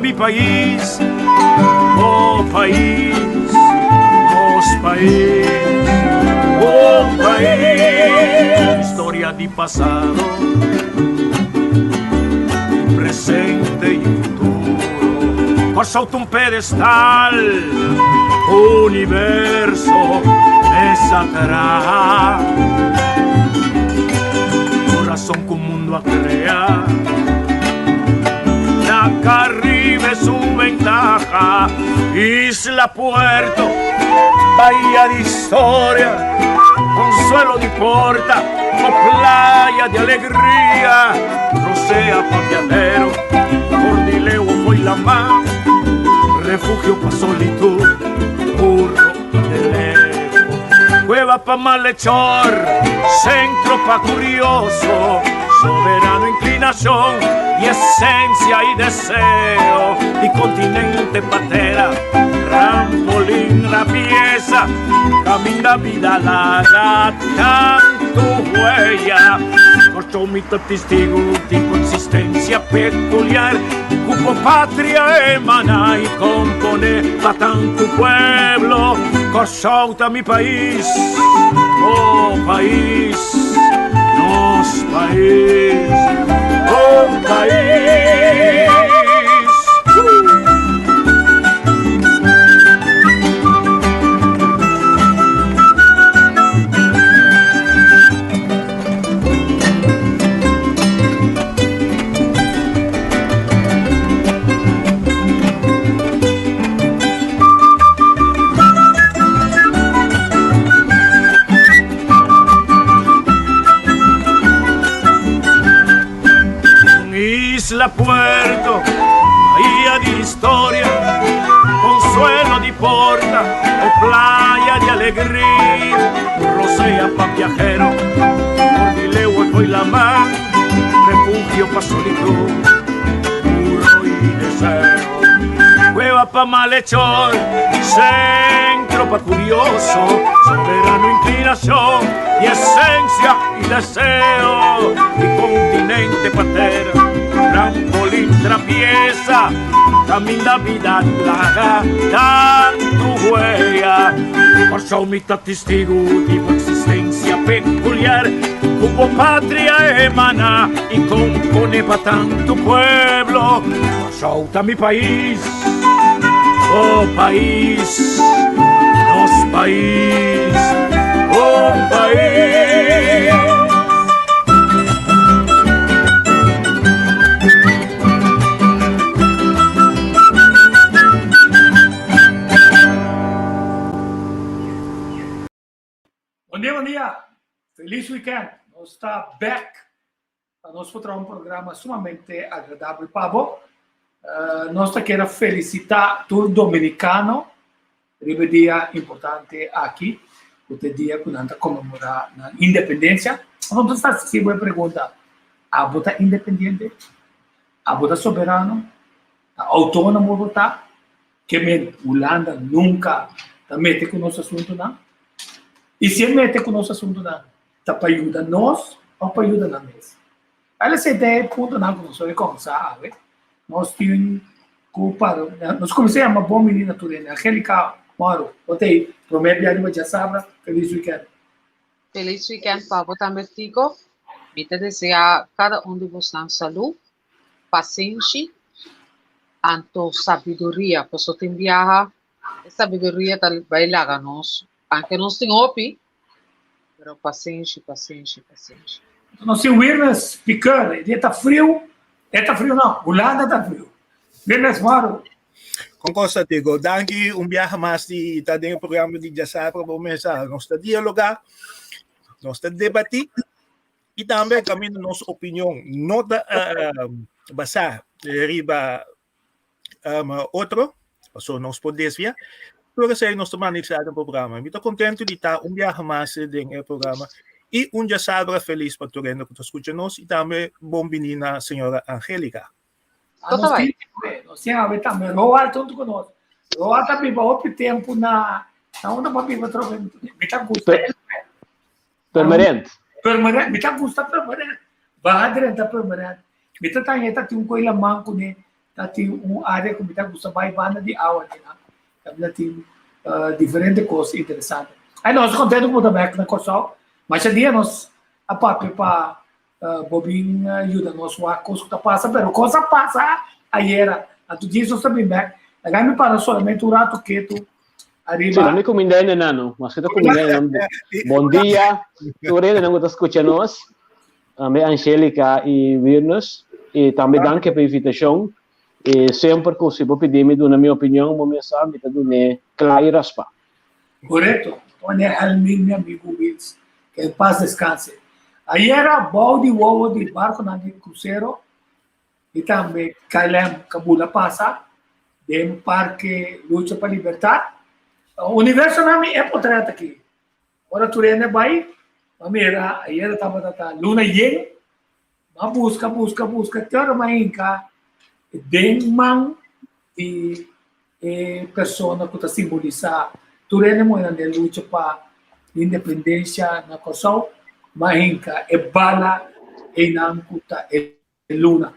mi pais, oh pais, nos pais, oh pais. Historia di pasado, presente y futuro. Kòrsou ta un pedestal, universo mesa traha. Corazón ku mundo a crea. Na Caribe su ventaja. Isla Puerto, bahía di historia, consuelo di porta, o playa di alegria. Rosea pa viajero, Cordileo foi la mar, refugio pa solitud, burro de lego. Cueva pa malhechor, centro pa curioso, soberano inclinación y esencia y deseo, y continente patera, trampolín la pieza, camina vida laga tanto huella, Corcho mi testigo di consistencia peculiar, cupo patria emana y compone pa tanto pueblo, Kòrsou ta mi pais, oh pais, nos pais, oh pais. Isla Puerto, bahía di historia, consuelo di porta o playa di alegria, rosea pa viajero, Cordileo y la mar, refugio pa solitud, puro y deseo. Cueva pa malhechor, centro pa curioso, soberano inclinación y esencia y deseo, y continente patera, trampolín trapieza, caminda vida laga tanto huella. Kòrsou mi ta testigu di bo existencia peculiar, ku bo patria emana y compone pa tanto pueblo. Kòrsou ta mi pais, oh pais, nos pais, oh pais. Bon dia, bon dia. Feliz weekend. Nos ta back. Nos por traha un programa sumamente agradabel pa bo. Uh, nos ta kera felicita tur dominicano riba e dia importante aki, ku ta e dia ku nan ta conmemora nan independencia. Nos ta hasi bo e pregunta, abo ta independiente? Abo ta soberano? Ta autonomo bo ta? Ke men Hulanda nunka ta mete ku nos asuntunan? I si e mete ku nos asuntunan, ta pa yuda nos òf pa yuda nan mes? Al esei ta e puntonan ku nos a komensá awe. Nos tin ku para, nos kuminsá yama bon bini na tur hende. Angelica Moro, bo ta ei promé bia riba djasabra. Felis wikènt. Felis wikènt pa bo tambe Tico. Mi ta deseá kada un di bosnan salú, pasenshi anto sabiduria paso tin biaha e sabiduria ta bai laga nos anke nos tin hopi pero pasenshi pasenshi pasenshi. Nos tin Wirnes Piqueur, e dia ta friu, e ta friu no, Hulanda ta friu. Wirnes moro. Kon kosa Tigo, danki un biaha mas di ta den e programa di Djasabra bo mesa. Nos ta dialoga, nos ta debati I tambe kaminda nos opinion no ta basá riba otro, pasobra nos por desviá, tur esei nos ta manifestá den programa. Mi ta kontentu di ta un biaha mas den e programa i un djasabra felis pa tur hende ku ta skucha nos i tambe bon bini na señora Angelica. Nos tin tambe, nos tin awe tambe Roald huntu ku nos. Roald a biba hopi tempu na, na unda bo a biba atrobe? Mi ta gusta el. Permanent. Permanent, mi ta gusta permanent. Baha drenta permanent. Mi ta taña ta tin un koe laman kuné. Ta tin un área ku mi ta gusta bai banda di awa di nan. Kaminda tin diferente kos interesante. Ai nos ta kontentu ku bo ta bèk na Kòrsou. Masha dia nos a papia pa bo bin yuda nos wak kos ku ta pasa, pero kos a pasa ayera. Anto djis nos ta bin bèk. Laga mi para solamente un ratu ketu ariba. Sí, lo mi kuminda hende nan, no. Maske ta kuminda hende nan. Bon dia, tur hende nan ku ta skucha nos. Tambe Angelica y Wirnus. Y tambe danki pa invitacion. Y semper cu si bo pidi mi duna mi opinion, bo mes sa mi ta dun'e cla y raspa. Correcto. Pone Helmin mi amigo Wils. Que en paz descanse. Ayera bou di wowo di barconan di crucero y tambe KLM ca bula pasa den Parke Lucha pa Libertad. Universonan mi e potret aki. Ora tur hende bai, m'a mira ayera tabata ta luna yen, m'a buska, buska, buska te ora m'a hinka den man di e persona ku ta simbolisá tur hende muhénan den lucha pa independensia na Kòrsou, m'a hinka e bala einan ku ta e luna.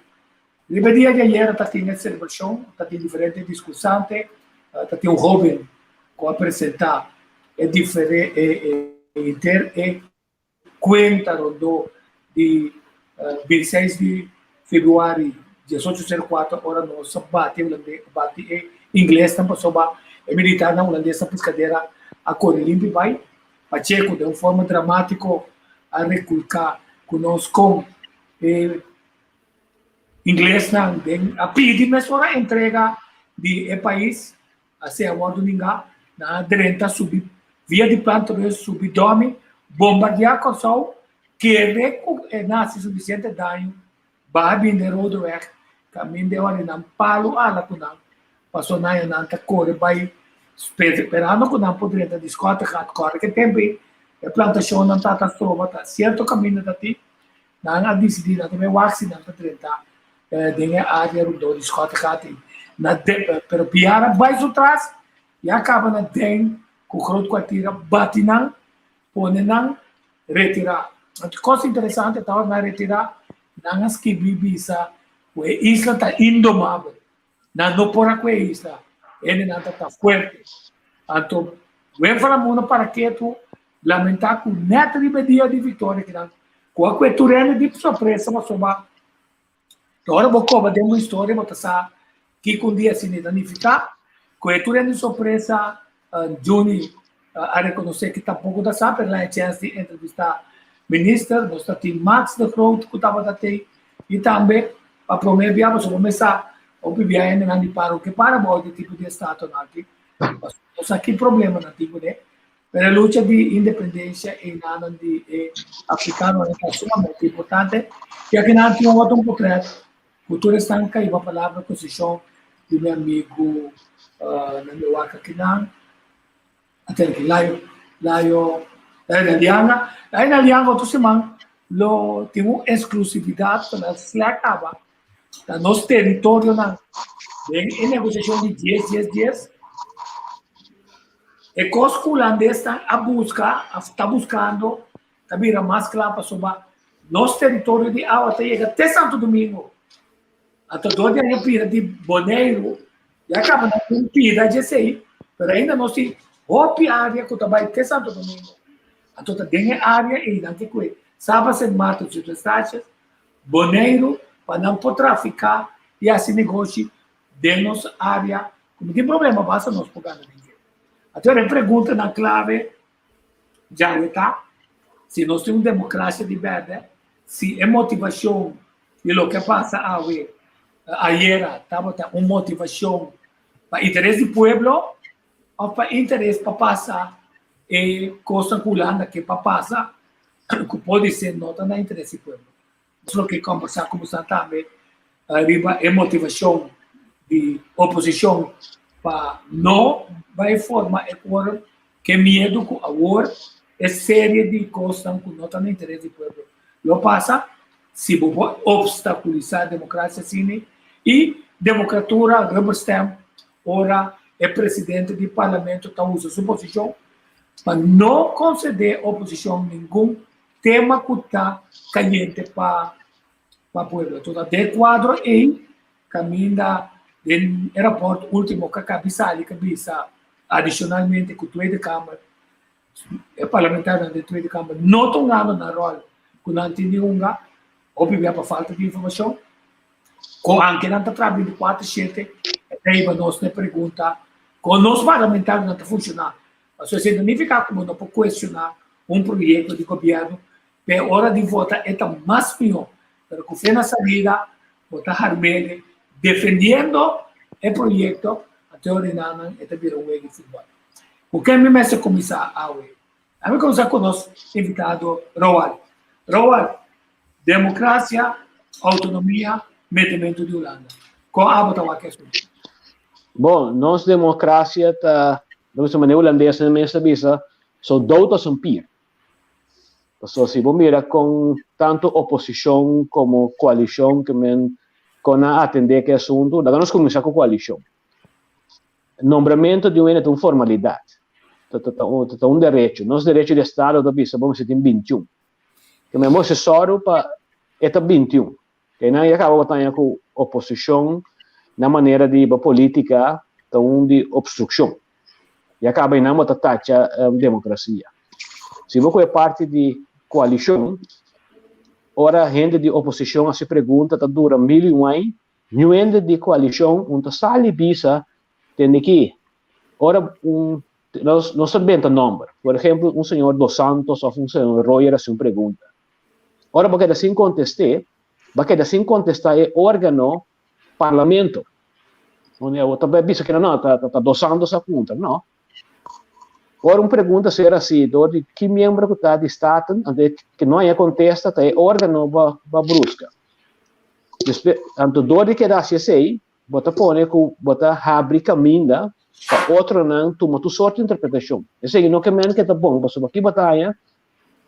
Riba e dia di ayera ta tin e selebrashon, ta tin diferente diskursante, ta tin un hóben ku a presentá e difere e henter e kuenta rondó di bintiseis di febrüari diesocho sero kuater ora nos a bati e bati e inglesnan pasobra e militarnan hulandesnan piskadera a kore limpi bai. Pacheco den un forma dramátiko a rekulká ku nos kon E inglesnan den a pidi mesora entrega di e pais, asina a wordo ninga, nan a drenta subi via di Planterus, subi Domi, bombardia Kòrsou, kere ku e nan hasi sufisiente daño, baha bin den Rodeweg, kaminda e ora nan palu ala ku nan, paso nan nan ta kore bai sperando ku nan por drenta di Schottegat, kòrda ke tempu ei e plantashonnan ta ta stroba, ta sierto kaminda ta tin. Nan a disidí nan ta bai wak si nan ta drenta den e área rondó di Schottegat ei. Na de, pero Piar a bai su tras i a kaba na den ku Groot Kwartier a bati nan, pone nan retirá. Anto kos interesante ta ora nan retirá, nan a skibí bisa ku e isla ta indomabel. Nan no por a ku e isla, hendenan ta ta fuerte. Anto Wim van Lamoen a para ketu Lamentá ku nèt riba e dia di viktoria kinan ku a kue tur hende di sorpresa pasobra ora bo koba den bo historia bo ta sa kiko un dia asina ta nifiká. Kue tur hende di sorpresa Juni a rekonosé ki tampoko ta sa pero el a haña chèns di entrevistá minister. Nos ta tin Max de Groot ku tabata tei i tambe pa promé bia pasobra bo mes sa hopi bia hendenan di paro ke para bou di tipo di estatuanan aki pasobra no sa ki problemanan tin kuné. Pero e lucha di independencia einanan di e africanonan ta sumamente importante. Y akinan tin un otro un potret cu tur esnan ca iba palabra posicion di mi amigo na mi wak akinan. Aten aki Layo, Layo, Layo Nalianga. Layo Nalianga otro siman lo tin un exclusividad pa nan Slack aba na nos territorionan den e negociacion di dies dies dies. E kos ku hulandesnan a buska, a ta buskando, ta bira mas kla pasobra nos teritorio di awa ta yega te Santo Domingo. Anto dor di aña bira di Boneiru, ya kaba nan tin pida djesei, pero ainda nos tin hopi área ku ta bai te Santo Domingo. Anto ta den e área ei nan ke kue Saba, Sint Maarten, Sint Eustatius, Boneiru pa nan por trafiká i hasi negoshi den nos área ku no tin problema basta nos por gana den dje. Anto e preguntanan klave djawe ta, si nos tin un demokrasia di bèrdè, si e motivashon di loke a pasa awe, ayera, tabata un motivashon pa interes di pueblo òf pa interes pa pasa e kosnan ku Hulanda ke pa pasa ku podisé no ta na interes di pueblo. Nos lo ke kombersá ku boso tambe riba e motivashon di oposishon pa no bai forma e quorum, ke miedu ku awor e serie di kosnan ku no ta na interes di pueblo lo pasa si bo por obstakulisá demokrasia asina i demokratura rubber stamp ora e presidente di parlamento ta usa su posishon pa no konsedé oposishon ningun tema ku ta kayente pa pa pueblo. Entonces den e kuadro ei. Kaminda den e rapòrt último ku a kabi sali ku a bisa adishonalmente ku Tweede Kamer, e parlamentarionan den Tweede Kamer no ta hungando nan ròl ku nan tin di hunga, hopi bia pa falta di informashon. Ku anke nan ta traha bintikuater shete, e ta hiba nos na e pregunta kon nos parlamentarionan ta funshoná. Pasobra esei ta nifiká ku bo no por kuestioná un proyekto di gobièrnu, p'e ora di vota e ta mas mihó. Pero ku fe na salida bo ta harmele defendiendo e proyekto, anto e orinanan e ta bira un wega di futbòl. Ku ken mi mester kuminsá awe? Ami kuminsá ku nos invitado Roald. Roald, demokrasia, outonomia, metementu di Hulanda. Kon abo ta wak e asuntu? Bon, nos demokrasia ta, lo bisa manera hulandesnan mes ta bisa, zo dood als een pier. Pasobra si bo mira kon tantu oposishon komo koalishon ke men kon a atendé ku e asuntu, laga nos kuminsá ku koalishon. Nombramentu di un hende ta un formalidat, ta ta ta un derecho. Nos derecho di estado ta bisa bo mester tin bintiun. Ke men bo mester sòru pa e ta bintiun. Einan ya kaba bo ta haña ku oposishon na manera di hiba polítika ta un di opstrukshon. Ya kaba einan bo ta tacha demokrasia. Si bo kohe parti di koalishon, ora hende di oposishon hasi pregunta ta dura mil i un aña, niun hende di koalishon un ta sali bisa tende ki ora un nos nos ta benta nòmber. Por ehempel un señor Dos Santos òf un señor Royer hasi un pregunta. Ora bo keda sin kontest'é, bo a keda sin kontestá e órgano parlamento. Bo ta bai bisa keda no, ta ta Dos Santos a puntra. No. Ora un pregunta ser hasi dor di ki miembro ku ta di Staten, anto e ke no haña kontesta ta e órgano bo a bruska. Despues, anto dor di keda hasi esei, Bo ta pone ku bo ta habri kaminda pa otronan tuma tur sorti interpretashon. Esei no ke men ke ta bon, pasobra aki bo ta haña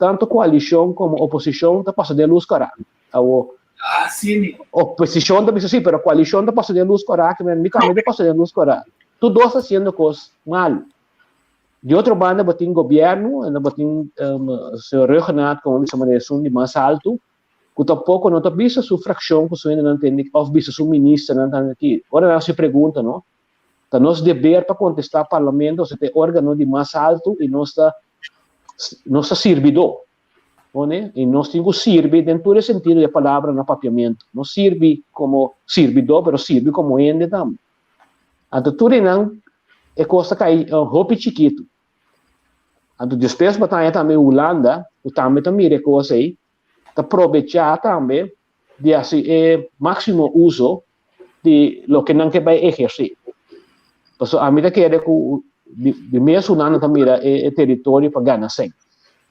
tantu koalishon komo oposishon ta pasa den lus kòrá. Awo, oposishon ta bisa si, pero koalishon ta pasa den lus kòrá, ke men mi tambe ta pasa den lus kòrá. Tur dos ta hasiendo kos malu. Di otro banda bo tin gobièrnu, bo tin señor Rhuggenaath komo bisa manera esun di mas altu, ku tampoko no ta bisa su frakshon ku su hendenan tende òf bisa su ministernan tende aki. Ora nan hasi pregunta no, ta nos deber pa kontestá parlamento osea ta e órgano di mas altu i nos ta nos ta sirbidó. Pone? I nos tin ku sirbi den tur e sentido di e palabra na papiamentu. No sirbi komo sirbidó pero sirbi komo hende tambe. Anto tur einan e kos ta kai hopi chikitu. Anto despues bo ta haña tambe Hulanda ku tambe ta mira e kos ei ta probechá tambe di hasi e máksimo uso di loke nan ke bai ehersé. Pasobra ami ta kere ku di mes Hulanda ta mira e teritorio pa gana sèn.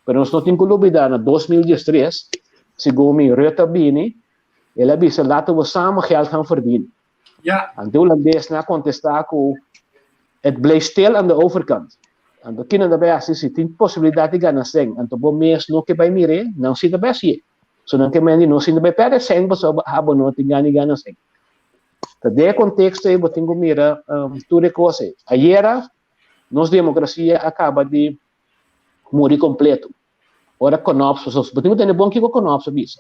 Pero nos no tin ku lubidá na 2013, segun mi Rutte a bini, el a bisa laten we samen geld gaan verdienen. Ja. Anto hulandesnan a kontestá ku het blijft stil aan de overkant. Anto kinan ta bai hasi si tin posibilidat di gana sèn, anto bo mes no ke bai mir'é, nan si ta bai hasié. So nan ke mende no si no bai pèrdè sèn pasobra abo no tin gana di gana sèn. Ta den e konteksto ei bo tin ku mira tur e kos ei. Ayera nos demokrasia a kaba di muri kompleto. Ora Knops, pasobra bo tin ku tende bon kiko Knops a bisa.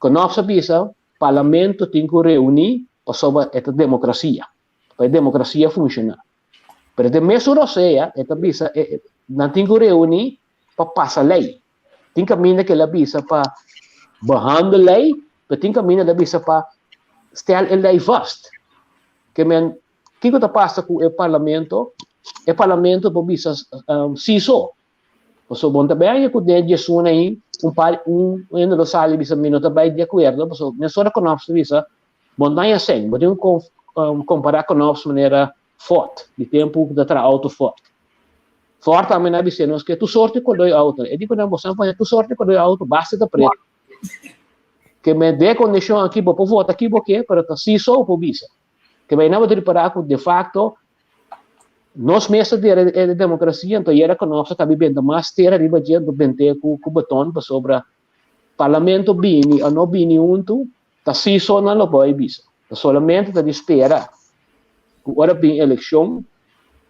Knops a bisa Parlamento tin ku reuní pasobra e ta demokrasia, pa e demokrasia funshoná. Pero den mesun rosea e ta bisa e nan tin ku reuní pa pasa lei. Tin kaminda ku el a bisa pa behandel lei, pero tin kaminda el a bisa pa stel e lei vast. Ke men, kiko ta pasa ku e parlamento? E parlamento por bisa si so. Pasobra bo no ta bai haña ku den djesun ei un par un hende lo sali bisa mi no ta bai di akuerdo pasobra mesora Knops ta bisa bo no ta haña sèn. Bo tin ku kompará Knops manera Ford di tempu ku ta traha outo Ford. Ford tambe nan a bis'é nos ke tur sorti koló e outo. E di ku nan boso nan pone tur sorti koló e outo basta ta pretu. Ke men den e kondishon aki bo por vota ki bo ke pero ta si so bo por bisa. Ke bai nan bo ta ripará ku de fakto nos mes ta dera e demokrasia, anto yera ku nos a kabi benta mas tera riba dje, anto bent'é ku ku beton pasobra parlamento bini o no bini huntu ta si so nan lo por a bisa. Ta solamente ta di spera ku ora bin elekshon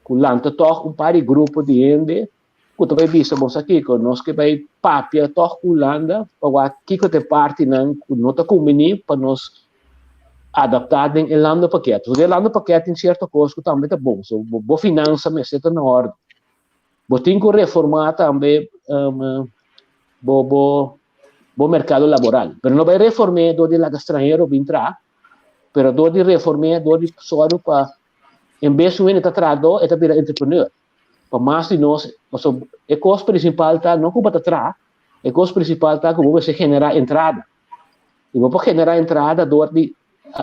ku lanta tòg un par di grupo di hende ku ta bai bisa bo sa kiko, nos ke bai papia tòg ku Hulanda pa wak kiko ta e partinan ku no ta kumbiní pa nos. adaptá den e landenpakket. Pasobra den e landenpakket tin sierto kos ku tambe ta bon. So bo finansa mester ta na òrdu. Bo tin ku reformá tambe bo bo bo merkado laboral. Pero no bai reform'é dor di laga stranhero bin traha, pero dor di reform'é dor di sòru pa en bes un hende ta trahadó e ta bira entrepreneur. Pa mas di nos, pasobra e kos prinsipal ta no ku bo ta traha, e kos prinsipal ta ku bo mester generá entrada. I bo por generá entrada dor di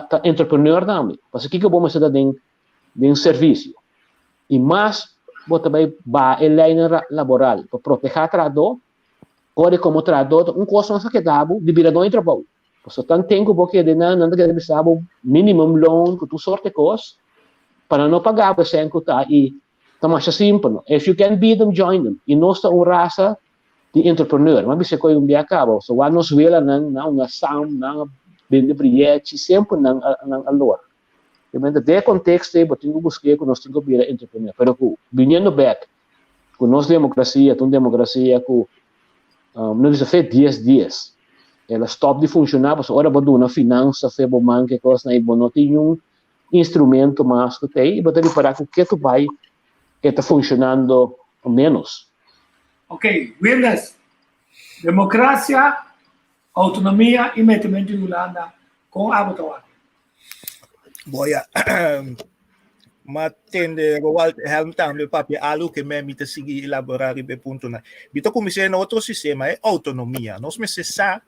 ta entrepreneur tambe. Pasobra kiko bo mester ta den den servisio. I mas bo ta bai baha e leinan laboral pa protehá trahadó, ora komo trahadó ta un kos mas a keda bo di bira doño di trabou. Pasobra tan ten ku bo keda nan, nan ta keda bisa bo minimum loon ku tur sorte kos pa nan no paga bo esei ku ta i ta masha simpel no. If you can beat them, join them. I nos ta un rasa di entrepreneur. Mi a bisa koe un bia kaba, so wak nos welanan, nan a sam, nan a bende briyechi, semper nan a nan a lora. Obviamente den e contexto ei bo tin cu busca cu nos tin cu bira entrepreneur. Pero cu biniendo bek cu nos democracia ta un democracia cu no bisa fe dies dies. El a stop di funciona pasobra ora bo duna finansa fe bo man ke cosnan ei bo no tin niun instrumento mas cu ta ei y bo ta ripara cu ke tu bay e ta funcionando menos. Ok, Wilnes, democracia, autonomia y metemento di Hulanda con abo ta wak? Boya, ma tende Roald Helm tambe papia algo que me mi ta sigui elaborar riba e puntonan. Mi ta kuminsá na otro sistema, e autonomia. Nos mester sa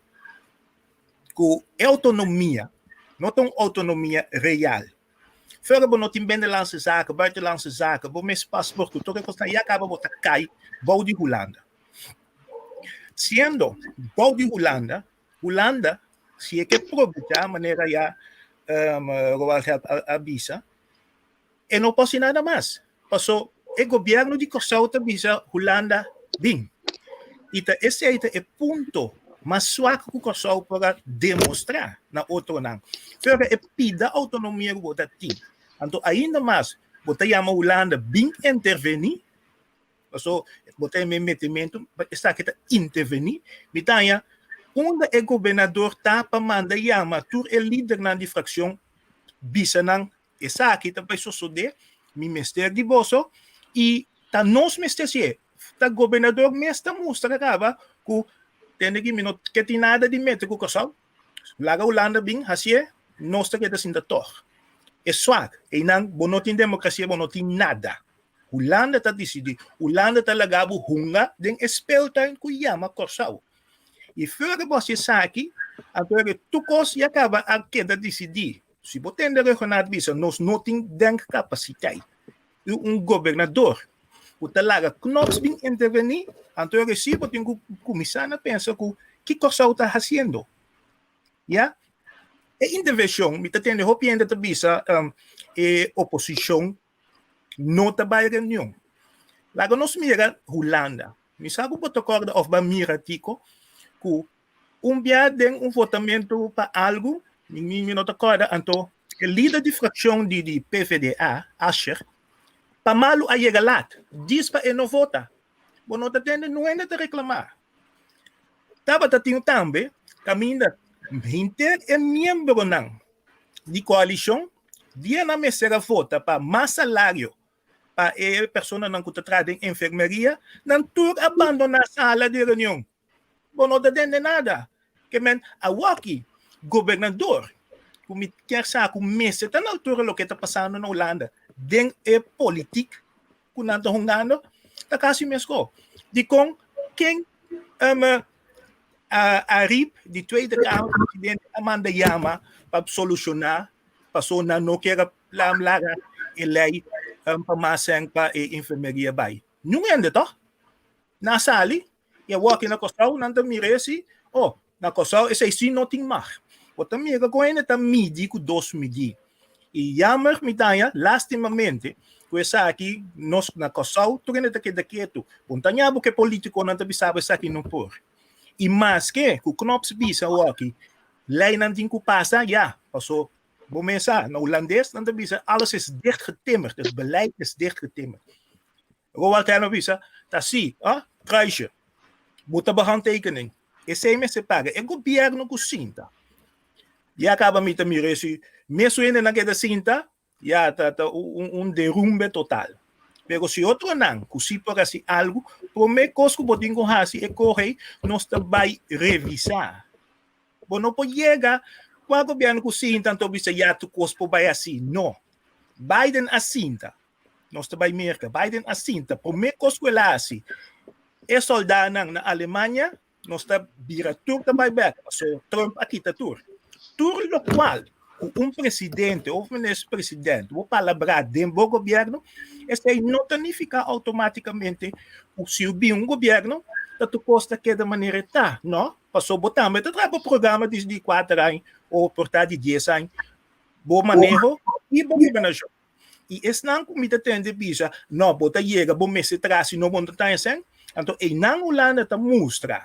ku e autonomia no ta un autonomia real. Fuera bo no tin binnenlandse zaken, buitenlandse zaken, bo mes paspoort ku tur e kosnan ya kaba bo ta kai bou di Hulanda. Siendo bou di Hulanda, Hulanda, si e ke probechá manera ya um, Roald Help a, a bisa, e no por hasi nada mas. Paso e gobierno di Kòrsou ta bisa Hulanda bin. I ta esei ta e punto mas swak ku Kòrsou por a demostrá na otronan. Pero e pida outonomia ku bo ta tin. Anto ainda mas bo ta yama Hulanda bin intervení. Paso bo ta e metimentu, esaki ta intervení. Mi ta haña unda e gobernador ta pa manda yama tur e lidernan di frakshon bisa nan esaki ta bai sosodé, mi mester di boso i ta nos mester hasié. Ta gobernador mes ta mustra kaba ku tende ki mi no ke tin nada di mete ku Kòrsou. Laga Hulanda bin hasié, nos ta keda sinta tòg. E swak, einan bo no tin demokrasia, bo no tin nada. Hulanda ta disidí. Hulanda ta laga bo hunga den e speeltuin ku yama Kòrsou. I fuera bo hasi esaki, anto e tur kos ya kaba a keda disidí. Si bo tende Rhuggenaath bisa nos no tin denkapasiteit i un gobernador ku ta laga Knops bin intervení, anto e si bo tin ku kuminsá na pensa ku ki Kòrsou ta hasiendo. Ya? E intervenshon, mi ta tende hopi hende ta bisa e oposishon no ta bai reunion. Laga nos mira Hulanda. Mi sa ku bo ta kòrda òf bo a mira Tico ku un bia den un votamentu pa algu, mi mi no ta kòrda, anto e lider di frakshon di di PVDA, Asscher, pa malu a yega lat, djis pa e no vota. Bo no ta tende no hende ta reklamá. Tabata tin tambe kaminda henter e miembronan di koalishon dia nan mester a vota pa mas salario pa e personanan ku ta traha den enfermeria, nan tur a bandoná sala di reunion. Bo no ta tende nada. Ke men awoki gobernador ku mi kier sa ku mester ta na altura loke ta pasando na Hulanda den e politik ku nan ta hungando ta kasi mesko. Dikon ken um, Arib di Tweede Kamer presidente a manda yama pa solushoná paso nan no kier a laga e lei um, pa mas sèn pa e enfermeria bai. Niun hende toch? Nan a sali i awor aki na Kòrsou nan ta mira esi, oh, na Kòrsou esei si no tin mag. Bo ta mira kon hende ta midi ku dos midí. I jammer mi ta haña, lastimamente, ku esaki nos na Kòrsou tur hende ta keda ketu. Bo no ta haña bo ku e politikonan ta bisa bo esaki no por. I maske ku Knops bisa awor aki leinan tin ku pasa, ya, paso bo mes sa, na hulandes nan ta bisa alles is dichtgetimmerd, het beleid is dichtgetimmerd. Roald Helm a bisa, ta si, ah, kruisje. Bo ta bo handtekening. Esei mester paga. E gobierno ku sinta. Ya kaba mi ta mira esi. Mesun hendenan keda sinta, ya ta ta un un derumbe total. Pero si otronan ku si por hasi algu, promé kos ku bo tin ku hasi e kohe nos ta bai revisá. Bo no por yega kua gobièrnu ku sinta anto bisa ya tur kos por bai hasi. No. Biden a sinta. Nos ta bai Merka. Biden a sinta. Promé kos ku el a hasi, e sòldánan na Alemania Nos ta bira tur ta bai bek, paso Trump a kita tur. Tur lokual ku un presidente of minister president bo palabrá den bo gobierno, esei no ta nifiká outomátikamente ku si bin un gobierno ta tur kos ta keda manera e ta. No, paso bo tambe ta traha bo programa di di kuater aña o por ta di dies aña, bo maneho i bo gobernashon. I esnan ku mi ta tende bisa, No, bo ta yega, bo mester traha, si no bo no ta taña sèn. Anto einan Hulanda ta mustra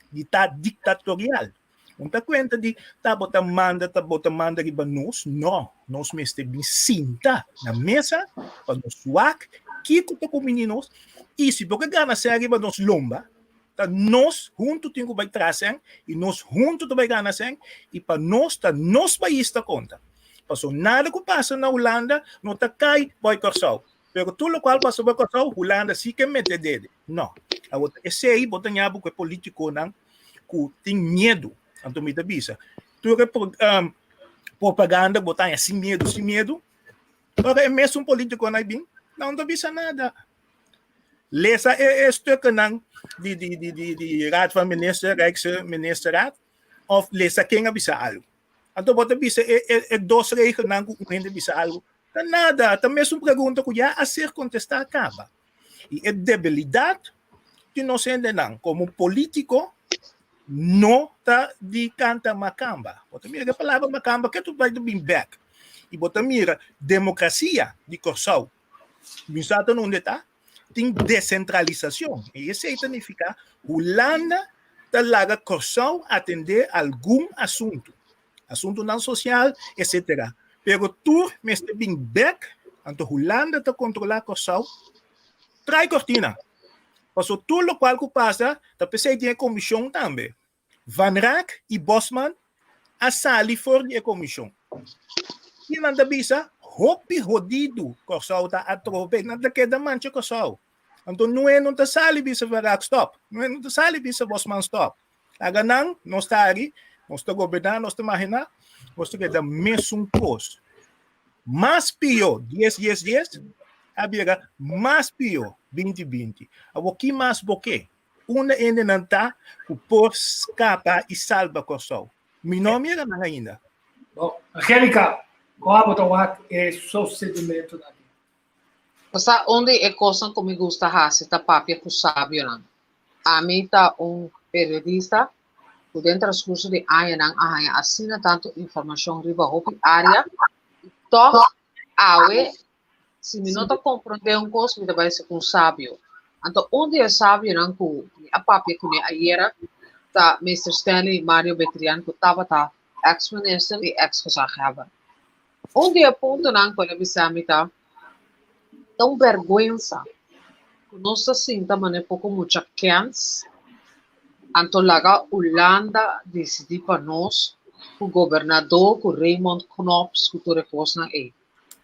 di ta diktatorial. Un ta kuenta di ta bo ta manda, ta bo ta manda riba nos. No, nos mester bin sinta na mesa pa nos wak kiko ta kumini nos i si bo ke gana sèn riba nos lomba, ta nos huntu tin ku bai traha sèn i nos huntu ta bai gana sèn i pa nos ta nos pais ta konta. Paso nada ku pasa na Hulanda no ta kai boi Kòrsou. Pero tur lokual pasa boi Kòrsou, Hulanda si ke mete dede. No. Awor esei bo ta ña bo ku e politikonan ku tin miedu. Anto mi ta bisa, tur e propaganda bo ta haña sin miedu, sin miedu. Ora e mesun politikonan a bin, nan no ta bisa nada. Lesa e stukkennan di di di di di Raad van Minister, Rijksministerraad, of lesa ken a bisa algu. Anto bo ta bisa e, e, e dos regelnan ku un hende bisa algu. Ta nada, ta mesun pregunta ku ya a ser kontestá kaba. I e debilidat di nos hendenan komo polítiko no ta di kanta makamba. Bo ta mira ku e palabra makamba ke tur bai ta bin bèk. I bo ta mira demokrasia di Kòrsou, mi sa ta nunde ta, tin desentralisashon. I esei ta nifiká Hulanda ta laga Kòrsou atendé algun asuntu, asuntunan sosial, etsetera. Pero tur mester bin bèk, anto Hulanda ta kontrolá Kòrsou trai kortina. Paso tur lokual ku pasa ta p'esei tin e komishon tambe. Van Raak i Bosman a sali for di e komishon. I nan ta bisa, Hopi hodidu Kòrsou ta atrobe, nan ta keda mancha Kòrsou. Anto nue no ta sali bisa Van Raak stòp, nue no ta sali bisa Bosman stòp. Laga nan, nos ta ari, nos ta goberná, nos ta mahiná, nos ta keda mesun kos. Mas pió dies dies dies a bira mas pió binti binti. Awor ki mas bo ke? Unda hendenan ta ku por skapa i salba Kòrsou? Mi no a mira nan ainda. Bon, Angelica, kon abo ta wak e sosedimentunan aki? Pasá un di e kosnan ku mi gusta hasi ta papia ku sabionan. Ami ta un periodista ku den transkurso di añanan a haña asina tantu informashon riba hopi área i tòg awe Si mi no ta komprondé un kos, mi ta bai ser un sabio. Anto un di e sabionan ku mi a papia kuné ayera ta Mister Stanley Mario Betrian ku tabata eks minister i eks gezaghebber. Un di e puntonan ku el a bisa mi ta, Ta un bèrgwensa ku nos ta sinta manera poko mucha kèns, anto laga Hulanda disidí pa nos ku gobernadó, ku Raymond Knops, ku tur e kosnan ei.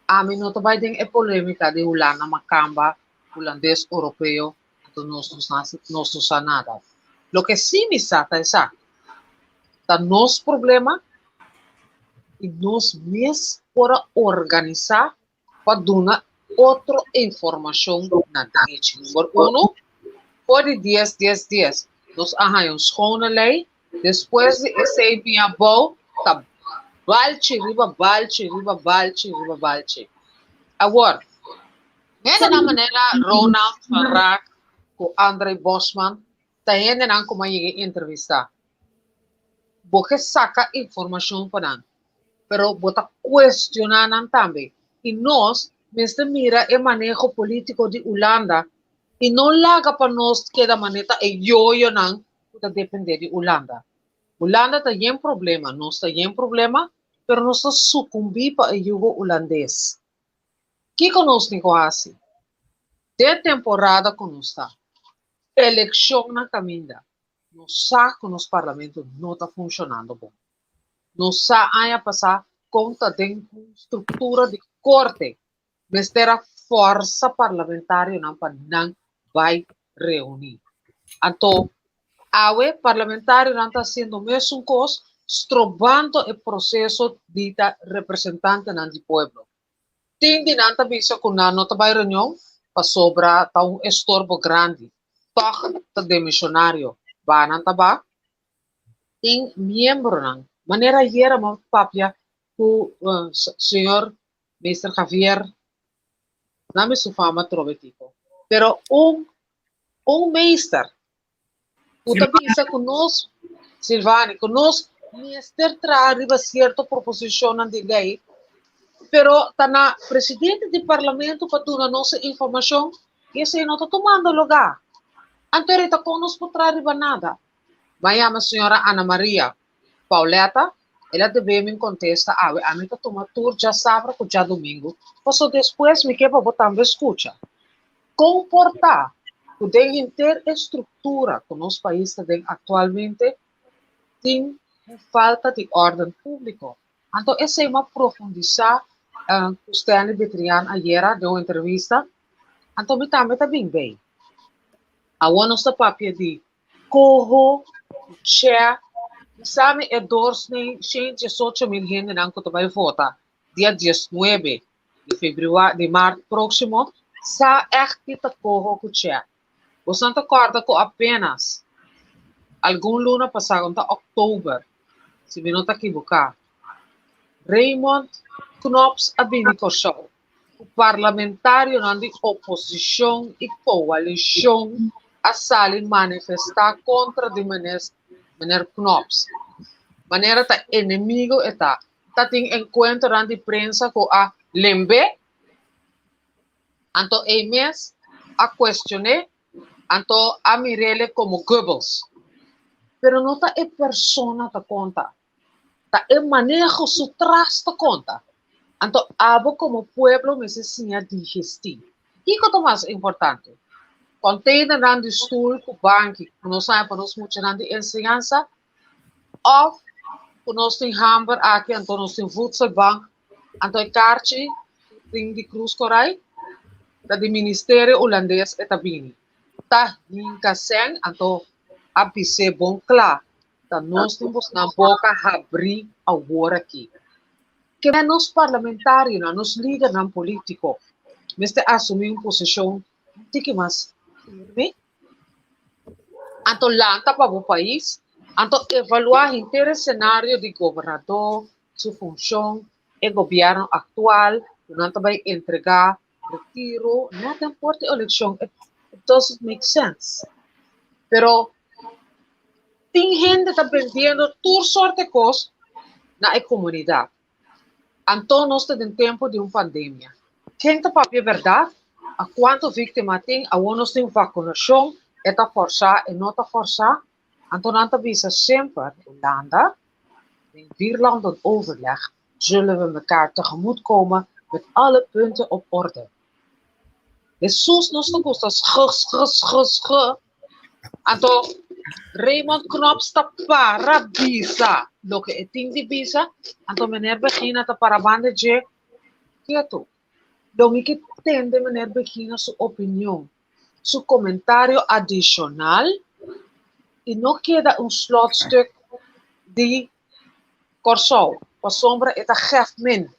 Ami no ta bai den e polémika di Hulanda makamba, hulandes oropeo, anto nos no sa nos no sa nada. Loke sí mi sa ta esaki, ta nos problema i nos mes por a organisá pa duna otro informashon na derechi. Number uno, for di dies dies dies nos a haña un schone lei, Despues di esei bin abou ta balchi riba balchi riba balchi riba balchi. Awor, hendenan manera Ronald van Raak ku Andre Bosman ta hendenan ku mi a yega entrevistá. Bo ke saka informashon pa nan, pero bo ta kuestioná nan tambe. I nos mester mira e maneho polítiko di Ulanda i no laga pa nos keda manera e yoyonan ku ta dependé di Ulanda. Ulanda ta yen problema, nos ta yen problema, pero nos ta sukumbí pa e yugo ulandes. Kiko nos tin ku hasi? Den temporada ku nos ta, elekshon na kaminda, nos sa ku nos parlamento no ta funshonando bon. Nos sa aña pasá. Kon ta den un struktura di korte mester a forsa parlamentarionan pa nan bai reuní. Anto awe parlamentarionan ta hasiendo mesun kos, strobando e proseso di ta representantenan di pueblo. Tin di nan ta bisa ku nan no ta bai reunion pasobra ta un estorbo grandi. Tòg ta demisionario ba nan ta ba. Tin miembronan, manera ayera mi a papia ku señor Meester Javier, nami su fama trobe tipo, pero un un meester ku ta bisa ku nos, Silvani, ku nos mester traha riba sierto proposishonnan di lei, pero ta na presidente di parlamento pa duna nos e informashon i esei no ta tumando lugá. Anto e ta kon nos por traha riba nada. Bo a yama señora Ana Maria Pauletta, el a debe mi un kontesta awe. Ami ta tuma tur djasabra ku djadumingu, paso despues mi ke pa bo tambe skucha. Kon por ta ku den henter e struktura ku nos pais ta den aktualmente tin un falta di órden públiko? Anto esei m'a profundisá ku Stanley Betrian ayera den un entrevista, anto mi tambe ta bin bei. Awor nos ta papia di Koho, Che, bisa mi e doorsnee shen diesocho mil hendenan ku ta bai vota dia diesnuebe di februa di mart próksimo sa ègt ki ta koho ku Che. Bosan ta kòrda ku apenas algun luna pasá, un ta òktober si mi no ta kibuká, Raymond Knops a bini Kòrsou ku parlamentarionan di oposishon i koalishon a sali manifestá kontra di Meneer Knops. Manera ta enemigo e ta. Ta tin enkuentronan di prensa ku a lemb'é, anto ei mes a kuestion'é, anto a mir'é komo Goebbels. Pero no ta e persona ta konta. Ta e maneho su tras ta konta. Anto abo komo pueblo mester siña digestí. Kiko ta mas importante? Konteinernan di stul ku banki ku nos haña pa nos muchanan di enseñansa òf ku nos tin hamber aki anto nos tin voedselbank anto e karchi ku tin di Krus Korai ta di ministerio hulandes e ta bini. Ta hinka sèn anto a bis'é bon kla Ta nos tin bosnan boka habrí awor aki. Ke men nos parlamentarionan, nos lidernan polítiko mester asumí un posishon un tiki mas firme? Anto lanta pa bo pais, anto evaluá henter e senario di gobernadó, su funshon, e gobièrnu aktual ku nan ta bai entregá retiro net den por di elekshon. It doesn't make sense. Pero tin hende ta bendiendo tur sorte kos na e komunidat. Anto nos ta den tempu di un pandemia. Ken ta papia bèrdat? A kuantu víktima tin? Awor nos tin vakunashon, e ta fòrsá, e no ta fòrsá? Anto nan ta bisa semper, Hulanda, den vierlanden overleg zullen we mekaar tegemoet komen met alle punten op orde. Hesus nos ta gusta sge sge sge sge. Anto Raymond Knops ta para bisa loke e tin di bisa, anto meneer Begina ta para banda dje ketu. Lo mi ke tende meneer Begina su opinion, su komentario adishonal i no keda un slotstuk di Kòrsou, pasobra e ta gef min.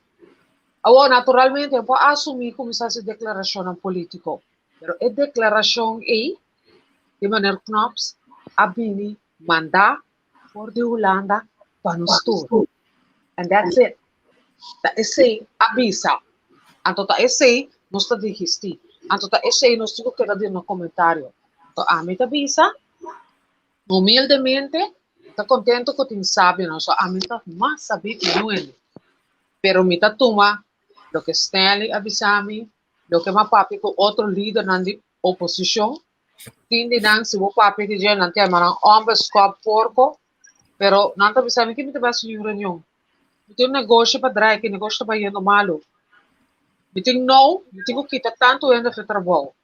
Awor, naturalmente, e por asumí kuminsá hasi deklarashonnan polítiko, pero e deklarashon ei di meneer Knops a bini mandá for di Hulanda pa nos tur. And that's it. Ta esei a bisa. Anto ta esei nos ta digistí. Anto ta esei nos tin ku keda duna komentario. Anto ami ta bisa. Humildemente, ta contento cu tin sabionan, so ami ta mas sabí cu Noemi. Pero mi ta tuma loke Stanley a bisa mi, loke m'a papia cu otro lidernan di oposicion. Tin di nan, si bo papia di dje, nan ta yama nan onbeskop porco, pero nan ta bisa mi ki mi ta bai haci un reunion. Mi tin un negoshi pa draai, ki negoshi ta bayendo malo. Mi tin nou, mi tin cu kita tanto hende fe trabou.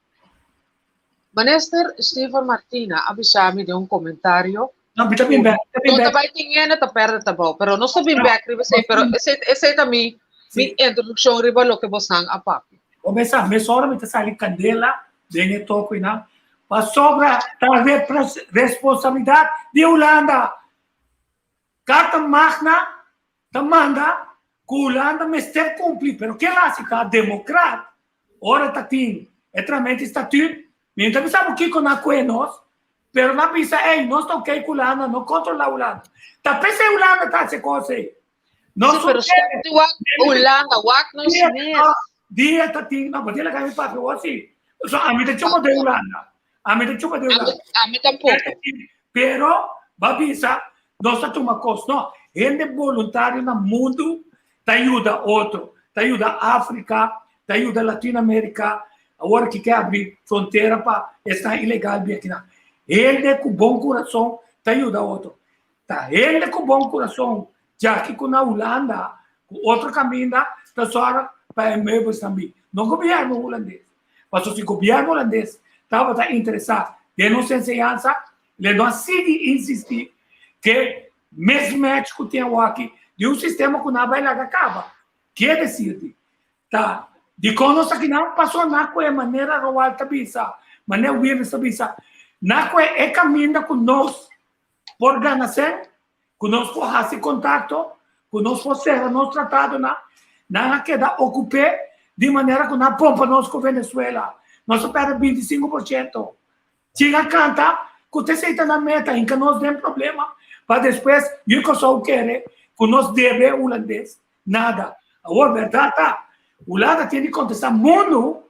Minister Steven Martina a bisa mi den un komentario. No, mi ta bin bek, mi ta bin No ta bek. bai tin hende ta perde trabou, pero nos ta bin bek riba esei, pero esei esei ta mi mi introdukshon riba loke bosnan a papia. Bo mesa, mesora mi ta sali kandela den e toko einan, pasobra ta responsabilidat di Hulanda. Karta Magna ta manda ku Hulanda mester kumpli, pero ke hasi ta demokrat ora ta tin e tramenti statuut, mi no ta bisa bo kiko nan kue nos, pero nan bisa ey nos ta ok ku Hulanda, no kontrola Hulanda. Ta p'esei Hulanda ta hasi e kos ey. Nos Sí, pero stop di wak Hulanda, wak nos mes. Dia ta tin, no, bo tin laga mi papia wou si. So ami ta chupa den Hulanda. Ami ta chupa den Hulanda. Ami tampoko. Pero ba bisa nos ta tuma kos. No, hende boluntario na mundu ta yuda otro. Ta yuda Afrika, ta yuda Latinoamerika. Awor ki ke abri frontera pa esnan ilegal bin akinan. Hende ku bon kurason ta yuda otro. Ta hende ku bon kurason djaki ku na Hulanda ku otro kaminda ta sòrg pa e meubelsnan bin. No gobièrnu hulandes. Pasobra si gobièrnu hulandes tabata interesá den nos enseñansa, le no a sigui insistí ke mismatch ku tin awaki di un sistema ku nan a bai laga kaba. Kier desir di ta dikon nos akinan pasobra na ku e manera Roald ta bisa, manera Wiebes ta bisa, na ku e kaminda ku nos por gana sèn, ku nos por hasi kontakto, ku nos por sera nos tratadonan, nan a keda okup'é di manera ku nan a pompa nos ku Venezuela. Nos a pèrdè 25%. Tin a kanta ku ta esei ta nan meta, hinka nos den problema pa despues yu Kòrsou kere ku nos debe hulandes nada. Awor bèrdat ta, Hulanda tin di kontestá mundu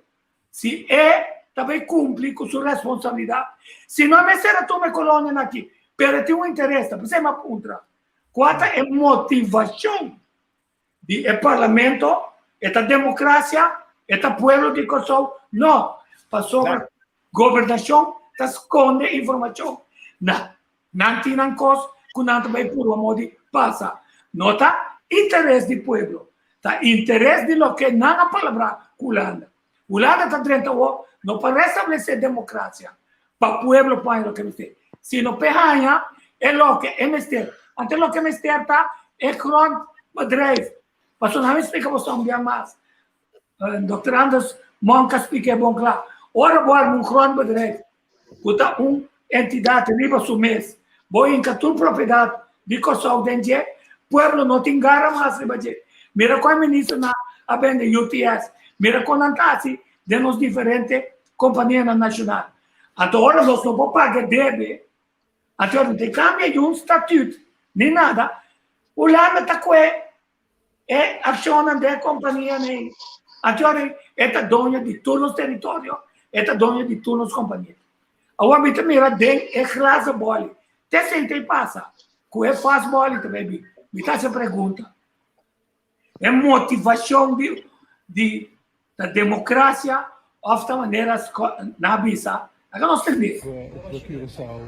Si e ta bay cumpli cu su responsabilidad, si no e mester a tuma e colonianan aki, pero e tin un interes, ta p'esey mi a puntra, cua ta e motivacion di e parlamento? E ta democracia? E ta pueblo di Corsou? No, pasobra gobernacion ta sconde informacion. Na, nan tin nan cos cu nan ta bay purba modi pasa. No ta interes di pueblo, ta interes di loke nan a palabra cu Hulanda. Hulanda ta drenta awor no pa restablece democracia, pa pueblo por haña loke mester, sino p'e haña e loke e mester. Anto e loke mester ta e grondbedrijf. Pasobra nan a splica boso un bia mas. Dòkter Anders Monk a splika e bon kla. Ora bo arma un grondbedrijf ku ta un entidat riba su mes, bo hinka tur propiedat di Kòrsou den dje, pueblo no tin gara mas riba dje. Mira kon e ministernan a bende UTS, mira kon nan ta hasi den nos diferente kompanianan nashonal. Anto ora nos no por paga e debe, anto ora no tin kambia yun statut ni nada, Hulanda ta kue E accionnan den e companianan ei, anto e ta doño di tur nos teritorio, e ta doño di tur nos compania. Awor mi ta mira den e glazen boli, te esei ta pasa cu e fast boli ta bay bin. Mi ta haci e pregunta, e motivacion di di Ta democracia of ta manera nan a bisa? Laga nos tende. Over Curaçao,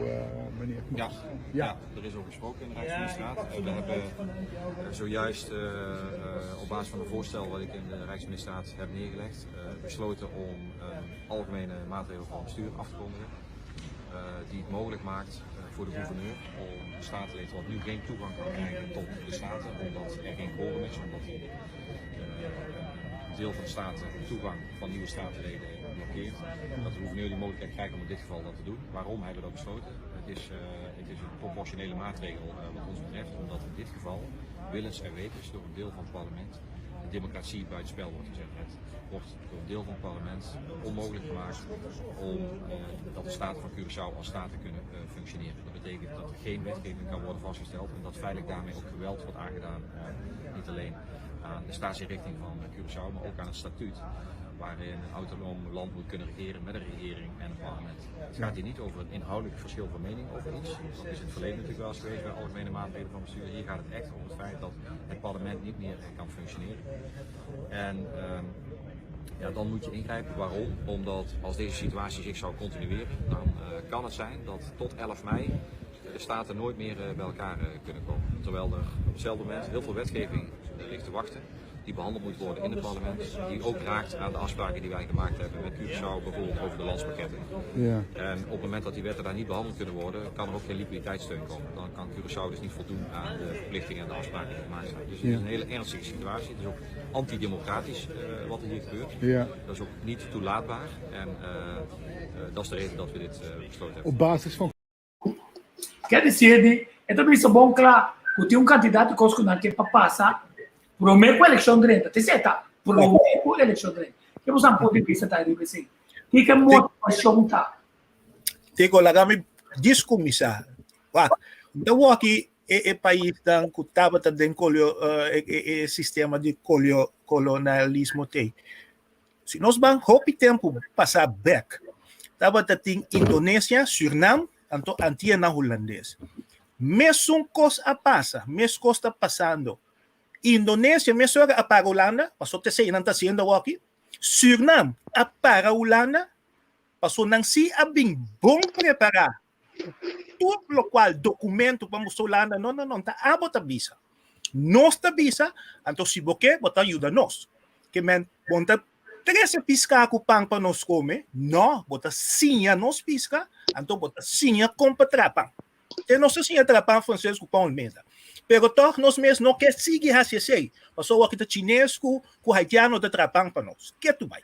meneer Knops. Ja, ja, er is over gesproken in de Rijksministerraad. We hebben zojuist op basis van een voorstel wat ik in de Rijksministerraad heb neergelegd, besloten om een algemene maatregel van bestuur af te kondigen. Die het mogelijk maakt voor de gouverneur om de statenlid wat nu geen toegang kan krijgen tot de staten, omdat er geen quorum is, omdat die deel van de Staten de toegang van nieuwe statenleden blokkeert. Dat de gouverneur die mogelijkheid krijgt om in dit geval dat te doen. Waarom hebben we dat besloten? Het is, het is een proportionele maatregel wat ons betreft, omdat in dit geval willens en wetens door een deel van het parlement de democratie buitenspel wordt gezet. Het wordt door een deel van het parlement onmogelijk gemaakt om dat de Staten van Curaçao als staten kunnen functioneren. Dat betekent dat er geen wetgeving kan worden vastgesteld en dat feitelijk daarmee ook geweld wordt aangedaan, niet alleen aan de staatsinrichting van Curaçao, maar ook aan het statuut waarin een autonoom land moet kunnen regeren met een regering en een parlement. Het gaat hier niet over een inhoudelijk verschil van mening over iets. Dat is in het verleden natuurlijk wel eens geweest bij algemene maatregelen van bestuur. Hier gaat het echt om het feit dat het parlement niet meer kan functioneren. En ja, dan moet je ingrijpen. Waarom? Omdat als deze situatie zich zou continueren, dan kan het zijn dat tot 11 mei de staten nooit meer bij elkaar kunnen komen. Terwijl er op hetzelfde moment heel veel wetgeving ligt te wachten. die behandeld moet worden in het parlement, die ook raakt aan de afspraken die wij gemaakt hebben met Curaçao, bijvoorbeeld over de landspakketten. Ja. En op het moment dat die wetten daar niet behandeld kunnen worden, kan er ook geen liquiditeitssteun komen. Dan kan Curaçao dus niet voldoen aan de verplichtingen en de afspraken die gemaakt zijn. Dus het is een hele ernstige situatie. Het is ook antidemocratisch wat er hier gebeurt. Ja. Dat is ook niet toelaatbaar. En dat is de reden dat we dit besloten hebben. Op basis van Ke desir di, e ta bisa bon kla ku tin un kantidat di kos ku nan ke pa pasa promé ku elekshon drenta. Te seta, promé ku elekshon drenta. Ke boso nan por di bisa ta riba esei? Kiko e motivashon ta? Tiko, laga mi djis kuminsá. Wak, mi ta wòki e e paisnan ku tabata den kolio e e sistema di kolio kolonialismo tei. Si nos ban hopi tempu pasá bèk, tabata tin Indonesia, Sürnam, anto Antianan Hulandes. Mesun kos a pasa, mes kos ta pasando. Indonesia mesora a para Hulanda, pasobra ta esei nan ta hasiendo awoki. Sürnam a para Hulanda, pasobra nan si a bin bon prepará tur lokual dokumento pa mustra Hulanda, no, no, no, ta abo ta bisa. Nos ta bisa, anto si bo ke, bo ta yuda nos. Ke men, bo no ta trese piska ku pan pa nos kome, no, bo ta siña nos piska, anto bo ta siña kon pa traha pan. Te nos ta siña traha pan franses ku pan olmeda. Pero tòg nos mes no ke sigui hasi esei, pasobra awor ta chines ku ku haitiano ta traha pan pa nos. Ke tu bai?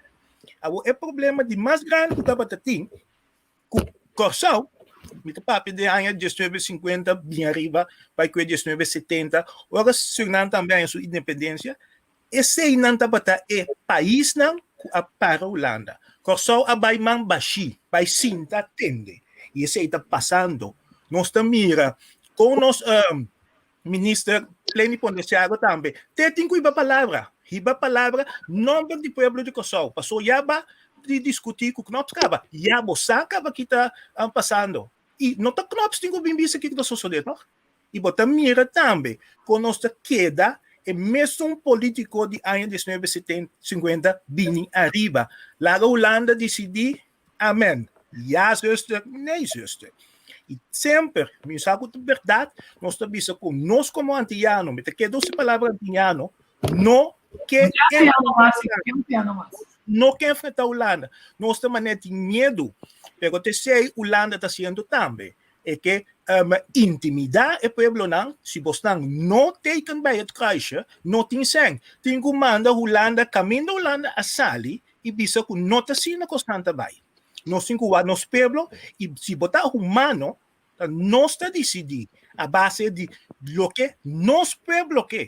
Awor e problema di mas grandi ku tabata tin Ku Kòrsou, mi ta papia den aña diesnuebe sinkuenta bin ariba bai ku e diesnuebe setenta, ora Surinam tambe haña su independensia, eseinan tabata e paisnan ku a para Hulanda. Kòrsou a bai man bashí, bai sinta tende. I esei ta pasando. Nos ta mira kon nos Minister plenipotenciario tambe. Te tin ku hiba palabra. Hiba palabra nomber di pueblo di Kòrsou. Paso ya ba di diskutí ku Knops kaba. Ya bo sa kaba ki ta pasando. I no ta Knops tin ku bin bisa kiko ta sosodé tòg? I bo ta mira tambe kon nos ta keda e mesun polítiko di aña diesnuebe sinkuenta bini ariba. Laga Hulanda disidí. Amen. Ja zuster, nee zuster. I semper, mi sa ku ta bèrdat, nos ta bisa ku nos komo antiyano, mi ta keda usa e palabra antiyano, no ke no ke enfrentá Hulanda. Nos ta manera tin miedu, pero ta esei Hulanda ta hasiendo tambe. E ke um, intimidá e pueblonan, si bosnan no teken bij het kruisje, no tin sèn. Tin ku manda Hulanda kaminda Hulanda a sali, i bisa ku no ta asina kosnan ta bai. Nos tin ku wak nos pueblo i si bo ta humano, ta nos ta disidí a base di loke nos pueblo ke.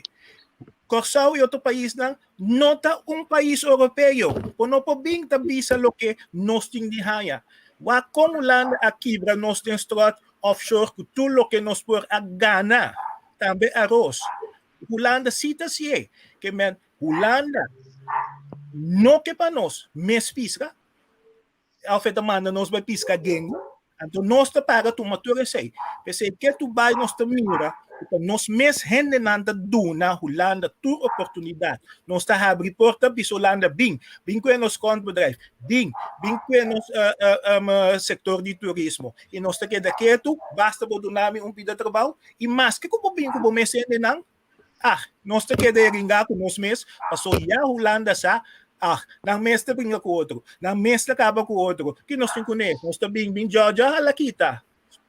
Kòrsou i otro paisnan no ta un pais oropeo. Bo no por bin ta bisa loke nos tin di haña. Wak kon Hulanda a kibra nos den stròt offshore ku tur loke nos por a gana, tambe aros. Hulanda si ta hasié. Ke men Hulanda no ke pa nos mes pisca, of e ta manda nos bai pisca gengu, anto nos ta paga tuma tur esei. P'esei ke tu bai nos ta mira ku ta nos mes hendenan ta duna Hulanda tur oportunidat. Nos ta habri porta bisa Hulanda bin, bin kue nos grondbedrijf, bin, bin kue nos sektor di turismo. I nos ta keda ketu, basta bo duna mi un pida trabou i maske ku bo bin ku bo mes hendenan, Ah, nos ta keda e ringa ku nos mes, paso ya Hulanda sa, ah, nan mes ta bringa ku otro, nan mes ta kaba ku otro, ki nos tin kuné? Nos ta bin bin djòdjò hala kita,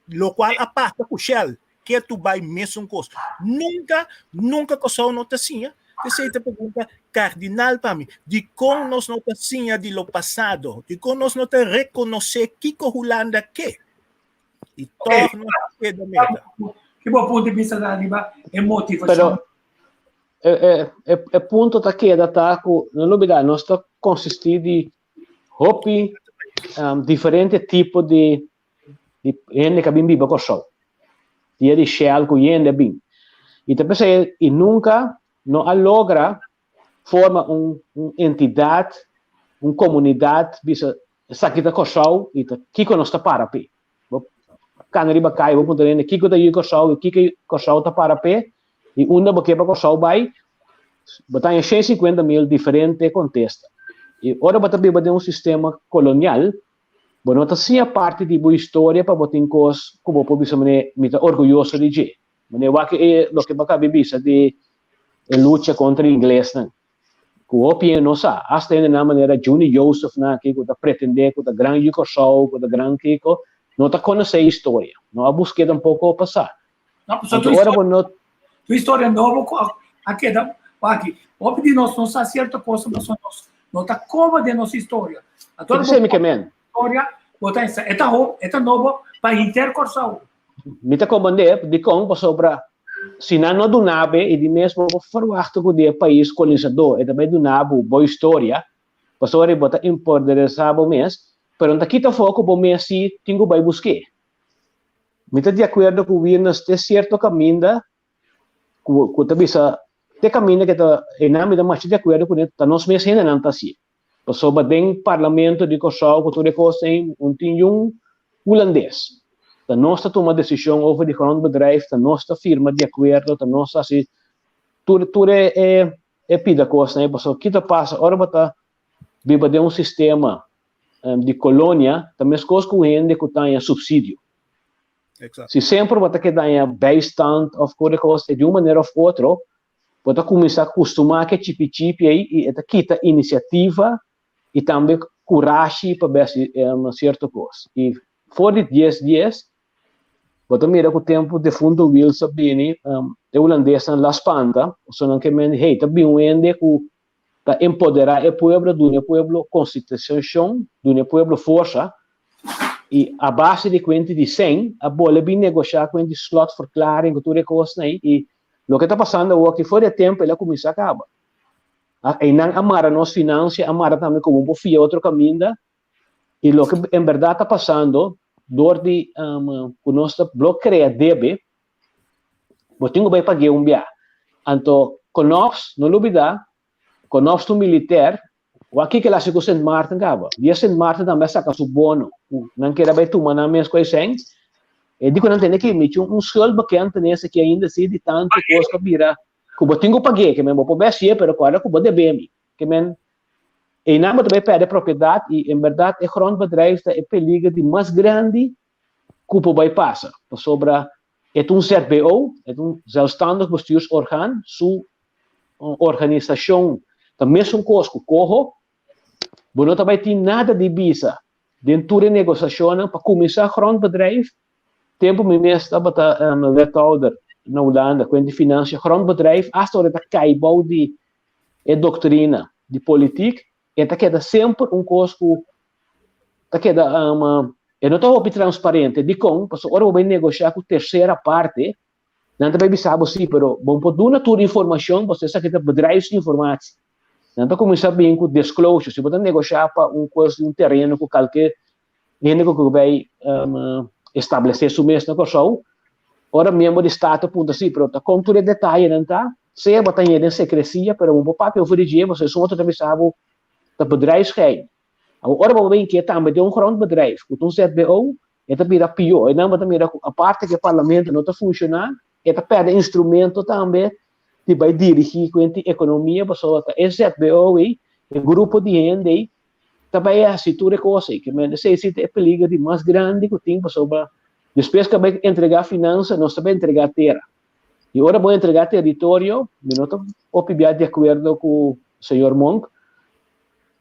lokual a pasa ku Shell, ke tu bai mesun kos. Nunka, nunka Kòrsou no ta siña? Esei ta pregunta kardinal pa mi. Dikon nos no ta siña di lo pasado? Dikon nos no ta rekonosé kiko Hulanda ke? I tòg no ta keda meta. Ki bo punto di bista ta riba e motivashon? Pero e, e, e, e punto ta keda ta ku no lubida nos ta konsistí di hopi um, diferente tipo di di hende ku a bin biba Kòrsou. Dia di Shell ku yende a bin. I ta p'esei i nunka no a logra forma un, un entidat, un komunidat bisa Esaki ta Kòrsou i ta kiko nos ta para p'e. Bo kana riba kai, bo puntra hende kiko ta yu Kòrsou i kiko Kòrsou ta para p'e i unda bo ke pa Kòrsou bai, bo ta haña 150 mil diferente kontesta. I ora bo ta biba den un sistema kolonial, bo no ta siña parti di bo historia pa bo tin kos ku bo por bisa manera mi ta orguyoso di dje. Manera wak e loke bo a kabi bisa di e lucha kontra inglesnan. Ku hopi hende no sa, asta hendenan manera Juni Josefnan aki ku ta pretendé ku ta gran yu Kòrsou, ku ta gran kiko, no ta konosé e historia, no a busk'é tampoko pa sa. No, pasobra Anto ora bo no. Tu historia nobo ku a keda aki. Hopi di nos no sa sierto kosa pasobra nos no ta koba den nos historia. Anto ora bo ke men. Historia, bo ta pensa, e ta hopi, e ta nobo pa henter Kòrsou. Mi ta komprendé dikon, pasobra si nan no duna bo e di mes bo por ferwachta ku di e pais kolonisadó e ta bai duna bo bo historia, pasobra bo ta empoderá bo mes, pero no ta kita afó ku bo mes si tin ku bai busk'é. Mi ta di akuerdo ku Wirnes te sierto kaminda ku ku ta bisa te kaminda ke ta einan mi ta masha di akuerdo kuné ta nos mes hendenan ta hasié. Pasobra den parlamento di Kòrsou ku tur e kos ei un tin yun hulandes. Ta nos ta tuma desishon over di grondbedrijf, ta nos ta firma di akuerdo, ta nos ta hasi tur tur e e e pida kosnan ei. Pasobra ki ta pasa ora bo ta biba den un sistema di kolonia ta meskos ku hende ku ta haña supsidio. Si semper bo ta keda haña bijstand òf kos di kos di un manera òf otro Bo ta kuminsá kustumá ku e chipi chipi ei i e ta kita inisiativa i tambe kurashi pa besi sierto kos. I for di dies dies bo ta mira ku tempu defuntu Wiels a bini e hulandesnan la spanta pasobra nan ke mende hey ta bin un hende ku ta empoderá e pueblo duna e pueblo konstitushon duna e pueblo forsa i a base di kuenti di sèn a bole bin negoshá kuenti slotverklaring ku tur e kosnan ei i Loke ta pasando awor ki for di e tempu el a kuminsá kaba. Einan a mara nos finansia, a mara tambe ku bo por fia otro kaminda i loke en bèrdat ta pasando dor di ku nos ta blok krea debe, bo tin ku bai pag'é un bia. Anto Konops, no lubidá, Konops ta un militèr Wak kiko el hasi ku Sint Maarten kaba. Dia Sint Maarten tambe a saka su bono ku nan kere bai tuma nan mes ku esei. E di ku nan tene ki michi un schuld bekentenis aki ainda si di tantu kos ku a bira ku bo tin ku pag'é ke men bo por bai hasié pero kòrda ku bo debe mi. Ke men einan bo ta bai pèrdè propiedat i en bèrdat e grondbedrijf ta e peliger di mas grandi ku por bai pasa pasobra e ta un ZBO, e ta un zelfstandig bestuursorgaan, su organisashon ta mesun kos ku koho, bo no ta bai tin nada di bisa den tur e negosiashonnan pa kuminsá grondbedrijf, tempu mi mes tabata wethouder na Hulanda kuent di finansia, grondbedrijf asta ora e ta kai bou di e doktrina di politik, E ta keda semper un kos ku ta keda e no ta hopi transparente. Dikon? Pasobra ora bo bai negoshá ku tersera parte, nan ta bai bisa bo sí, pero bo no por duna tur informashon pasobra esaki ta bedrijfsinformatie. Nan ta kuminsá bin ku disclosure. Si bo ta negoshá pa un kos di un tereno ku kalke hende ku bai establesé su mes na Kòrsou, ora miembro di Staten puntra sí, pero ta kon tur e detayenan ta? Sea bo ta hende den sekresia, pero bo por papia over di dje, pasobra esun otro ta bisa bo ta bedrijfsgeheim. Awor, ora bo bin ke tambe den un grondbedrijf ku ta un ZBO, e ta bira pió. Einan bo ta mira ku aparte ku e parlamento no ta funshoná, e ta pèrdè instrumento tambe di bai dirigí ku hende ekonomia, pasobra ta e ZBO ei, e grupo di hende ei, ta bai hasi tur e kos ei. Ke men esei si ta e peliger di mas grandi ku tin pasobra despues ku a bai entregá finansa nos ta bai entregá tera. I ora bo entregá teritorio, mi no ta hopi bia di akuerdo ku señor Monk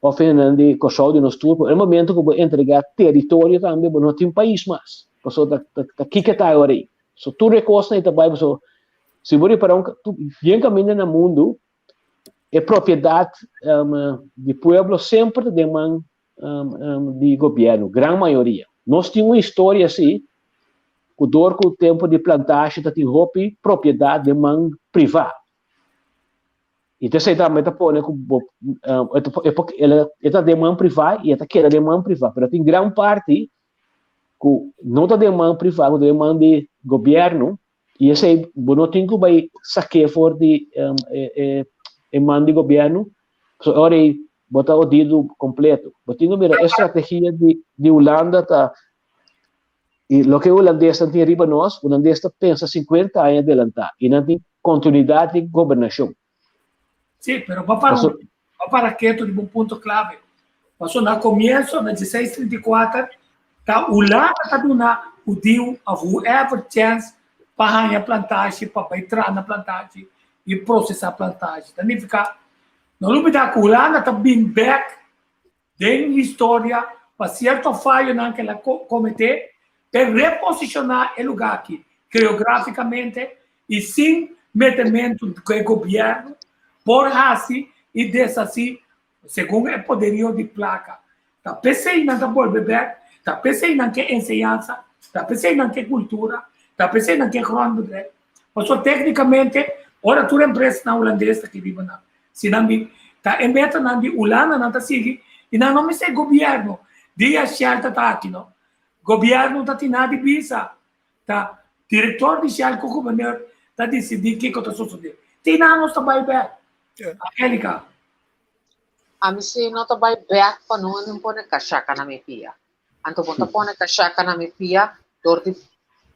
òf hendenan di Kòrsou di nos tur, pero e momento ku bo entregá teritorio tambe bo no tin pais mas. Pasobra ta ta kiko ta awor ei. So tur e kosnan ei ta bai pasobra si bo ripará un bien kaminda na mundu E propiedat di pueblo semper ta den man di gobierno, gran mayoria. Nos tin un historia si, ku dor ku tempo di plantashi ta tin hopi propiedat den man priva. I ta esei tambe ta pone ku bo e ta den man priva i e ta keda den man priva, pero tin gran parti ku no ta den man priva, ku ta den man di gobierno. I esei bo no tin ku bai sak'é for di e man di gobièrnu, pasobra ora ei bo ta odidu kompleto. Bo tin ku mira e strategia di Hulanda ta, i loke hulandesnan tin riba nos, hulandes ta pensa sinkuenta aña adelantá i nan tin kontinuidat di gobernashon. Sí, pero bo para, bo para ketu riba un punto klave. Pasobra na komienso, na dieseis trinta i kuater, ta Hulanda ta duna hudiu of whoever chèns pa haña plantashi, pa bai traha na plantashi i prosesá plantashi. Ta nifiká. No lubidá ku Hulanda ta bin bèk den historia pa sierto fayonan ku el a kometé p'e reposishoná e lugá aki geográfikamente i sin metementu ku e gobièrnu por hasi i deshasí segun e poderio di plaka. Ta p'esei nan ta bolbe bèk, ta p'esei nan ke enseñansa, ta p'esei nan ke kultura, ta p'esei nan ke grondbedrijf. Pasobra téknikamente ora tur empresanan hulandes ta aki riba nan, si nan bin, ta e metanan di Hulanda nan ta sigui i nan no mester gobièrnu. Dia Shell ta ta aki no. Gobièrnu ta tin nada di bisa. Ta direktor di Shell ku goberneur ta disidí kiko ta sosodé. Tin nan nos ta bai bèk. Angelica. Ami si no ta bai bèk pa no nin pone kashaka na mi pia. Anto bo ta pone kashaka na mi pia dor di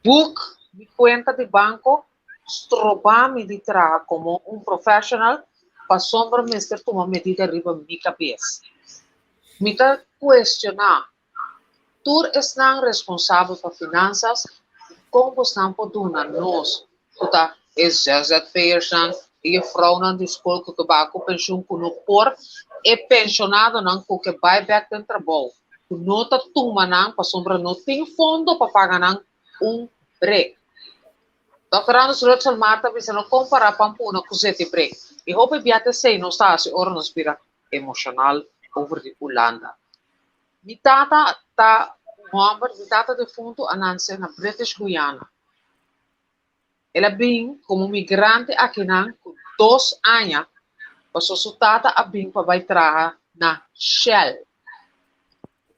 boek mi kuenta di banko, stroba mi di traha komo un professional pasobra mester tuma medida riba mi kabes. Mi ta kuestioná Tur esnan responsabel pa finansas kon bosnan por duna nos ku ta e zzp'ersnan, e jefrounan di skol ku ke bai ku penshun ku no por, e penshonadonan ku ke bai bek den trabou ku no ta tuma nan pasobra no tin fondo pa paga nan un brek. Dòkter Anders Rutzel Marta bisa no kompará pampuna ku zeti brek i hopi bia ta esei nos ta hasi ora nos bira emoshonal over di Hulanda. Mi tata ta un hòmber, mi tata defuntu a nanse na British Guyana. El a bin komo migrante akinan ku dos aña pasobra su tata a bin pa bai traha na Shell.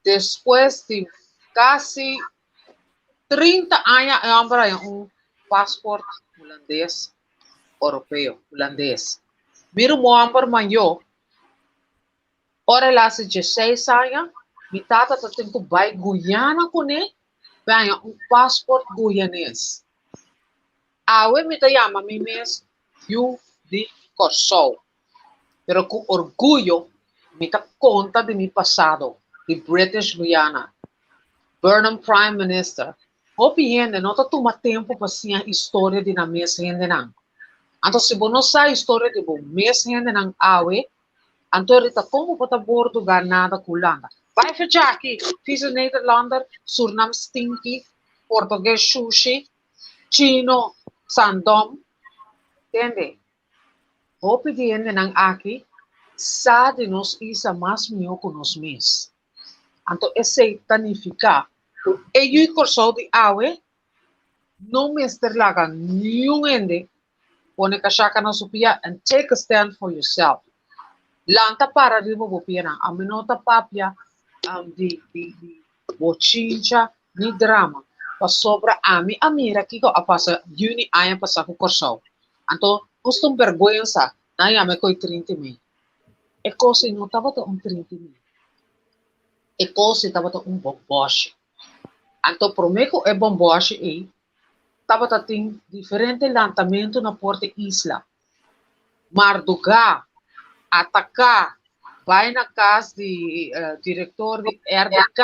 Despues di kasi 30 aña e hòmber a haña un pasport hulandes, oropeo, hulandes. Mi ruman hòmber mayó Ora el hasi dieseis aña, mi tata ta tin ku bai Guyana kuné pa haña un pasport guyanes. Awe mi ta yama mi mes yu di Kòrsou, pero ku orguyo mi ta konta di mi pasado di British Guyana. Burnham Prime Minister, Hopi hende no ta tuma tempu pa siña historia di nan mes hendenan. Anto si bo no sa historia di bo mes hendenan awe, Anto Rita kon bo por ta bordo ganada ku Hulanda? Bai fecha aki, Vieze Nederlander, Surnam stinky, Portugues shushi, Chino sandom. Tende, hopi di hendenan aki sa di nos isla mas mihó ku nos mes. Anto esei ta nifiká ku e yu Kòrsou di awe no mester laga niun hende pone kashaka na su pia and take a stand for yourself. Lanta para riba bo pianan. Ami no ta papia um, di, di, di bochincha ni drama. Pasobra ami a mira kiko a pasa juni aña pasá ku Kòrsou. Anto, nos ta un bergwensa, nan yama e koi trinta i mei. E kos ei no tabata un trinta i mei. E kos ei tabata un bòbòshi. Anto promé ku e bòmbòshi ei tabata tin diferente lantamentu na Porta Isla. Mardugá, ataká, bai na kas di direktor di RDK,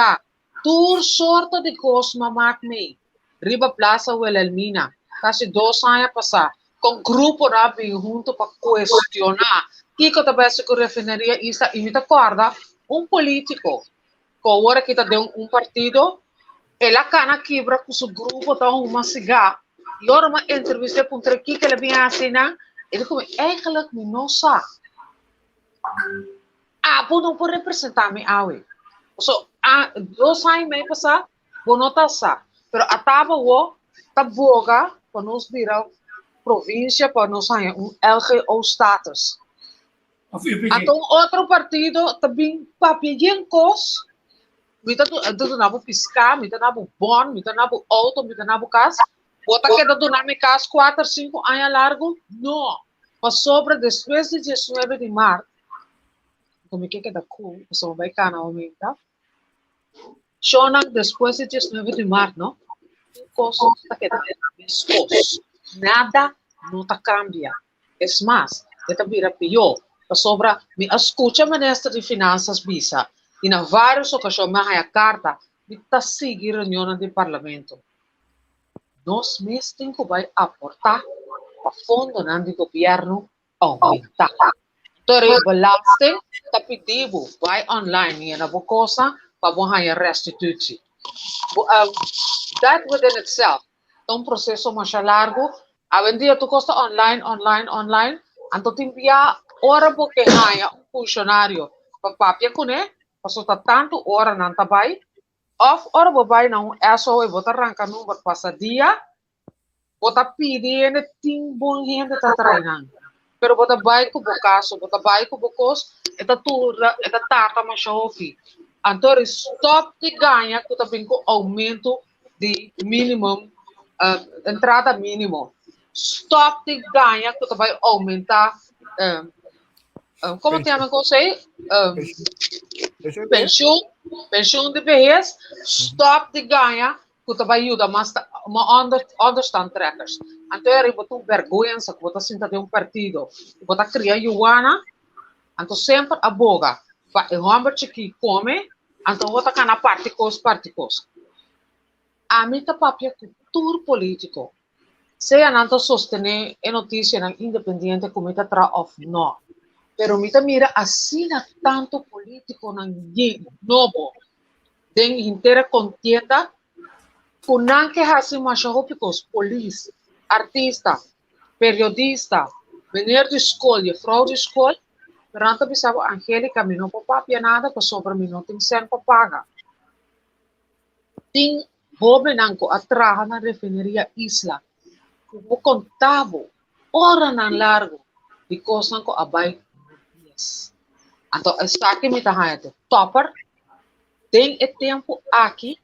tur sorto di kos m'a mak mei riba Plaza Wilhelmina kasi dos aña pasá kon gruponan a bin huntu pa kuestioná kiko ta bai hasi ku Refineria Isla i mi ta kòrda un polítiko ku awor aki ta den un partido, el a kana kibra ku su grupo ta huma sigá i ora mi a entrevist'é puntr'é kiko el a bin hasi einan, el di ku mi, Eigenlijk mi no sa. Abo no por representá mi awe. Pasobra a dos aña i mei pasá bo no ta sa, pero ataba awor ta boga pa nos bira provinsia pa nos haña un LGO status. Of UPG. Anto un otro partido ta bin papia yen kos, mi ta duna bo piská, mi ta duna bo bon, mi ta duna bo outo, mi ta duna bo kas. Bo ta keda duna mi kas kuater, sinku aña largu? No! Pasobra despues di diesnuebe di mart, ku mi ke keda ku, pasobra mi bai kana aumenta, Shownan despues di diesnuebe di mart no, tur kos ta keda meskos. Nada no ta kambia. Es mas, e ta bira pió, pasobra mi a skucha minister di Finansas bisa i na vários okashon mi a haña karta, mi ta sigui reunionnan di parlamento. Nos mes tin ku bai aportá pa fondonan di gobièrnu oumentá. Tori belasting ta pidi bo bai online yena bo kosnan pa bo haña restitutie. Bo that within itself ta un proseso masha largu. Awendia tur kos ta online, online, online. Anto tin bia ora bo ke haña un funshonario pa papia kuné, pasobra ta tantu ora nan ta bai, òf ora bo bai na un SOE bo ta ranka number pasa dia, Bo ta pidi hende, tin bon hende ta trae nan. Pero bo ta bai ku bo kaso, bo ta bai ku bo kos, e ta tura, e ta tarda masha hopi. Anto ri stop di gaña ku ta bin ku oumento di minimum, entrada minimo. Stop di gaña ku ta bai oumenta, komo ta yama e kos ei? Penshun, penshun di behes. Stop di gaña ku ta bai yuda mas ta ma onder onderstandtrekkers. Anto e riba tur bergwensa ku bo ta sinta den un partido ku bo ta kria yuwana, anto semper a boga pa e hòmber chikí kome, anto bo ta kana parti kos parti kos. Ami ta papia ku tur polítiko, sea nan ta sostené e notisianan independiente ku mi ta traha òf nò, pero mi ta mira asina tantu polítikonan yen nobo den henter e kontienda ku nan ke hasi masha hopi kos, polis, artista, periodista, meneer di skol, jefrou di skol, pero nan ta bisa bo, Angelica, mi no por papia nada pasobra mi no tin sèn pa paga. Tin hóbennan ku a traha na refineria Isla ku bo konta bo oranan largu di kosnan ku a bai robes. Anto esaki mi ta haña te tòper. Den e tempu aki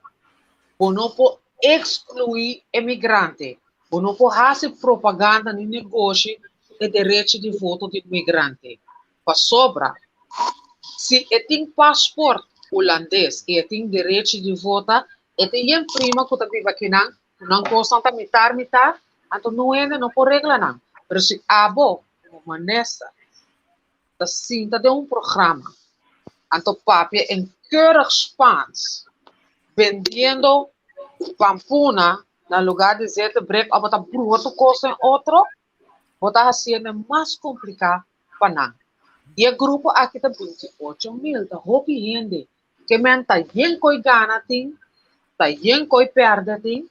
bo no por ekskluí e migrante, bo no por hasi propaganda ni negoshi e derechi di voto di un migrante. Pasobra si e tin pasport hulandes i e tin derechi di vota, e tin yen prima ku ta biba akinan, ku nan kosnan ta mitar mitar, anto no hende no por regla nan. Pero si abo komo minister ta sinta den un programa, anto papia en keurig Spaans, bendiendo pampuna na lugar di zete brek òf bo ta bruha tur kos den otro, bo ta hasiendo e mas kompliká pa nan. I e grupo aki ta 28.000, ta hopi hende. Ke men ta yen koi gana tin, ta yen koi pèrdè tin,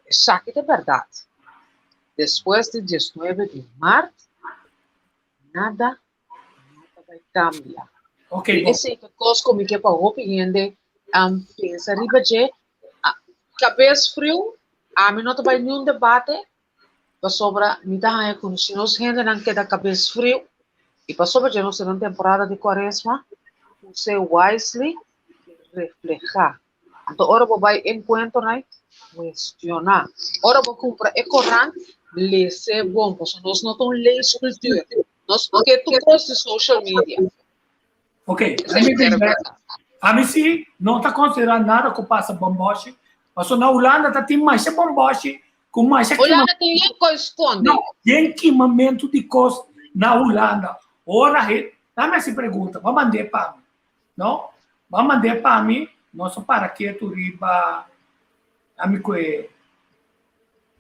esaki ta bèrdat. Despues di 19 di mart, nada no ta bai kambia. Ok, I bon. esei ta kos ku mi ke pa hopi hende pensa riba dje. Kabes friu, ami no ta bai niun debate, Pasobra mi ta haña ku si nos hendenan keda kabes friu, i pasobra dje nos ta den temporada di kuaresma, use wisely i reflehá. Anto ora bo bai enkuentronan, kuestioná. Ora bo kumpra e korant, les'é bon, pasobra nos no ta un leeskultuur. Nos no ke tur kos di social media. Ok, ami si no ta konsiderá nada ku pasa bomboshi, pasobra na Hulanda ta tin masha bomboshi ku masha kima. Hulanda tin yen kos skonde. No, yen kimamentu di kos na Hulanda. Ora he, dame hasi pregunta, bo a mand'é pa mi, no? Bo a mand'é pa mi, nos a para ketu riba, ami ku e,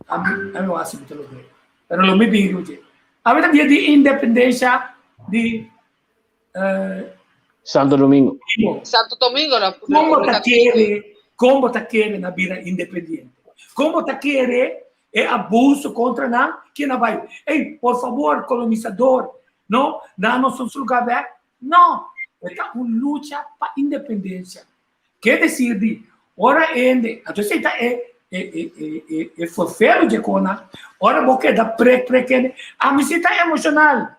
ami, ami wak si mi ta logr'é, pero lo mi bin riba dje. Awe ta dia di independencia di Santo Domingo. Santo Domingo la Como ta kere, como ta kere na bira independiente? Como ta kere e abuso contra nan? Ken a bai? Ey, por favor, colonisador, no, nan nos un lugar bek? No, e ta un lucha pa independencia. Ke decir di, ora hende, anto esei ta e e e e e e forfero dje kona, ora bo keda prek prek hende, ami si ta emocional.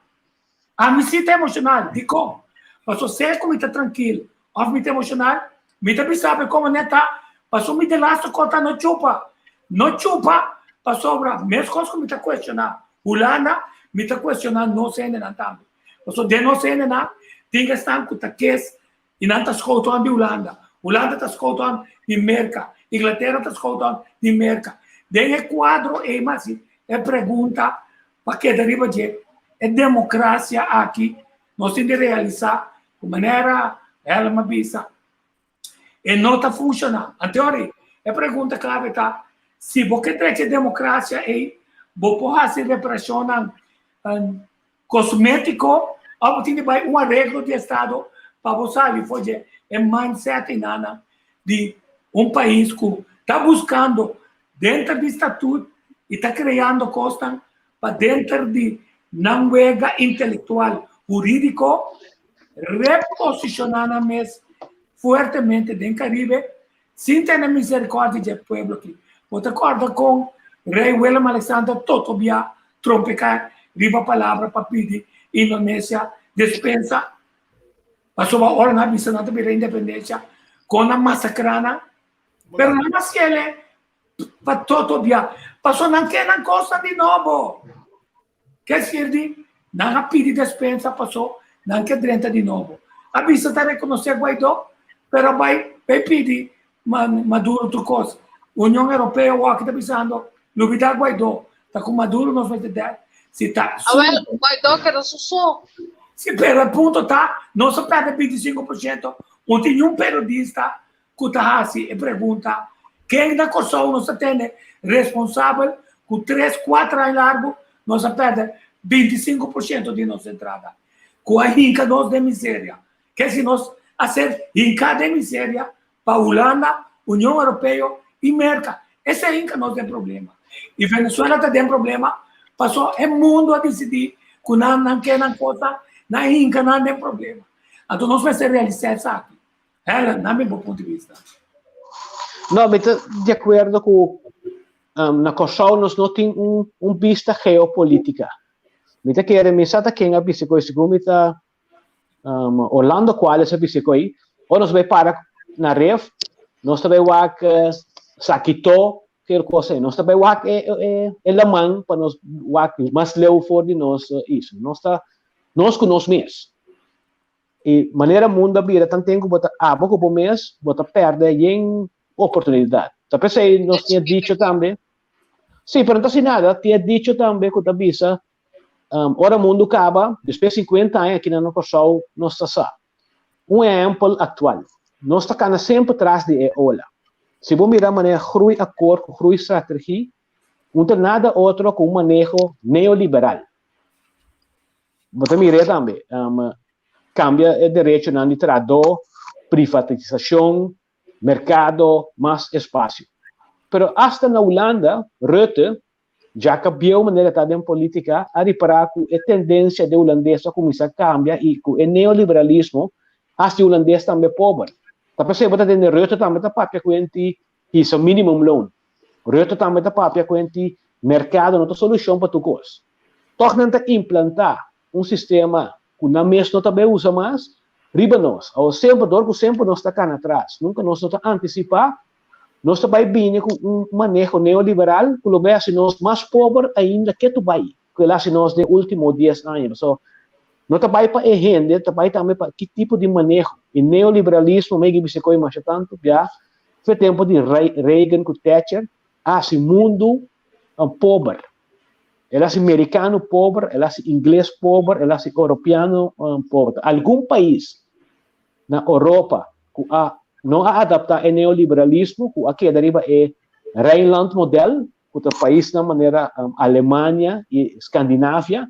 Ami si ta emocional. Dikon? Paso sea ku mi ta trankil òf mi ta emocional, mi ta bisa bo komo nèt ta, paso mi delaste kos ta no chupa. No chupa pasobra meskos ku mi ta kuestioná Hulanda, mi ta kuestioná nos hendenan tambe. Paso den nos hendenan tin esnan ku ta kes i nan ta skoutoan di Hulanda. Hulanda ta skoutoan di Merka. Inglatera ta skoutoan di Merka. Den e kuadro ei mas e pregunta pa keda riba dje e demokrasia aki nos tin di realisá ku manera Helm a bisa e no ta funshoná. Anteori e pregunta klave ta si bo ke drecha e demokrasia ei bo por hasi reparashonnan kosmétiko. Òf bo tin di bai un areglo di estado pa bo sali for dje e mindset einanan di un pais ku ta buskando denter di statuut i ta kreando kosnan pa denter di nan wega intelektual hurídiko reposishoná nan mes fuertemente den Karibe sin tene miserikòrdia dje pueblo aki. Bo ta kòrda kon Rei Willem Alexander toto bia trompeká riba palabra pa pidi Indonesia despensa pasobra ora nan a bisa nan ta bira independensia kon nan masakrá nan? Pero nan a hasiel pa toto bia pasobra nan ke nan kosnan di nobo. Ke sirbi? Nan a pidi despensa paso nan ke drenta di nobo. A bisa ta rekonosé Guaidó, pero a bai bai pidi Maduro tur kos. Union Europeo awor ta bisando, lubidá Guaidó, ta ku Maduro nos mester dèl. Si ta su. Awel, Guaidó keda su so. Si, pero e punto ta, nos a pèrdè 25%, no tin niun periodista ku ta hasi e pregunta, Ken na Kòrsou nos ta tene responsabel ku tres, kuater aña largu nos a pèrdè 25% di nos entrada, ku a hinka nos den miseria? Ke si nos a ser hinká den miseria pa Hulanda, Union Europeo i Merka? Esei hinka nos den problema. I Venezuela ta den problema pasobra e mundu a disidí ku nan nan ke nan kos, nan hinka nan den problema. Anto nos mester realisá esaki. Helen, dame bo punto di vista. No, mi ta di akuerdo ku um, na Kòrsou nos no tin un, un bista geopolítika. Mi ta kere, mi sa ta ken a bisa koi, segun mi ta um, Orlando Cuales a bisa koi, ora nos bai para na ref, nos ta bai wak uh, Sakito, ker kos ei. Nos ta bai wak e, e, e laman pa nos wak mas leu for di nos uh, isla. Nos ta, nos ku nos mes. E manera mundo a bira tan ten ku bo ta abo ku bo mes, bo ta pèrdè yen oportunidat. Ta p'esei nos tin e dicho tambe, sí, pero no ta hasi nada, tin e dicho tambe ku ta bisa, ora mundu kaba, despues sinkuenta aña aki na Kòrsou nos ta sa. Un ehèmpel aktual, nos ta kana semper tras di e ola. Si bo mira manera groeiakkoord ku groeistrategie, no ta nada otro ku un maneho neoliberal. Bo ta mir'é tambe. Kambia e derechonan di trahadó, privatisashon, merkado, mas espasio. Pero asta na Hulanda, Rutte, dja ka bieu manera ta den polítika, a ripará ku e tendensia den hulandes a kuminsá kambia i ku e neoliberalismo hasi hulandes tambe pober. Ta p'esei bo ta tende Rutte tambe ta papia ku henti hisa minimumloon. Rutte tambe ta papia ku henti merkado no ta solushon pa tur kos. Tòg nan ta implantá un sistema ku nan mes no ta bai usa mas riba nos. Awor semper, dor ku semper nos ta kana atras, nunka nos no ta antisipá, nos ta bai bini ku un maneho neoliberal ku lo bai hasi nos mas pober ainda ke tu bai ku el hasi nos den último dies aña. Pasobra no ta bai pa e hende, ta bai tambe pa ki tipo di maneho. E neoliberalismo mei bisa koe masha tantu bia fe tempu di Reagan ku Thatcher a hasi mundu pober. El a hasi merikano pober, el a hasi ingles pober, el a hasi oropeano pober. Algun pais na Oropa ku a no a adaptá e neoliberalismo, ku a keda riba e Rijnland model, ku ta paisnan manera Alemania i Skandinavia,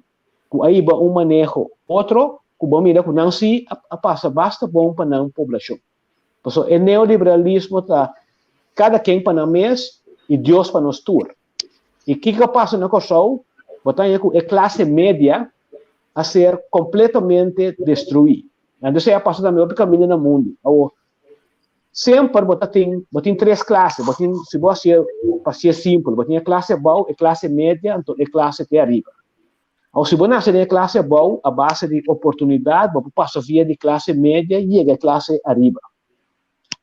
ku a hiba un maneho otro, ku bo mira ku nan si a pasa basta bon pa nan poblashon. Pasobra e neoliberalismo ta kada ken pa nan mes i Dios pa nos tur. I kiko a pasa na Kòrsou? Bo ta haña ku e klase media a ser kompletamente destruí. Anto esei a pasa tambe hopi kaminda na mundu. Awor, semper bo ta tin, bo tin tres klase, bo tin, si bo hasié pa hasié simpel, bo tin e klase abou, e klase media, anto e klase te ariba. Awor, si bo nase den e klase abou, a base di oportunidat, bo por pasa via di klase media i yega e klase ariba.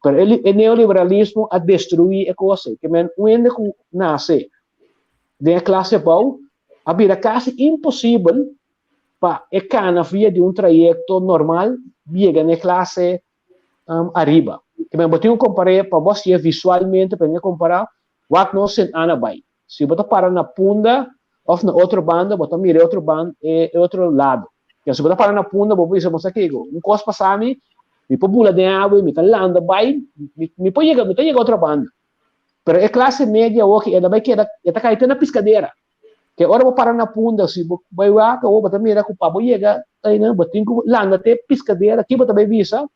Pero e neoliberalismo a destruí e kos ei. Ke men un hende ku nase den e klase abou a bira kasi imposibel pa e kana via di un trayekto normal yega na e klase ariba. Ke men bo tin ku kompar'é pa bo hasié visualmente pa hende kompará wak nos Sint Anna bai. Si bo ta para na Punda of na otro banda bo ta mira e otro banda e otro lado. Pero si bo ta para na Punda bo por bisa bo sa kiko un kos pasa mi, mi por bula den awa i mi ta landa bai, mi mi por yega mi ta yega otro banda. Pero e klase media awoki e ta bai keda e ta kai te na piskadera. Ke ora bo para na Punda si bo bai wak awor bo ta mira ku pa bo yega. einan, bo tin ku landa te piskadera, ki bo ta bai bisa?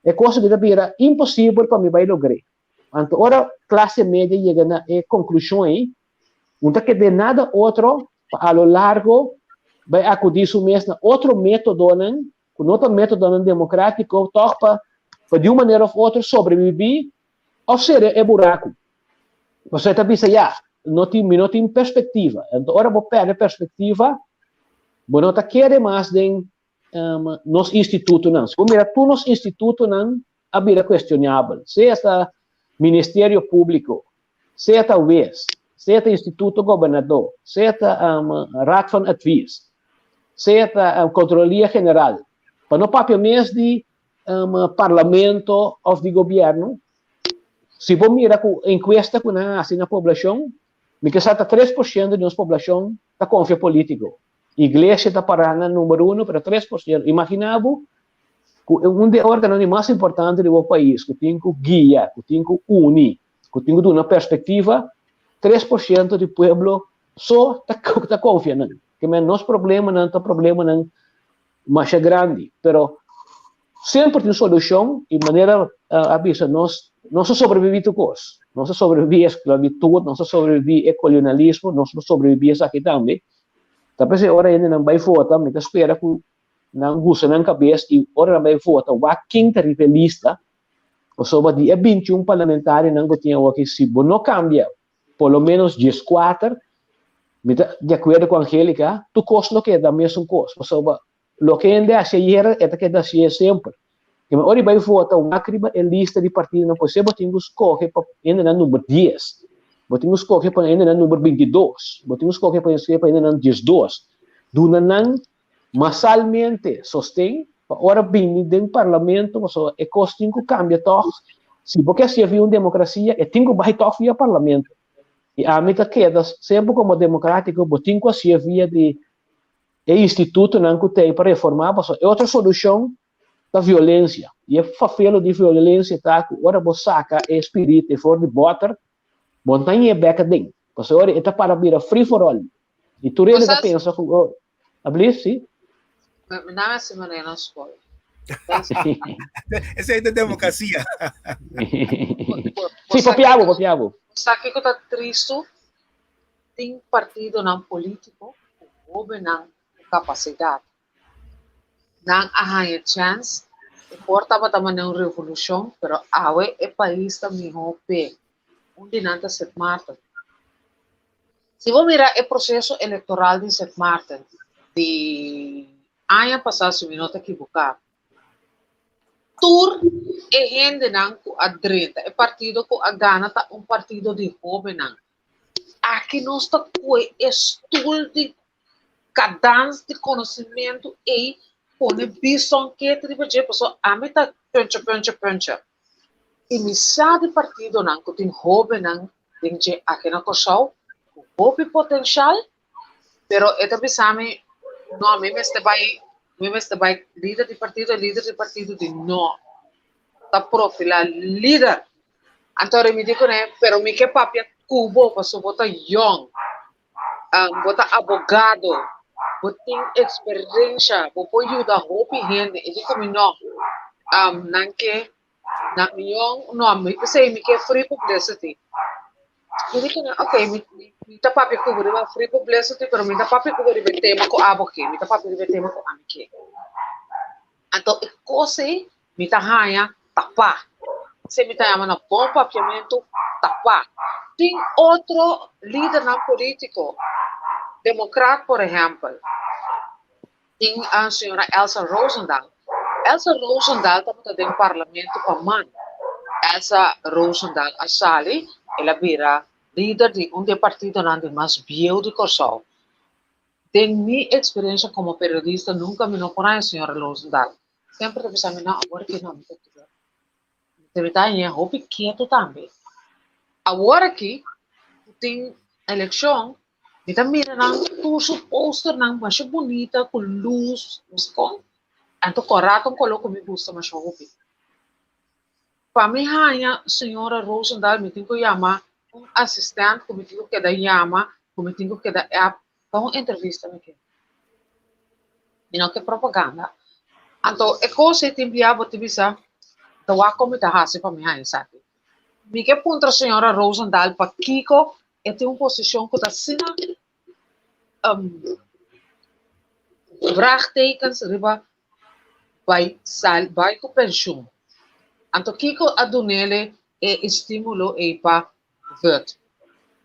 E kos aki ta bira imposibel pa mi bai logr'é. Anto ora klase media yega na e konklushon ei, no ta keda nada otro pa a lo largo bai akudí su mes na otro métodonan ku no ta métodonan demokrátiko tòg pa pa di un manera òf otro sobrebibí òf sera e buraku. Pasobra e ta bisa ya, no tin, mi no tin perspektiva. Anto ora bo pèrdè perspektiva, bo no ta kere mas den nos institutonan. Si bo mira tur nos institutonan a bira kuestionabel, sea ta Ministerio Públiko, sea ta wes, sea ta Instituto Gobernador, sea ta Raad van Advies, sea ta Kontroloria General, pa no papia mes di Parlamento òf di gobièrnu, si bo mira ku enkuesta ku nan a hasi na poblashon, mi ke sa ta 3% di nos poblashon ta konfia polítiko. Iglesia ta pará na number uno, pero 3%. Imaginá bo ku un di e órganonan di mas importante di bo pais, ku tin ku guia, ku tin ku uni, ku tin ku duna perspektiva, 3% di pueblo so ta ta konfia nan. Ke men nos problemanan ta problemanan masha grandi, pero semper tin solushon i manera a bisa nos nos a sobreviví tur kos. Nos a sobreviví esklabitut, nos a sobreviví e kolonialismo, nos lo sobreviví esaki tambe. Ta p'esei ora hendenan bai vota mi ta spera ku nan gusta nan kabes i ora nan bai vota wak ken ta riba e lista, pasobra di e 21 parlamentarionan ku tin awoki si bo no kambia por lo menos 14, mi ta di akuerdo ku Angelica, tur kos lo keda mesun kos, pasobra loke hende hasi ayer e ta keda hasié semper. Keme ora i bai vota wak riba e lista di partidonan por esei bo tin ku skohe pa hendenan number dies, bo tin ku skohe pa hendenan number 22, bo tin ku skohe pa pa hendenan 12. Duna nan masalmente sosten pa ora bini den parlamento pasobra e kos tin ku kambia tòg. Si bo ke hasié via un demokrasia e tin ku bai tòg via parlamento. I ami ta keda semper komo demokratiko bo tin ku hasié via di e institutonan ku t'ei pa reformá pasobra e otro solushon ta violensia. I e fafelo di violensia ta ku ora bo saka e spiritu for di bòter, bo no ta ñe bèk aden. Pasobra ora e ta para bira free for all. I tur hende ta pensa ku, oh, ablief, si? Mi nan a hasi manera na skol. Esei ta demokrasia. Si, papia bo, papia bo. Sa kiko ta tristu? Tin partidonan polítiko ku hóbennan ku kapasidat. Nan a haña chèns, e por tabata manera un revolushon, pero awe e pais ta mihó p'e. Un di nan ta Sint Maarten. Si bo mira e proseso elektoral di Sint Maarten di aña pasá, si mi no ta kibuká, tur e hendenan ku a drenta e partido ku a gana ta un partido di hóbennan. Aki nos ta kohe e stul di kadans di konosementu ei pone bison ketu riba dje pasobra ami ta puncha puncha puncha. I mi sa di partidonan ku tin hóbennan den dje aki na Kòrsou ku hopi potenshal pero e ta bisa mi no mi mester bai mi mester bai lider di partido lider di partido di no ta profilá lider. Anto mi di kuné pero mi ke papia ku bo pasobra bo ta yòn. Bo ta abogado, bo tin eksperensha, bo por yuda hopi hende. E di ku mi no, nan ke nan mion, no, mi p'esei mi ke free publicity. Mi di ku nan, ok, mi mi ta papia ku bo riba free publicity, pero mi ta papia ku bo riba e tema ku abo ke, mi ta papia riba e tema ku ami ke. Anto e kos ei mi ta haña tapá. Esei mi ta yama na bon papiamentu tapá. Tin otro lidernan polítiko, demokrat por ehèmpel, tin señora Elsa Rozendal. Elsa Rozendal tabata den parlamento pa man. Elsa Rozendal a sali, el a bira lider di un di e partidonan di mas bieu di Kòrsou. Den mi eksperensha komo periodista nunka mi no por haña señora Rozendal. Semper ta bisa mi no, awor aki no, mi ta keda. Mi ta bita haña hopi ketu tambe. Awor aki ku tin elekshon, mi ta mira nan tur su posternan masha bunita ku lus, no sé kon. Anto kòrá ta un koló ku mi gusta masha hopi. Pa mi haña señora Rozendal mi tin ku yama un asistent ku mi tin ku keda yama, ku mi tin ku keda app pa un entrevista mi ke. Mi no ke propaganda. Anto e kos ei tin bia bo tin bisa, ta wak kon mi ta hasi pa mi haña esaki. Mi ke puntra señora Rozendal pakiko e tin un posishon ku ta asina vraagtekens riba bai sal bai ku penshun. Anto kiko a dunele e estímulo ei pa vut?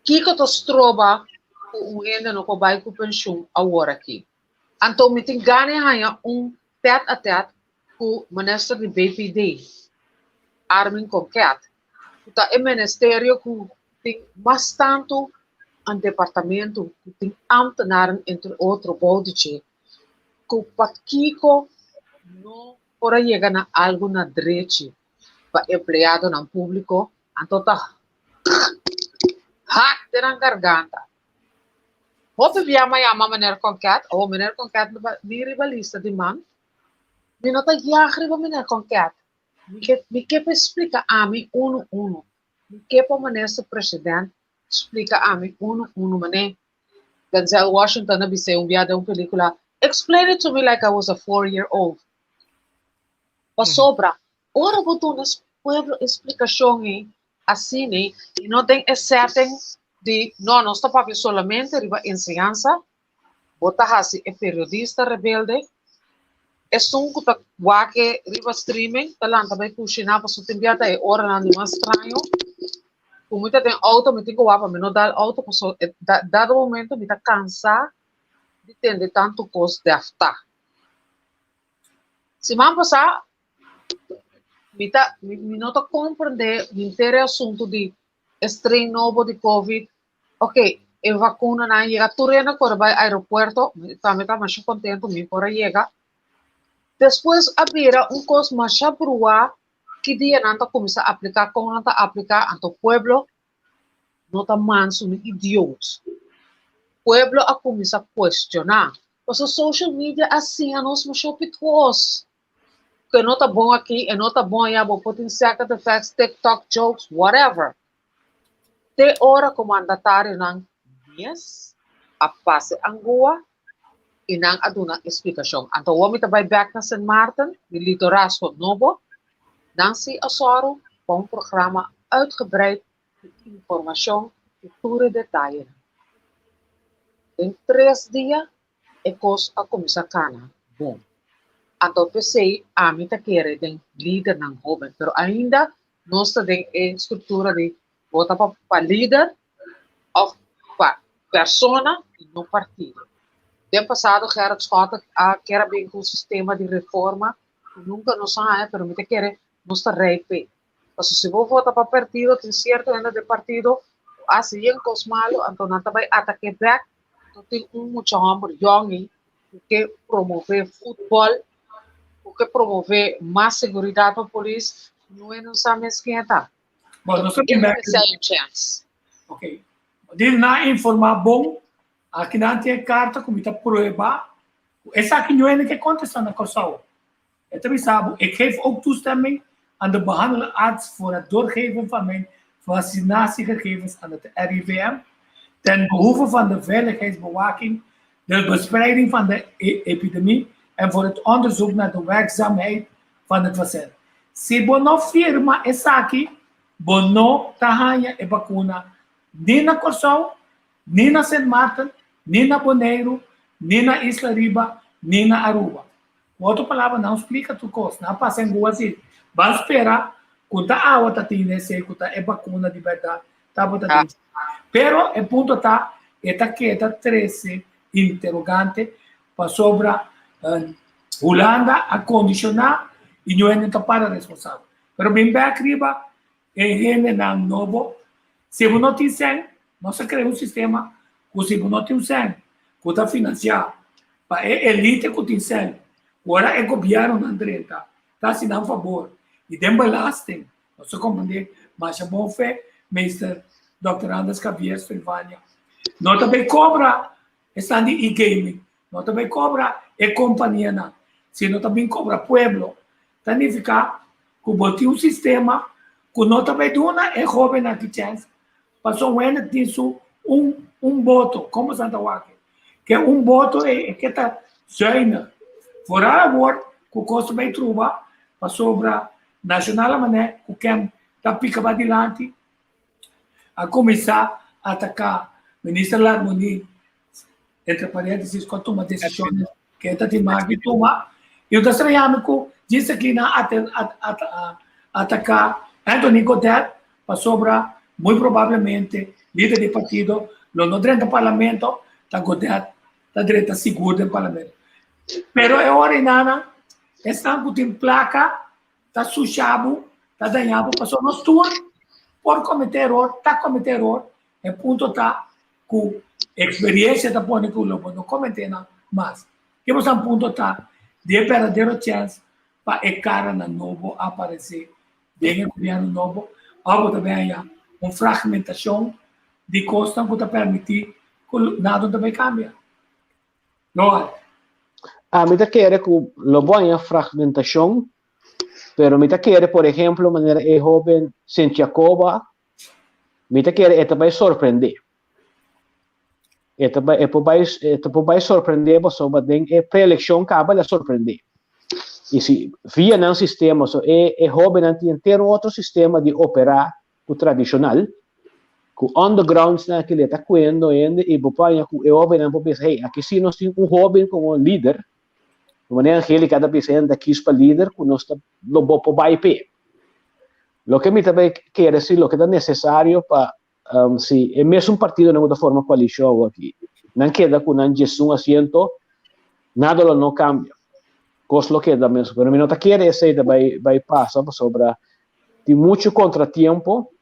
Kiko ta stroba ku un hende no por bai ku penshun awor aki? Anto mi tin gana di haña un tèt a tèt ku minister di BPD, Armin Konket, ku ta e ministerio ku tin mas tantu un departamento ku tin ámtenaren entre otro bou di dje, ku pakiko no por a yega na algu na drechi pa empleadonan públiko, anto ta hak den nan garganta. Hopi bia m'a yama meneer Konket, oh meneer Konket no ni riba lista di man. Mi no ta yag riba meneer Konket. Mi ke mi ke pa e splika ami unu unu. Mi ke pa minister president splika ami unu unu manera Denzel Washington a bis'é un bia den un pelikula, Explain it to me like I was a four year old. Pasobra ora bo duna pueblo e splikashon ei asina ei i no den e setting di no nos ta papia solamente riba enseñansa, bo ta hasi e periodista rebelde, esun ku ta wak e riba streaming ta lanta bai kushiná pasobra tin bia ta e oranan di mas straño ku mi ta den outo mi tin ku wak pa mi no dal outo pasobra dado momento mi ta kansa di tende tantu kos dèftá. Siman pasá mi ta mi no ta komprendé henter e asuntu di e strain nobo di covid. Ok, e vakunanan a yega, tur hende a kore bai aeropuerto, mi tambe ta masha kontentu mi por a yega. Despues a bira un kos masha bruá ki dia nan ta kuminsá apliká, kon nan ta apliká, anto pueblo no ta mansu ni idioot. Pueblo a kuminsá kuestioná. Pasobra social media a siña nos masha hopi kos. Ku e no ta bon aki, e no ta bon ayá, bo por tin second effects, TikTok jokes, whatever. Te ora ku mandatarionan mes a pasa e angua i nan a duna e splikashon. Anto awor mi ta bai bèk na Sint Maarten, di Liderazgo Nobo, Nan si a sòru pa un programa uitgebreid di informashon ku tur e detayenan. Den tres dia e kos a kuminsá kana bon. Anto p'esei ami ta kere den lidernan hóben, pero ainda nos ta den e struktura di vota pa pa lider òf pa persona i no partido. Den pasado Gerrit Schotte a kier a bin ku un sistema di reforma ku nunka nos a haña pero mi ta kere nos ta rei p'e. Pasobra si bo vota pa partido tin sierto hende den partido ku hasi yen kos malu anto nan ta bai atak'é bèk. Anto tin un mucha hòmber yòn ei ku ke promové futbòl, ku ke promové mas seguridat pa polis, no e no sa mes ken e ta. Bon, nos ta bin bèk. Esei un chèns. Ok. Di nan informá bon, akinan tin e karta ku mi ta prueba ku esaki no hende ke kontestá na Kòrsou. E ta bisa bo, Ik geef ook toestemming aan de behandelende arts voor het doorgeven van mijn vaccinatiegegevens aan het RIVM ten behoeve van de veiligheidsbewaking, de bespreiding van de e-, epidemie en voor het onderzoek naar de werkzaamheid van het vaccin. Si bo no firma esaki, bo no ta haña e bakuna ni na Kòrsou, ni na Sint Maarten, ni na Boneiru, ni na Isla Riba, ni na Aruba. Ku otro palabra, nan splika tur kos. Nan pasa en gua si ban spera ku ta awa ta tin esei ku ta e bakuna di bèrdat tabata den. Pero e punto ta, e ta keda trese interogante pasobra Hulanda a kondishoná i ñu hende ta para responsabel. Pero bin bèk riba e hendenan nobo, si bo no tin sèn, nos a krea un sistema ku si bo no tin un sèn ku ta finansiá pa e elite ku tin sèn, ku ora e gobièrnunan drenta ta hasi nan fabor i den belasting, nos a komprendé masha bon fe meester Dòkter Andres Javier Silvania no ta bay kobra esnan di e-gaming, No ta bai kobra e kompanianan, sino ta bin kobra pueblo. Ta nifiká ku bo tin un sistema ku no ta bai duna e hóbennan ki chèns, pasobra un hende tin su un un boto, komo Santa wak? Ke un boto ei e ke ta zuinig. Foral awor ku kos ta bai truba pasobra Nacional a manera ku ken ta pika badilanti a kuminsá ataká Minister Larmonie, entre paréntesis, ku a tuma desishonnan ku e ta tin mag di tuma. I ta strañá mi ku djis aki nan a ataká Anthony Godett pasobra muy probablemente lider di partido lo no drenta parlamento, ta Godett ta drenta sigur den parlamento. Pero e ora einan esnan ku tin plaka ta susha bo, ta daña bo, pasobra nos tur por kometé eror, ta kometé eror, e punto ta ku eksperiencia ta pone ku lo bo no kometé nan mas. Ke boso punto ta di e berdadero chèns pa e karanan nobo aparesé den e gobièrnu nobo, òf bo ta bin haña un fragmentashon di kosnan ku ta permití ku nada no ta bai kambia. Noel. Ami ta kere ku lo bo haña fragmentashon, pero mi ta kere, por ehemplo, manera e hoben Sint Jacoba, mi ta kere e ta bai sorprendé. E ta bai, e por bai, e ta por bai sorprendé pasobra den e preelekshon kaba el a sorprendé. I si via nan sistema, so e e hobennan tin henter un otro sistema di operá ku tradishonal, ku on the ground nan aki le ta kuendo hende i bo por haña ku e hobennan por bisa, hey, aki si nos tin un hoben komo lider, manera Angelica ta bisa hende ta kis pa lider ku nos ta lo bo por bai p'e. Loke mi ta bai kere si loke ta nesesario pa si e mesun partidonan ku ta forma koalishon awor aki nan keda ku nan diesun asiento, nada lo no kambia. Kos lo keda mesun. Pero mi no ta kere esei ta bai bai pasa pasobra tin muchu kontratiempo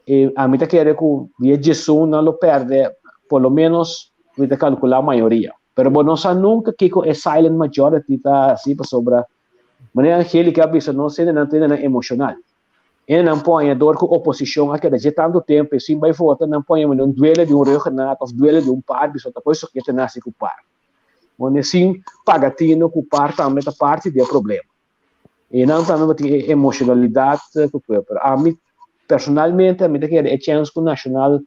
i ami ta kere ku di e diesun nan lo pèrdè por lo ménos mi ta kalkulá mayoria. Pero bo no sa nunka kiko e silent majority ta hasi pasobra manera Angelica a bisa nos hendenan ta hendenan emoshonal. Hendenan por haña dor ku oposishon a keda dje tantu tempu e sin bai vota, nan por haña manera un duele di un ruggenat òf duele di un par, bisa ta por esaki ta nase ku par. Wanneer sin paga tino ku par tambe ta parti di e problema. I nan tambe bo tin e emoshonalidat ku pueblo. Pero ami personalmente ami ta kere e chèns ku Nashonal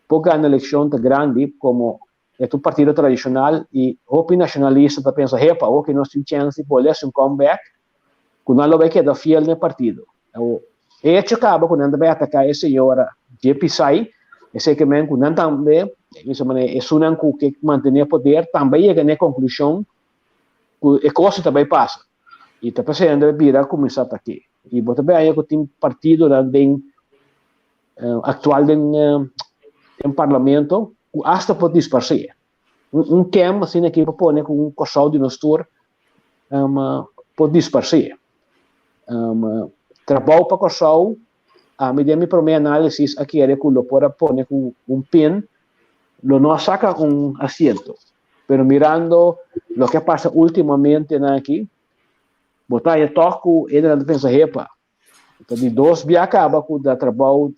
por gana elekshon ta grandi komo E ta un partido tradicional y hopi nacionalista ta pensa, hepa, awor ki nos tin chance di bolbe haci un comeback, cu nan lo bay keda fiel na e partido. Awor, e hecho caba cu nan ta bay ataca e señora JP Sai, esey ke men cu nan tambe, bisa manera, esunnan cu ke mantene e poder tambe a yega na e conclusion cu e cos ta bay pasa. Y ta p'esey nan ta bay bira cuminsa atake. Y bo ta bay haña cu tin partidonan den actual den den parlamento cu hasta por disparce. Un, un kem asina aki por pone cu un Kòrsou di nos tur um, por disparce. Um, trabou pa Kòrsou, ami den mi prome análisis a kere cu lo por a pone cu un pin, lo no a saca un asiento. Pero mirando loke a pasa ultimamente nan aki, bo ta haña tòg cu hende nan ta pensa, hepa, Ta di dos bia kaba ku da trabou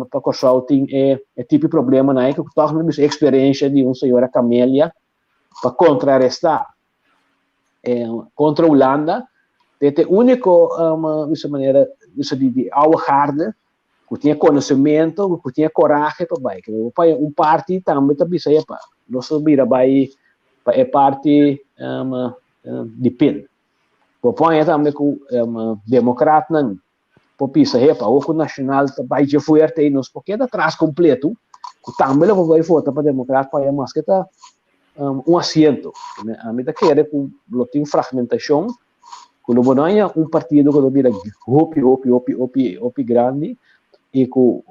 pa Kòrsou tin e e tipo di problemanan ei ku tòg mi bisa eksperensia di un señora Camelia pa kontrarestá kontra Hulanda ta e úniko bisa manera bisa di di oude garde ku tin e konosementu ku tin e korahe pa bai pa un parti tambe ta bisa epa nos ta bira bai pa e parti di pin. Bo por haña tambe ku demokratnan por bisa, hepa, awor ku Nashonal ta bai dje fuerte ei, nos por keda atras kompleto, ku tambe lo por bai vota pa demokrat pa haña maske ta un asiento. Ami ta kere ku lo tin fragmentashon, ku lo bo no haña un partido ku lo bira hopi, hopi, hopi, hopi, hopi grandi i ku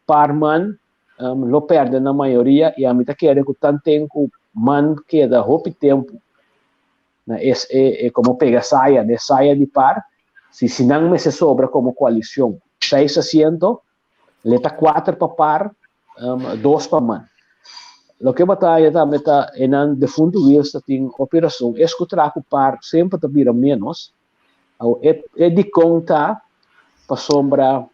par man lo pèrdè nan mayoria i ami ta kere ku tanten ku man keda hopi tempu Na es e e como pega saya de saya di par, si si nan mester sobra como coalicion seis asiento, le ta cuater pa par, dos pa man. Loke bataya tambe ta e nan defuntu Wiels ta tin hopi rason, es cu traha cu par semper ta bira menos, awo e e dicon ta pasobra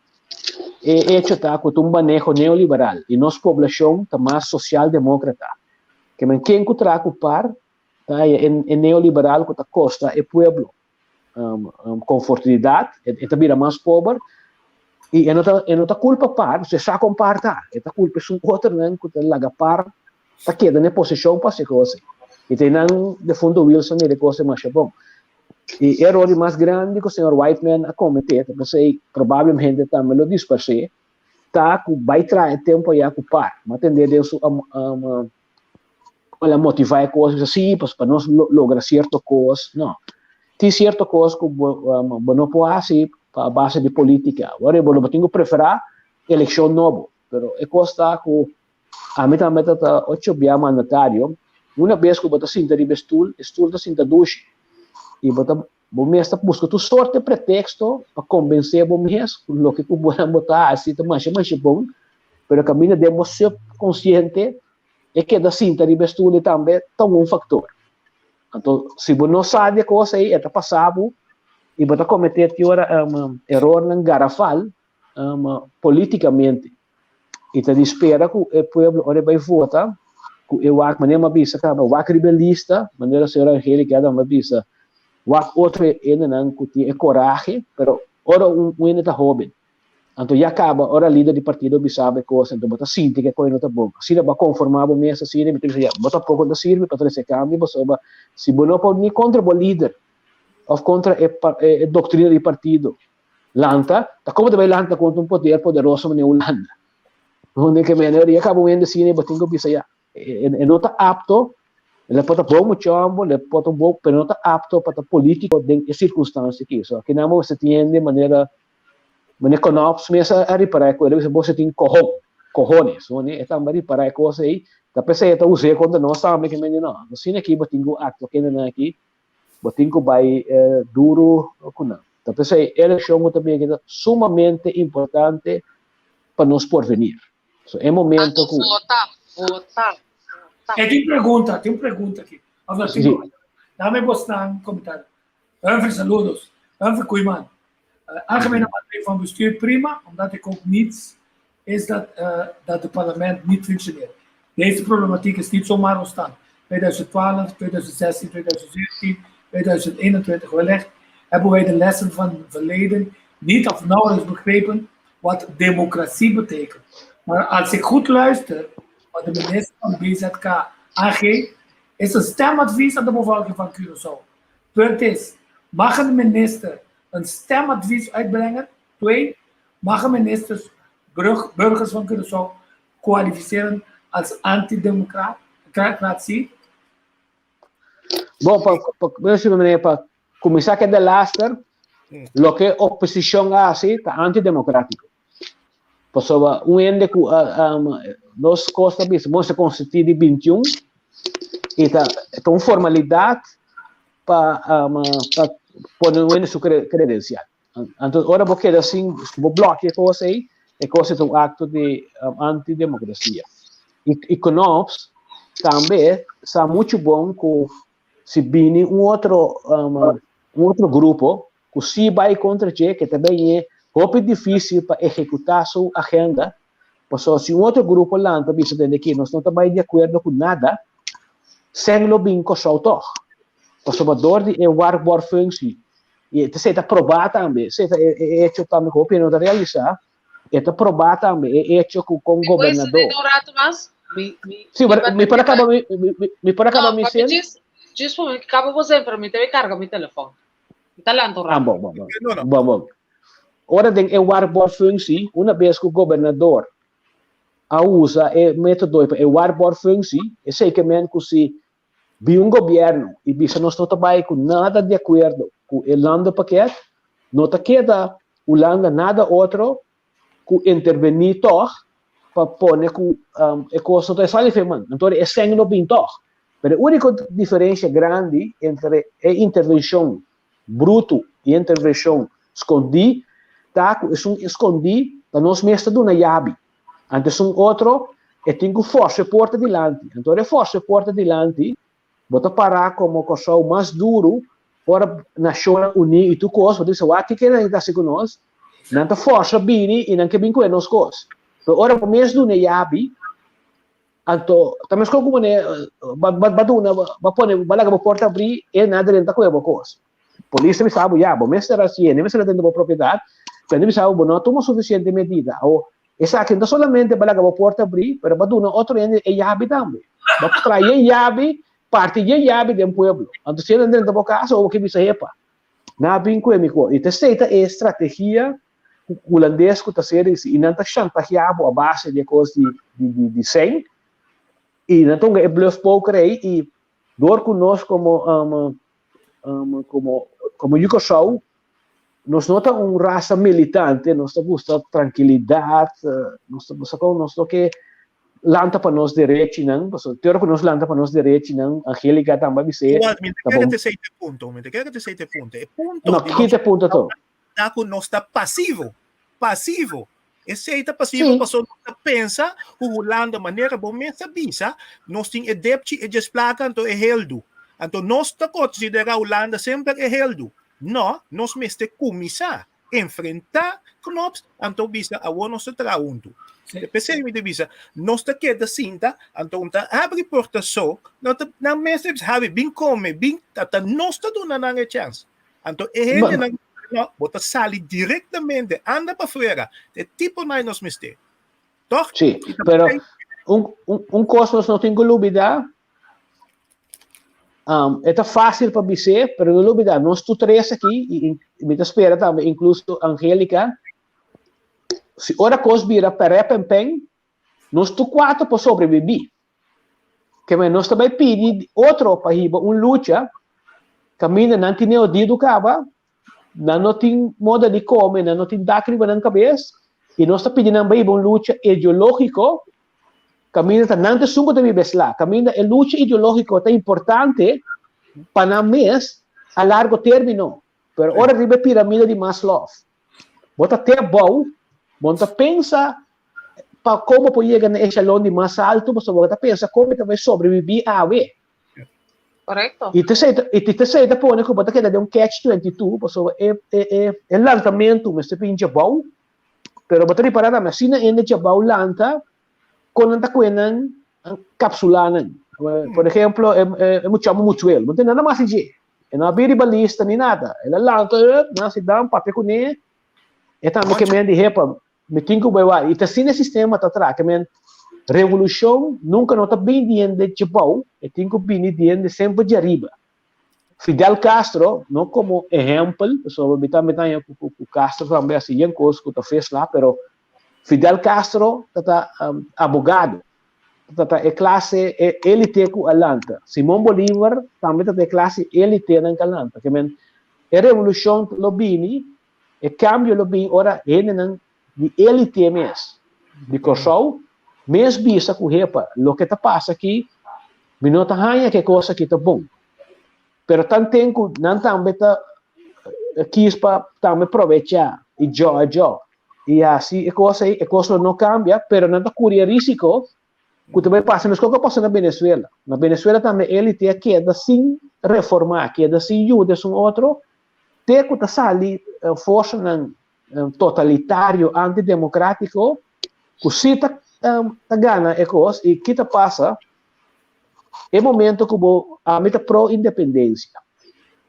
e hecho ta cu ta un maneho neoliberal y nos poblacion ta mas socialdemocrata, ke men ken cu traha cu par Ta e neoliberal ku ta kosta e pueblo konfortilidat, e ta bira mas pober i e no ta e no ta kulpa par, se sa kon par ta, e ta kulpa esun otronan ku ta laga par ta keda na e posishon pa hasi e kos ei. I te nan defunto Wilson mira e kos ei masha bon. E eror di mas grandi ku señor Whiteman a kometé, ta p'esei probablemente tambe lo disparsé, ta ku bai traha e tempu ayá ku par. Mi a tendé den su el a motivá e kos, bisa sí, pues pa nos logra sierto kos. No. Tin sierto kos ku bo, bo no por hasi pa base di polítika. Wòrdu bo lo tin ku preferá elekshon nobo. Pero e kos ta ku Ami tambe ta ta ocho bia mandatario. Una bes ku bo ta sinta riba e stul, e stul ta sinta dushi. I bo ta bo mes ta buska tur sorte preteksto pa kombensé bo mes ku loke ku bo bo ta hasi ta masha masha bon, pero kaminda den bo subkonsiente e keda sinta riba e stul ei tambe ta un faktor. Anto si bo no sa di e kos ei e ta pasa bo i bo ta kometé ki ora erornan garafal politikamente. I ta di spera ku e pueblo ora e bai vota, ku e wak, manera mi a bisa kaba, wak riba e lista, manera señora Angelica Adam a bisa, wak otro hendenan ku tin e korahe, pero ora un hende ta hoben, anto ya kaba ora lider di partido bisa bo e kos, anto bo ta sinti ku e kos no ta bon. Asina bo a konformá bo mes asina, mi ta bisa ya, bo tampoko no ta sirbi pa trese kambio pasobra si bo no por ni kontra bo lider òf kontra e doktrina di partido, Lanta, ta como ta bay lanta contra un poder poderoso manera Hulanda? Hunde ke mene ora caba un hende asina bo tin cu bisa ya, e no ta apto, le por ta bon muchombo, le por ta un bon, pero no ta apto pa ta politico den e circunstancia aki. So akinan bo mester tin hende manera, manera Knops mes a ripara e cu, el a bisa bo mester tin cohon, cohones, hunde e tambe a ripara e cos ey, ta pesey e ta us'e contra nos tambe ke mende no, asina aki bo tin cu actua kendenan aki Bo tin ku bai duru ku nan. Ta p'esei e elekshon ku ta bini aki ta sumamente importante pa nos porvenir. So e momento ku. Vota, vota, vota. E tin pregunta, tin pregunta aki. Of no, tin pregunta. Dame bosnan comentario. Humphrey, saludos. Humphrey Koeiman. Algemene maatregel van bestuur prima, omdat ik ook niets is dat, dat het parlement niet functioneert. Deze problematiek is niet zomaar ontstaan. 2012, 2016, 2017, 2021 wellicht hebben wij de lessen van het verleden niet of nauwelijks begrepen wat democratie betekent. Maar als ik goed luister wat de minister van BZK aangeeft, is een stemadvies aan de bevolking van Curaçao. Punt is, mag een minister een stemadvies uitbrengen? Twee, mag een minister burgers van Curaçao kwalificeren als antidemocratie? Bon, pa, pa, pa, pa kuminsá ku e delaster, loke oposishon a hasi ta antidemokratiko. Pasobra un hende ku nos kos ta bisa, bon se konstituí di 21 i ta ta un formalidat pa pa pone un hende su kredensial. Anto ora bo keda sin, si bo blòkia e kos ei, e kos ei ta un akto di antidemokrasia. I i Knops tambe sa muchu bon ku si bini un otro un otro grupo ku si bai kontra dje ke ta bini hopi difisil pa ehekutá su agenda, pasobra si un otro grupo lanta bisa tende ki nos no ta bai di akuerdo ku nada, sèn lo bin Kòrsou tòg, pasobra dor di e waarborgfunctie i esei ta probá tambe, esei ta e hecho tambe ku hopi hende no ta realisá, e ta probá tambe e hecho ku kon gobernador. Un rato mas? Mi, mi, sí, mi, mi por acaba mi, mi, mi por acaba no, mi zin. Just voor mi caba bo zin, pero mi te carga mi telefoon. Mi ta lanta un rato. Ah, bon, bon, bon. No, no. Bon, bon. Ora den e waarborgfunctie, una vez ku gobernador a usa e método pa e waarborgfunctie, esei ke men ku si Bin un gobierno y bisa nos no ta bay cu nada di acuerdo cu e landenpakket, no ta keda Hulanda nada otro cu interveni tog pa pone cu e cos no ta sali fe man. Anto e seng lo bin tog. Pero e unico diferencia grandi entre e intervencion bruto y e intervencion scondi ta cu esun scondi ta nos mes ta duna yabi. Anto esun otro e tin ku forsa e porta dilanti. Anto ora e forsa e porta dilanti, bo ta pará komo Kòrsou mas duru ora Nashonnan Uní i tur kos, bo ta bisa wak kiko nan ta hasi ku nos, nan ta forsa bini i nan ke bin ku'e nos kos. Pero ora bo mes duna e yabi, anto ta meskos ku manera bo duna, bo pone, bo laga bo porta abrí e nan a drenta ku'e bo kos. Polis ta bisa bo, ya, bo mester hasi e, mester a tende bo propiedat, pero nan ta bisa bo, bo no a tuma sufisiente medida. Awor, esaki no ta solamente pa laga bo porta abrí, pero pa duna otro hende e yabi tambe. Bo trae e yabi Parti dje yabi den pueblo. Anto si nan drenta bo kas, bo ke bisa hepa. Nan a bin kue mi kos. I ta esei ta e strategia ku hulandes ku ta ser i nan ta shantaheá bo a base di e kos di di di sèn. I nan ta hunga e bluff poker ei i dor ku nos komo komo komo yu Kòrsou nos no ta un rasa militante, nos ta gusta trankilidat, nos ta gusta kon nos no ke lanta pa nos derechinan, pasobra te ora ku nos lanta pa nos derechinan, Angelica tambe a bis'é, Igual, mi ta kere te sei te punto, mi ta kere te sei te punto. E punto No, di ki nos te punto to? ta ku nos ta pasivo, pasivo. Esei ta pasivo Sí. pasobra nos ta pensa ku Hulanda, manera bo mes a bisa, nos tin e depchi, e djesplaka, anto e heldu. Anto nos ta konsiderá Hulanda semper e heldu. No, nos mester kuminsá enfrentá Knops, anto bisa awor nos ta traha huntu. Sí. P'esei mi ta bisa, nos ta keda sinta, anto un ta habri porta so, no ta, nan mester bisa, Habi, bin kome, bin, ta, ta nos ta duna nan e chèns. Anto e hendenan, no, bo ta sali direktamente, anda pafuera, e tiponan nos mester. Tòg? Sí, I ta pero p'esei un, un, un kos nos no tin ku lubidá, Um, e ta fácil pa bis'é, pero no lubidá, nos tur tres aki, i, i mi ta spera tambe inkluso Angélica, si ora kos bira pèrè pènpèn, nos tur kuater por sobrebibí. Ke men nos ta bai pidi otro pa hiba un lucha kaminda nan tin e odido kaba, nan no tin moda di kome, nan no tin dak riba nan kabes, i nos ta pidi nan bai hiba un lucha ideológiko Kaminda ta nan ta esun ku ta biba esla. Kaminda e lucha ideológiko ta importante pa nan mes a largo término. Pero ora riba e piramida di Maslow, bo ta te abou, bo no ta pensa pa kon bo por yega na e eshalon di mas altu, pasobra bo ta pensa kon mi ta bai sobrebibí awe. Korekto. I t'esei ta, i t'esei ta pone ku bo ta keda den un catch 22, pasobra e, e, e, e lantamentu mester bin djabou, Pero bo ta ripará tambe asina hende djabou lanta kon nan ta kue nan kapsulá nan. Por ehemplo, e e muchamu Muchuel, no tin nada mas di dje. E no a bin riba lista ni nada. El a lanta, nan si dan papia kuné, e tambe ke men di hepa, mi tin ku bai wak. I ta asina e sistema ta traha. Ke men revolushon nunka no ta bin di hende djabou, e tin ku bini di hende semper djariba. Fidel Castro, no como ehempel, pasobra mi tambe ta haña cu Castro tambe a haci yen cos cu ta fesla, pero Fidel Castro ta ta abogado, ta ta e clase, e elite cu a lanta. Simon Bolivar tambe ta ta e clase elitenan cu a lanta. Ke men, e revolucion lo bini, e cambio lo bini ora hendenan di elite mes di Kòrsou mes bisa ku hepa loke ta pasa aki mi no ta haña ku e kos aki ta bon. Pero tanten ku nan tambe ta kis pa tambe probechá i djò djò i hasi e kos ei, e kos lo no kambia, pero nan ta kuri e risiko ku ta bai pasa meskos ku a pasa na Venezuela. Na Venezuela tambe elite a keda sin reformá, keda sin yuda esun otro, te ku ta sali forsanan totalitario antidemocratico cu si ta ta gana e cos y ki ta pasa e momento cu bo ami ta pro independencia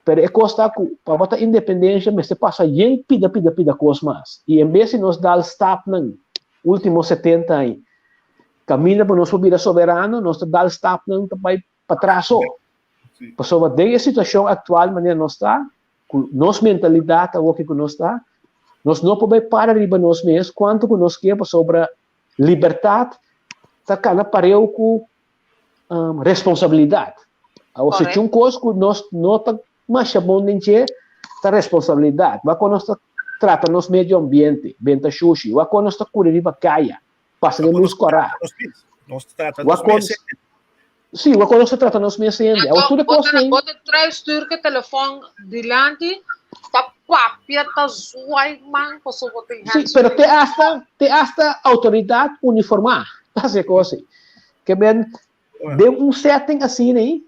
pero e cos ta cu pa bo ta independencia mester pasa yen pida pida pida cos mas y en bes di nos dal stapnan ultimo 70 aña caminda pa nos por bira soberano nos ta dal stapnan ta bay patras so pasobra den e situacion actual manera nos ta Ku nos mentalidat awoki ku nos ta, nos no por bai para riba nos mes kuantu ku nos ke pasobra libertat ta kana pareu ku responsabilidat. Awor si un kos ku nos no ta masha bon den dje ta responsabilidat. Wak kon nos ta trata nos medio ambiente, benta shushi, wak kon nos ta kuri riba kaya, pasa den lus kòrá. Wak kon Sí, wak nos ta trata nos mes hende. Awor tur e Bo ta, kosnan. bo ta trae stuur ke telefon dilanti, ta papia, ta zwaai man, pasobra bo tin Sí, pero te hasta, te hasta outoridat uniformá ta hasi e kos ei. Ke men, den un setting asina ei,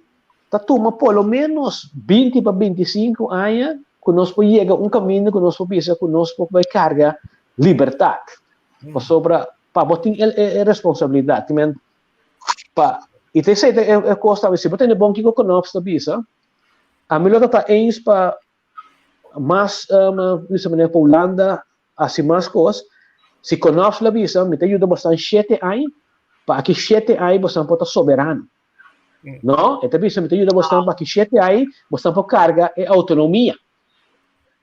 ta tuma por lo menos 20 pa 25 aña ku nos por yega un kaminda ku nos por bisa ku nos por bai karga libertat. Pasobra pa bo tin e, e, e responsabilidat. Ke men, Pa i ta esei ta e kos tambe, si bo tene bon kiko Knops ta bisa, ami lo ta ta eens pa mas bisa manera pa Hulanda hasi mas kos, si Knops lo bisa mi ta yuda bosnan shete aña, pa aki shete aña bosnan por ta soberano. No, e ta bisa mi ta yuda bosnan pa ki shete ai bosnan por karga e outonomia.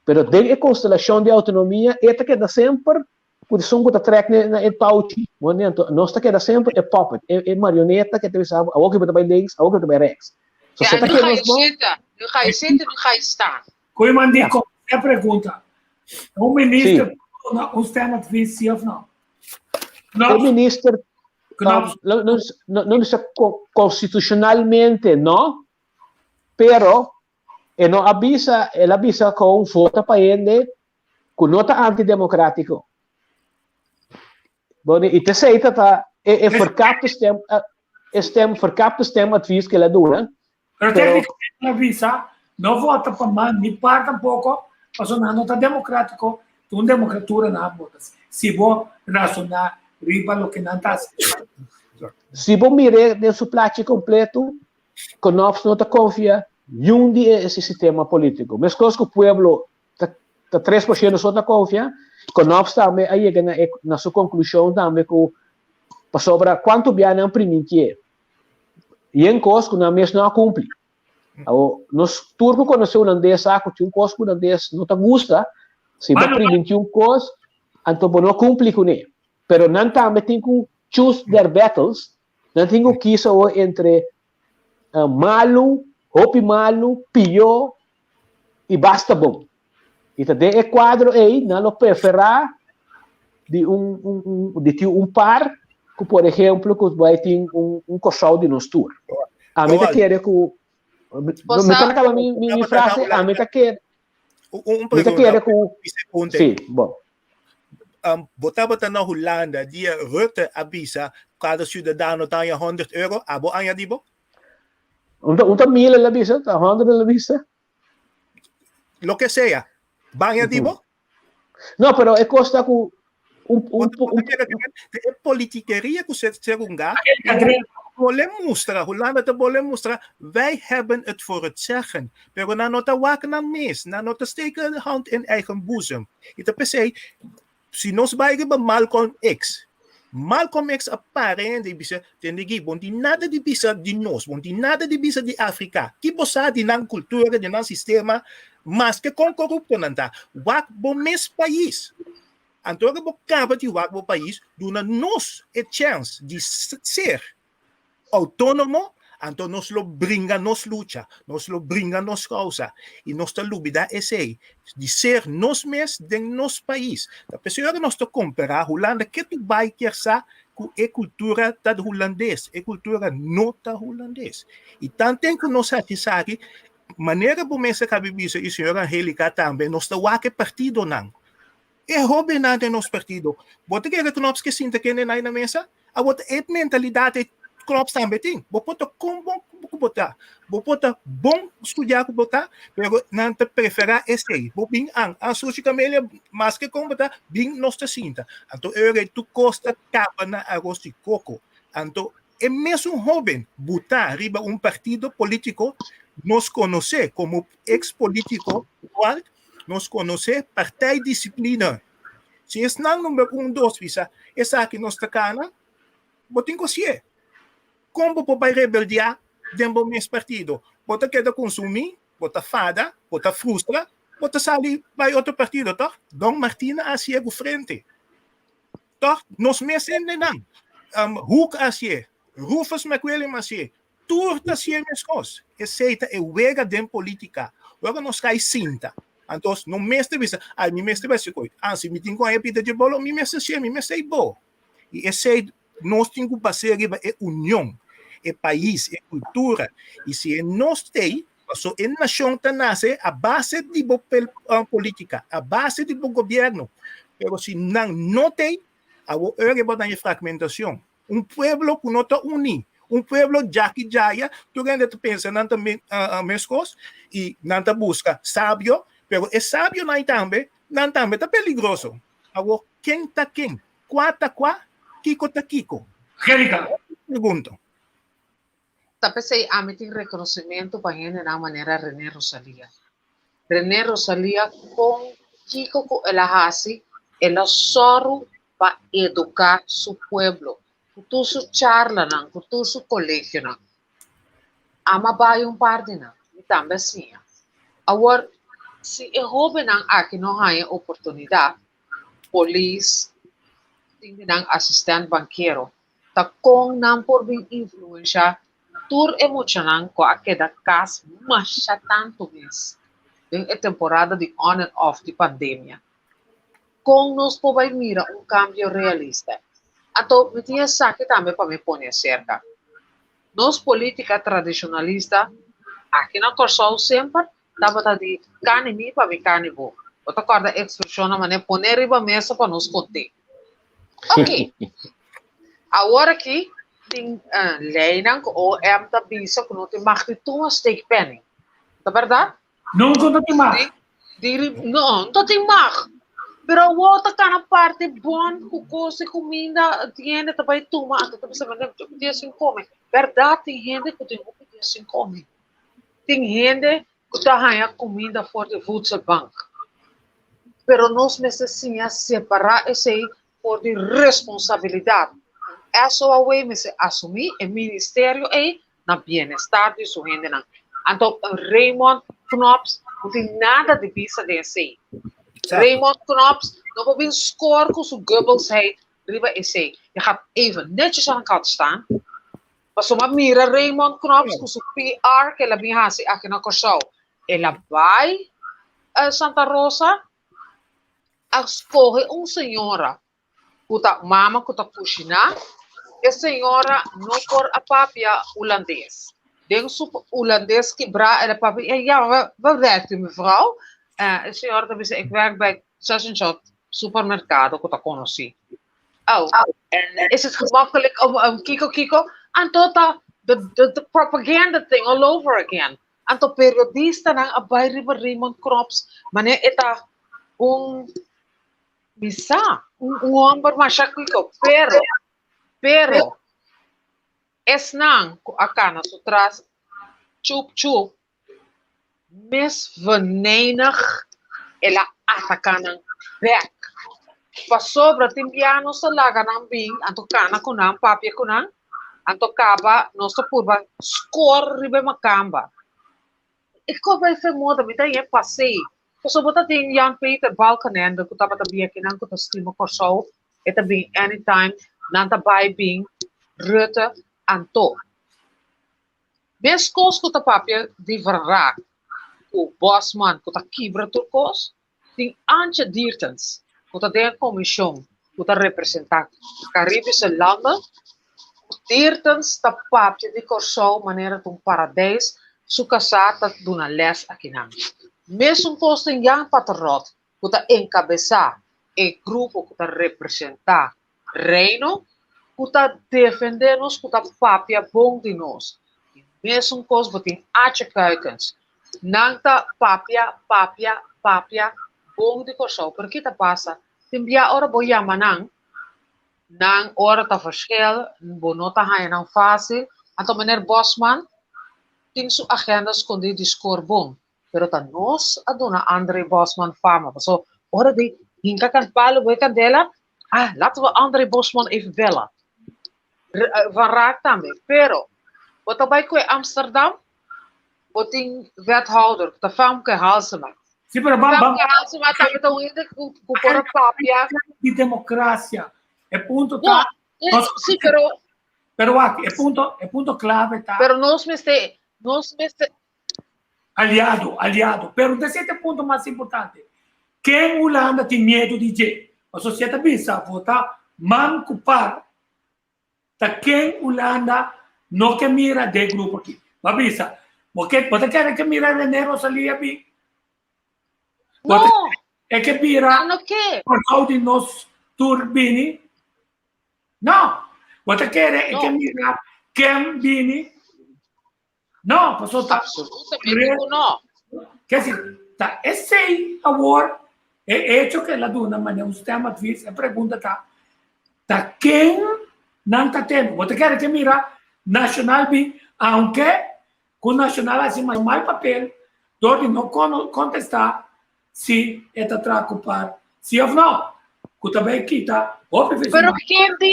Pero den e konstelashon di outonomia e ta keda semper ku esun ku ta trèk na e touchi. Anto nos ta keda semper e puppet, e marioneta ku ta bisa bo awor ku bo ta bai links, awor ku bo ta bai rèks. So se Ja, ta nu kere ga je nos bon. zitten. Nu ga je zitten, nu ga je staan. Koe man di Ja. kon e pregunta. Un minister por duna un stemadvies si of no? E Knops, minister knops. no, no, no, no bisa constitucionalmente no, pero e no a bisa, el a bisa con vota pa hende ku no ta antidemocrático. Bon, i tesei ta ta e, e verkapte stem, e stem, verkapte stemadvies ku el a duna. Pero Pero técnicamente el a bisa, no vota pa man ni par tampoco, pasobra nan no ta democrático, ta un democratura nan a vota. Si bo razoná riba loke nan ta hasi. Si bo mir'é den su plachi completo, Knops no ta confia niun di e sistema politico. Meskos ku pueblo ta ta 3% so ta confia, Knops tambe a yega na e na su conclusion tambe ku pasobra kuantu bia nan primintié yen kos ku nan mes no a kumpli. Awo, nos tur ku konosé hulandes sa ku tin un kos ku hulandes no ta gusta, si bo priminti un kos, anto bo no kumpli kuné. Pero nan tambe tin ku choose their battles, nan tin ku kisa awor entre malu, hopi malu, pió i basta bon. I ta den e kuadro ei nan lo preferá di un un un di tin un par ku por ehemplo ku bai tin un un Kòrsou di nos tur. Ami ta kere ku mi ta kaba mi mi frase, ami ta kere Un mi ta pregunta, kere ku vicepunte. sí, bon. Bo tabata na Hulanda dia Rutte a bisa kada ciudadano ta haña 100 euro, abo aña di bo? Un ta un ta mil el a bisa, ta 100 el a bisa. Lo que sea, baña di bo? No, pero e kos ta ku un un un E politikeria ku se serunga, bole mustra, Hulanda ta bole mustra, wij hebben het voor het zeggen. Pero nan no ta wak nan mes, nan no ta steken de hand in eigen boezem. I ta p'esei, si nos bai riba Malcolm X, Malcolm X a para hende i bisa, tende aki, bo no tin nada di bisa di nos, bo no tin nada di bisa di Afrika. Ki bo sa di nan kultura, di nan sistema, maske kon korupto nan ta? Wak bo mes pais. Anto ora bo kaba di wak bo pais, duna nos e chèns di ser Autónomo, anto nos lo bringa nos lucha, nos lo bringa nos causa y nos ta lubida esey di ser nos mes den nos pais. Ta p'esey ora nos ta compara Hulanda ke tu bay kier sa cu e cultura ta Hulandes, e cultura no ta Hulandes. Y tanten cu nos haci esaki, manera bo mes a cabi bisa y señora Angelica tambe, nos ta wak e partidonan. E hobennan den nos partido, bo ta kere Knops ke sinta kende nan na mesa? Awor ta e mentalidat e Knops tambe tin. Bo por ta kon bon ku bo ta, bo por ta bon studiá ku bo ta, pero nan ta preferá esei. Bo bin an, an sushi Camelia, maske kon bo ta, bin nos ta sinta. Anto e ora ei tur kos ta kaba na aros di koko. Anto e mesun hoben butá riba un partido polítiko, nos konosé komo eks polítiko, Nos konosé partij-disiplina. Si esnan number un, dos bisa esaki nos ta kana, bo tin ku hasié. Kon bo por bai rebeldiá den bo mes partido? Bo ta keda konsumí, bo ta fada, bo ta frustra, bo ta sali bai otro partido, tòg? Don Martina a hasié ku Frente. Tòg? Nos mes hendenan. Hoek a hasié, Rufus McWilliam a hasié, Tur ta hasié meskos. Esei ta e wega den politika. Ora nos kai sinta, anto no mester bisa, ai mi mester bai hasi koi. Ah, si mi tin ku haña pita dje bolo, mi mester hasié, mi mester ei bo. I esei nos tin ku bas'é riba e union, e pais, e kultura. I si e nos t'ei, paso e nashon ta nase a base di bo politika, a base di bo gobièrnu. Pero si nan no t'ei, awor ora bo ta haña fragmentashon. Un pueblo ku no ta uní, un pueblo djaki djaya, tur hende ta pensa nan ta meskos i nan ta buska sabio, pero e sabionan ei tambe, nan tambe ta peligroso. Awor, ken ta ken? Kua ta kua? Kiko ta kiko? Angelica. Pregunta. Ta p'esei ami tin rekonosementu pa hendenan manera René Rosalia. René Rosalia kon kiko ku el a hasi, el a sòru pa eduká su pueblo ku tur su charlanan, ku tur su kolegionan. Ami a bai un par di nan, mi tambe a siña. Awor, si e hóbennan aki no haña oportunidat, polis, tin di nan asistent bankero, ta kon nan por bin influensha tur e muchanan ku a keda kas masha tantu mes den e temporada di on and off di pandemia? Kon nos por bai mira un kambio realista? Anto mi tin esaki tambe pa mi pone aserka. Nos polítika tradishonalista aki na Kòrsou semper tabata di kani mi pa mi kani bo. Bo ta kòrda e ekspreshonnan manera pone riba mesa pa nos kont'é. Ok. Awor aki tin leinan ku OM ta bisa ku no tin mag di tuma steekpenning. Ta bèrdat? Nunca no tin mag. No, no tin mag. Pero awor ta kana parti bon ku kos di kuminda, hende ta bai tuma, anto ta bisa mende hopi dia sin kome. Bèrdat tin hende ku tin hopi dia sin kome. Tin hende ku ta haña kuminda for di voedselbank. Pero nos mester siña separá esei for di responsabilidat. SOAW mester asumí e ministerio ei na bienestar di su hendenan. Anto Raymond Knops no tin nada di bisa den esei. Raymond Knops no por bin score ku su Goebbelsheid riba esei. Je gaat even netjes aan de kant staan. Pasobra mira Raymond Knops ku su PR ku el a bin hasi aki na Kòrsou. El a bai Santa Rosa a skohe un señora ku ta mama ku ta kushiná, e señora no por a papia hulandes. Den su hulandes kibrá el a papia, ja, maar waar werkt u mevrouw? E señora ta bisa, ik werk bij Sessenshot supermercado ku ta konosí. Oh, en is het gemakkelijk om kiko kiko? Anto ta the propaganda thing all over again. Anto periodistanan a bai riba Raymond Knops manera e ta un Mi sa, un homber masha kiko, pero, pero, esnan ku a kana su tras chup chup, mes venijnig el a ataká nan bèk. Pasobra tin bia nos ta laga nan bin, anto kana ku nan, papia ku nan, anto kaba nos ta purba skor riba e makamba. E kos bai fe moda, mi ta yen pasei. Pasobra bo ta tin Jan Peter Balkenende ku tabata bin akinan ku ta stima Kòrsou, e ta bin anytime, nan ta bai bin Rutte anto. Meskos ku ta papia di Verraak ku Bosman ku ta kibra tur kos, tin Antje Diertens ku ta den e komishon ku ta representá Karibische landen. Diertens ta papia di Kòrsou manera ta un paradeis, su kasá ta duna lès akinan. Mesun kos tin Jan Paterot ku ta enkabesá e grupo ku ta representá Reino, ku ta defendé nos, ku ta papia bon di nos. I mesun kos bo tin Ache Kuikens. Nan ta papia, papia, papia bon di Kòrsou. Pero ki ta pasa? Tin bia ora bo yama nan, nan ora ta verschil, bo no ta haña nan fásil. Anto meneer Bosman tin su agenda skondí di skor bon. Pero ta nos a duna André Bosman fama. Paso ora di hinka kan palo bo e kandela, ah, laten we André Bosman even bellen. Van Raak tambe. Pero, bo ta bai koe Amsterdam, bo tin wethouder, ku ta Famke Halsema. Sí, pero bam, bam. Famke Halsema tambe ta un hende ku por a papia. Di democracia. E punto ta. No, sí, pero. Pero wak, e punto, e punto clave ta. Pero nos mester, nos mester. Aliado, aliado. Pero ta esei ta e punto mas importante. Ken Hulanda tin miedu di dje? Pasobra si e ta bisa vota man ku par, ta ken Hulanda no ke mira den e grupo aki? Bo a bisa, bo ke, bo ta kere ke mira Rene Rosalia bin? No! E ke bira No ke. Kòrsou di nos tur bini? No! Bo ta kere e ke mira ken bini? No, pasobra ta. Absolutamente ku no. Ke si, ta esei awor e hecho ke el a duna manera un stemadvies, e pregunta ta, ta ken nan ta tene? Bo ta kere ke mira Nacional bin, aunke ku Nacional a hasi mal papel dor di no kontestá si e ta traha ku par si of no, ku ta bai kita hopi Pero ken di,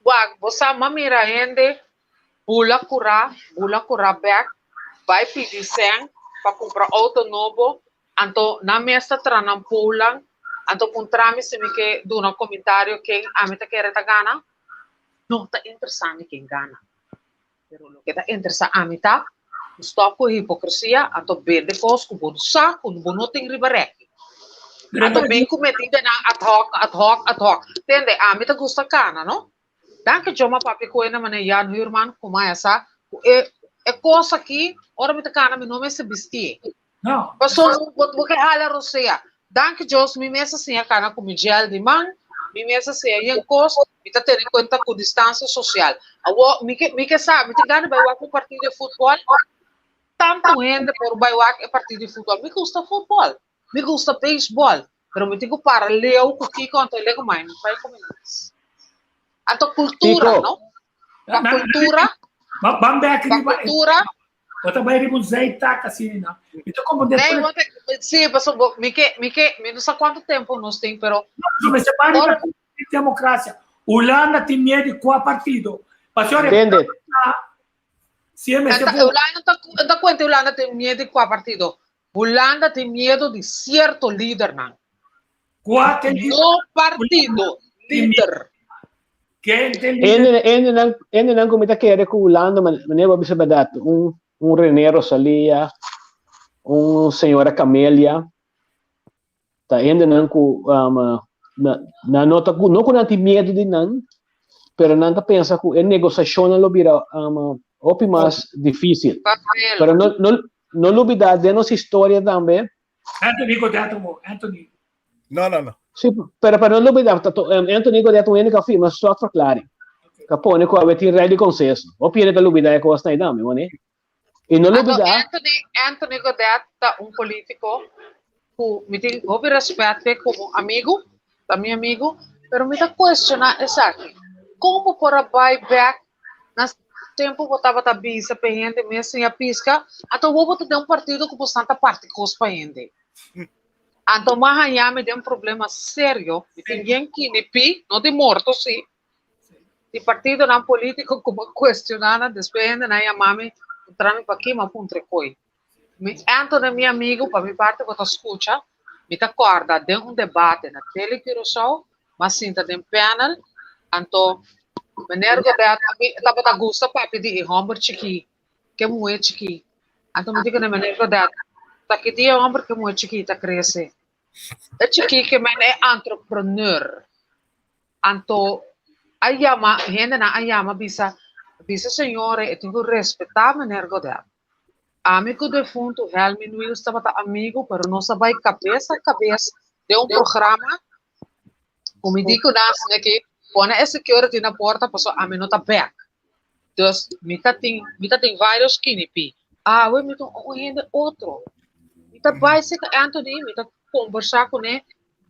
wak, bo sa, m'a mira hende. Bula kurá, bula kurá bèk, bai pidi sèn pa kumpra outo nobo, anto nan mes ta tra nan poulan, anto puntra mi si mi ke duna komentario ken ami ta kere ta gana? No ta interesá mi ken gana, pero loke ta interesá ami ta ku stòp ku hipokresia, anto bende kos ku bo sa ku bo no tin riba rèki. Anto bin ku medidanan ad hoc, ad hoc, ad hoc. Tende, ami ta gusta kana, no? Danki Djo, ma papia ku e na manera Jan Huurman ku maya sa ku e e kos aki ora mi ta kana mi no mester bistié. No. Pasobra bo bo ke hala rosea. Danki Dios mi mes a siña kana ku mi gel di man, mi mes a siña yen kos, mi ta tene kuenta ku distansia sosial. Awor mi ke mi ke sa mi tin gana di bai wak un partido di futbòl, tantu hende por bai wak e partido di futbòl. Mi gusta futbòl. Mi gusta beisbòl, pero mi tin ku para leu ku kiko anto e lego mai mi bai kome mas. Anto kultura, Kiko. no? Pa kultura, Ban bek pa riba e kultura. Bo ta bai riba un zijtak asina na. Mi ta komprendé Nee, tur want ik, sí, paso bo, mi ke, mi ke, mi no sa kuantu tempu nos tin, pero So mester bai riba ora demokrasia. Hulanda tin miedu di kua partido. Pasobra Entende? si e mester Enta, Hulanda ta, ta kuenta Hulanda tin miedu di kua partido. Hulanda tin miedo di cierto lidernan. Kua ke lider? No partido, lider. Ken ke lider? Hendenan, hendenan ku mi ta kere ku Hulanda, manera bo a bisa bèrdat, un, un René Rosalia, un señora Camelia, ta hendenan ku na, nan no ta, no ku nan tin miedu di nan, pero nan ta pensa ku e negosiashonnan lo bira hopi mas difísil. Pero no, no, no lubidá den nos historia tambe. Anthony Godet bo, Anthony. No, no, no. Sí, pero pa no lubidá, Anthony Godet un hende ku a firma slotverklaring. Ku a pone ku awe tin rei di konsenso. Hopi hende ta lubidá e kosnan ei tambe, wone. I no Anto lubidá. Anthony, Anthony Godet ta un polítiko ku mi tin hopi rèspèt p'e komo amigu, ta mi amigu, pero mi ta kuestioná esaki. Kon bo por a bai bèk na tempu bo tabata bisa p'e hende mes siña piska, anto awor bo ta den un partido ku bo stan ta parti kos pa hende. Anto mi a haña mi den problema serio, mi tin yen kinipi, no di morto sí, Di partidonan polítiko ku bo kuestioná nan, despues hendenan yama mi, puntra mi pakí, mi a puntra e koi. Mi Anthony mi amigu, pa mi parti bo ta skucha, mi ta kòrda den un debate na Tele Curaçao, mi a sinta den panel, anto meneer Godett a mi tabata gusta papia di e hòmber chikí, ke muhé chikí. Anto mi di ku meneer Godett, ta ki dia e hòmber ke muhé chikí ta krese? E chikí ke men e entrepreneur. Anto a yama, hendenan a yama bisa, bisa señora e tin ku respetá meneer Godel. Ami ku defuntu Helmin Wiels tabata amigu pero nos a bai kabes a kabes den un programa ku mi di ku nan asina ki pone e security na porta pasobra ami no ta bek. Dus mi ta tin mi ta tin varios kinipi. Awe mi ta un hende otro. Mi ta bai serka Anthony, mi ta kombersá kuné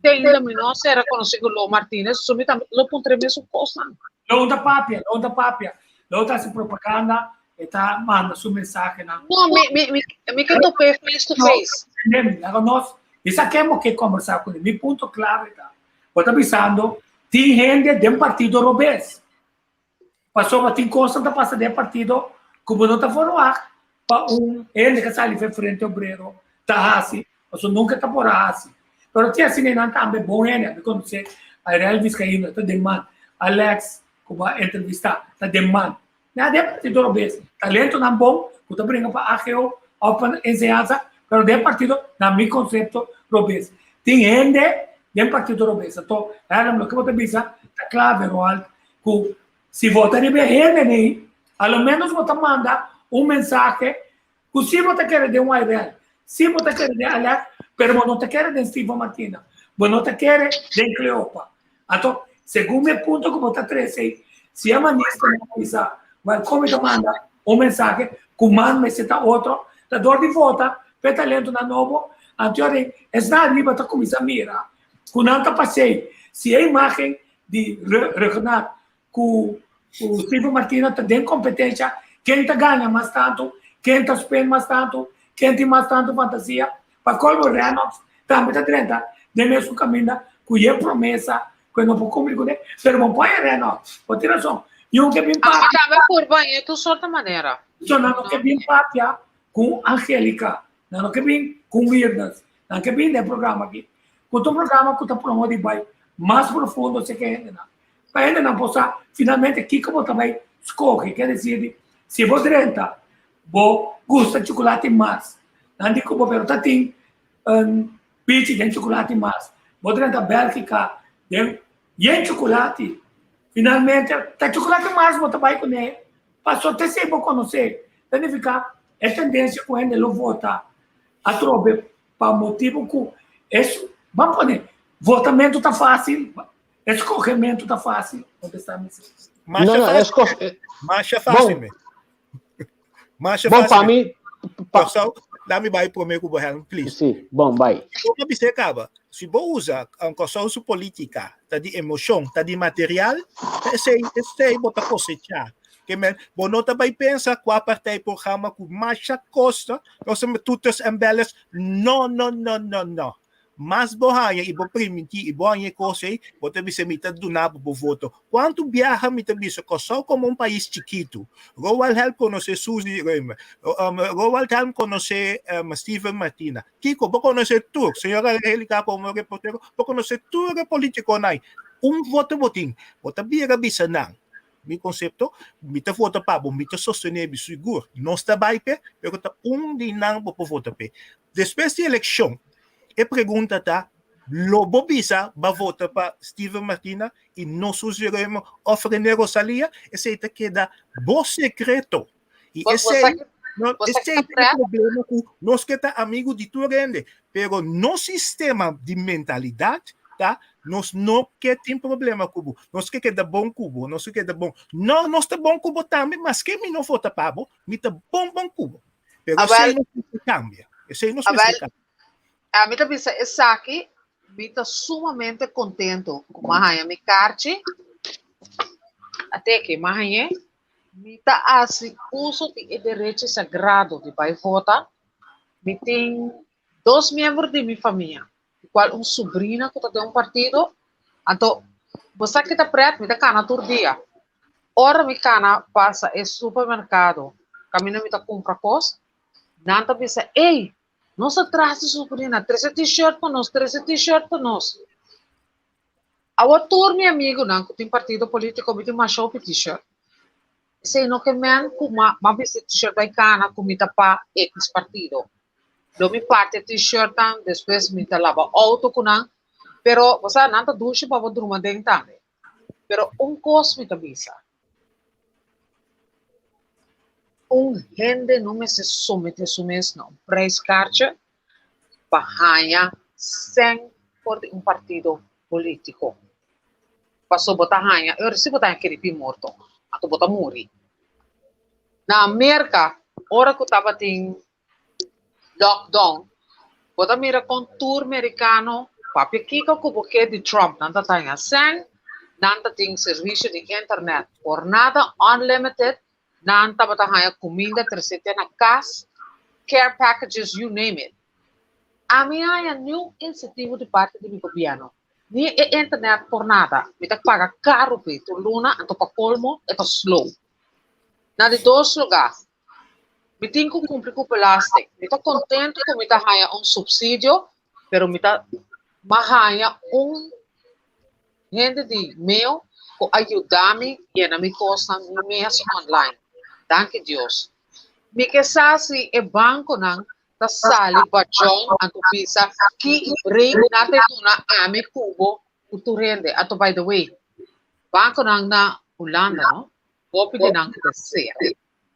Te ainda mi no a sera konosí ku Lo Martinez, so mi tambe lo puntra e mesun kosnan. Lo ta papia, lo ta papia, lo ta hasi propaganda, e ta manda su mensahenan. No, mi, mi, mi, mi ke top'é face to face. Entendé mi? Laga nos, mi sa ken bo ke kombersá kuné. Mi punto klave ta, bo ta bisando tin hende den partido robes. Pasobra tin kosnan ta pasa den e partido ku bo no ta verwagt pa un hende ka sali for Frente Obrero ta hasi, pasobra nunka ta por a hasi. Pero tin asina einan tambe bon hende, ami konosé Airel Vizcaino ta den man, Alex ku bo a entrevistá ta den man. Nan den partido robes, talentonan bon ku ta bringa pa AGO òf pa enseñansa, pero den partido na mi konsepto robes. Tin hende den partido robes. Anto, Herlem, loke bo ta bisa ta klave, Roald, ku si bo ta riba e hende nei, a lo ménos bo ta manda un mensahe ku si bo ta kere den Wairel, si bo ta kere den Alex, pero bo no ta kere den Steven Martina, bo no ta kere den Cleopa. Anto, segun mi punto ku bo ta trese ei, si e ministernan a bisa, wèl, kon mi ta manda un mensahe ku man mester ta otro, ta dor di vota pa e talentonan nobo, anto aden esnan ariba ta kuminsá mira ku nan ta pas'ei. Si e imágen di Ruggenaath ku Steven Martina ta den kompetensha, ken ta gana mas tantu, ken ta spend mas tantu, ken tin mas tantu fantasia. Pa kolmo Rennox tambe ta drenta den mesun kaminda ku e promesa ku e no por kumpli kuné. Pero bo pon e Rennox, bo tin rason. Niun ke bin Ami papia. tambe purba hañ'é tur sorto manera. So nan no ke bin papia ku Angelica, nan no ke bin ku Wirnes, nan ke bin den programa aki. Ku ta un programa ku ta promo di bai mas profundo seke hendenan. Pa hendenan por sa finalmente kiko bo ta bai skohe. Ke desir di si bo drenta bo gusta chukulati mas, nan di ku bo pero ta tin bichi den chukulati mas. Bo drenta Bèlgika den yen chukulati. Finalmente ta chukulati mas bo ta bai kuné. Paso te esei bo konosé. Ta nifiká e tendensia ku hende lo vota atrobe pa motibu ku es, ban pone, votamentu ta fásil, eskohementu ta fásil. Kontestá mi si. Masha No, no, fásil. esco- Masha fásil Bom. me. Masha Bom, fásil pa me. mi, pa, Kòrsou, laat mi bai promé ku bo helm, please. sí, bom, bai. Bo bisa e kaba. Si bo usa um, Kòrsou su polítika, ta di emoshon, ta di material, ta esei, esei bo ta kosechá. Ke men, bo no ta bai pensa kua partijprogramma ku masha kosta, nos ta toeters en bellers. No, no, no, no, no. Mas bo haña i bo primintí i bo haña e kos ei, bo ta bisa mi ta duna bo bo voto. Kuantu biaha mi ta bisa Kòrsou komo un pais chikitu. Roald Helm konosé Suzy Römer. Roald Helm konosé Steven Martina. Kiko, bo konosé tur. Señora Angelica komo reportero, bo konosé tur e politikonan ei. Un voto bo tin. Bo ta bira bisa nan, Mi konsepto, mi ta vota pa bo, mi ta sostené bo sigur. Nos ta bai p'e, pero ta un di nan bo por vota p'e. Despues di elekshon, e pregunta ta, lo bo bisa ba vota pa Steven Martina i no Suzy Römer òf René Rosalia? Esei ta keda bo sekreto. I esei, no, esei ta e problema ku nos ke ta amigu di tur hende, pero nos sistema di mentalidat ta nos no ke tin problema ku bo, nos ke keda bon ku bo, nos ke keda bon. No, nos ta bon ku bo tambe, maske mi no vota pa bo, mi ta bon bon ku bo. Pero esei nos mester cambia. Esei nos mester cambia. Ami ta bisa esaki, mi ta sumamente contento cu m'a haña mi karchi. Ateke, m'a hañ'é. Mi ta hasi uso di e derecho sagrado di bai vota. Mi tin dos miembro di mi famia, di cual un sobrina cu ta den un partido. Anto, bo sa ki ta pret? Mi ta cana tur dia. Ora mi kana pasa e supermerkado kaminda mi ta kumpra kos, nan ta bisa, Ey, nos a tras di subrina, trese t-shirt pa nos, trese t-shirt pa nos. Awor tur mi amigunan ku tin partido polítiko mi tin masha hopi t-shirt. Esei no ke men ku m'a bisti t-shirt bai kana ku mi ta pa X partido. Lo mi parti e t-shirtnan, despues mi ta laba outo ku nan, pero bo sa nan ta dushi pa bo druma den tambe. Pero un kos mi ta bisa, un hende no mester someté su mes na un prijskaartje pa haña sèn for di un partido polítiko. Pasobra bo ta haña, e ora si bo ta haña kiripí morto, anto bo ta muri. Na Merka, ora ku tabatin lockdown, bo ta mira kon tur merikano papia kiko ku bo ke di Trump, nan ta taña sèn, nan ta tin servisio di internet por nada, unlimited, nan tabata haña kuminda tresé te na kas, care packages, you name it. Ami haña niun insentivo di parti di mi gobièrnu, ni e internet por nada, mi ta paga karu p'e tur luna, anto pa kolmo e ta slow. Na di dos lugá, Mi tin ku kumpli ku belasting. Mi ta kontentu ku mi ta haña un supsidio, pero mi ta m'a haña un hende di meo ku a yuda mi yena mi kosnan mi mes online. Danki Dios. Mi ke sa si e bankonan ta sali bajon anto bisa ki break nan ta duna ami ku bo ku tur hende. Anto by the way, bankonan na Hulanda no, hopi di nan ku ta sera.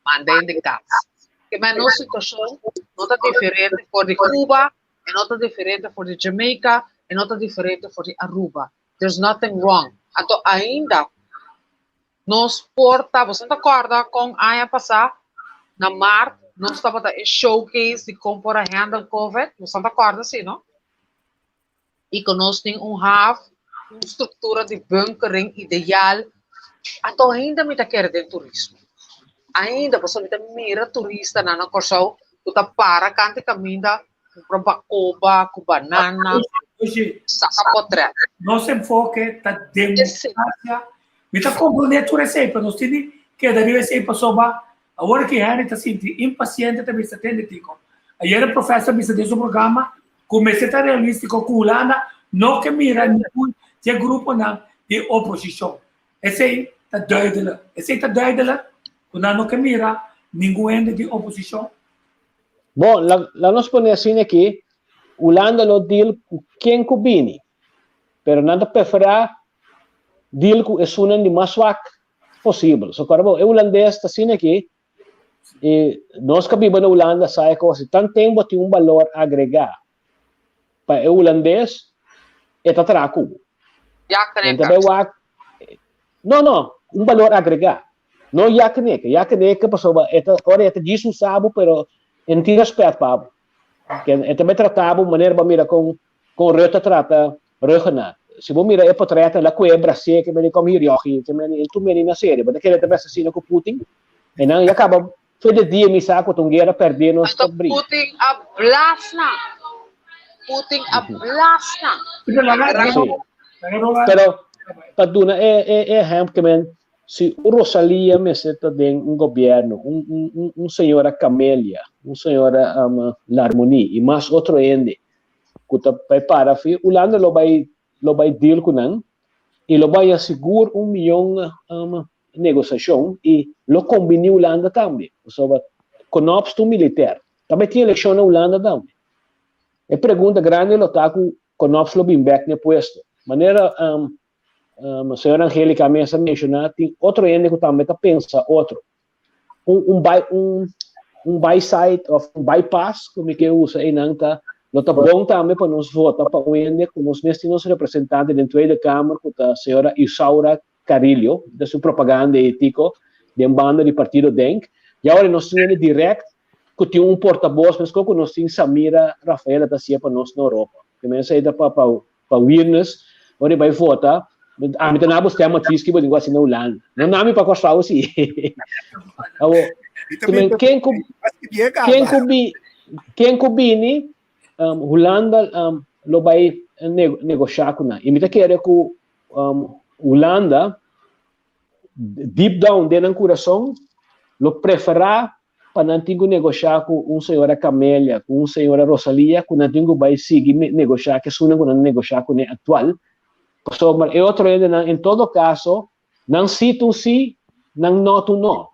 Manda hende kas. Ke men nos situashon no ta diferente for di Cuba, e no ta diferente for di Jamaica, e no ta diferente for di Aruba. There's nothing wrong. Anto ainda nos por ta, boso ta kòrda kon aña pasá na mart nos tabata e showcase di kon por a handle covid? Boso ta kòrda si no? I ku nos tin un haf, un struktura di bunkering ideal. Anto ainda mi ta kere den turismo. Ainda, pasobra mi ta mira turistanan na Kòrsou ku ta para kanta e kaminda kumpra bakoba ku banana, saka potrèt. Nos enfoke ta demokrasia. Mi ta komprondé tur esei, pero nos tin di keda riba esei pasobra awor ki Henry ta sinti impaciente ta bisa tende Tico. Ayer e professor a bisa den su programa ku mester ta realístiko ku Hulanda no ke mira ningun dje gruponan di oposishon. Esei ta duidelijk. Esei ta duidelijk ku nan no ke mira ningun hende di oposishon. Bon, la nos pone asina aki, Hulanda lo deal ku ken ku bini, pero nan ta preferá deal ku esunnan di mas swak posibel. So kòrda bo, e hulandes ta asina aki, i nos ku a biba na Hulanda sa e kos, tanten bo tin un balor agregá pa e hulandes, e ta traha ku bo. Ya Nan ta bai wak, no, no, un balor agregá. No ya knek, ya knek pasobra e ta, ora e ta djis usa bo, pero e no tin rèspèt pa bo. E ta bai trata bo manera bo a mira kon Con Rutte trata Rhuggenaath. Si bo mira e potretnan la cu e brasier ke meni kom hier jochie, ke meni en tur meni na serie. Bo ta kere ta bes asina cu Putin? E nan ya caba fe de dia mi sa cu ta un guera perdi nos ta Anto bringa. Putin a blas nan. Putin a blas nan. Sí. Pero pa duna e e e ehempel ke men si un Rosalia mester ta den un gobierno, un un un señora Camelia, un señora um Larmonie y mas otro hende ku ta bai para fi Hulanda lo bai lo bai deal ku nan i lo bai sigur un miyon um, negosiashon i lo kombiní Hulanda tambe pasobra Knops ta un militer ta bai tin elekshon na Hulanda tambe e pregunta grandi lo ta ku Knops lo bin bek na e puesto manera um, um, señora Angelica mes a menshoná tin otro hende ku tambe ta pensa otro un un by un un by side of un bypass ku mi ke usa einan ta lo ta bon tambe pa nos vota pa un hende ku nos mes tin nos representante den Tweede Kamer ku ta señora Isaura Carillo ta su propaganda ei tiko den banda di partido Denk i awor nos tin hende direct ku tin un portabos meskos ku nos tin Samira Rafaela ta hasié pa nos na Europa ke men esei ta pa pa Pa Wirnes, ora e bai vota, ami ta na bo stemadvies ki bo tin ku hasi na Hulanda. No na mi pa Kòrsou si. Awo, men ken ku ken ku bi ken ku bini um, Hulanda um, lo bai negoshá ku nan. I mi ta kere ku um, Hulanda deep down den nan kurason lo preferá pa nan tin ku negoshá ku un señora Camelia, ku un señora Rosalia, ku nan tin ku bai sigui negoshá ku esunnan ku nan negoshá kuné aktual. Pasobra e otro hendenan en todo kaso nan sí ta un sí, nan no ta un no.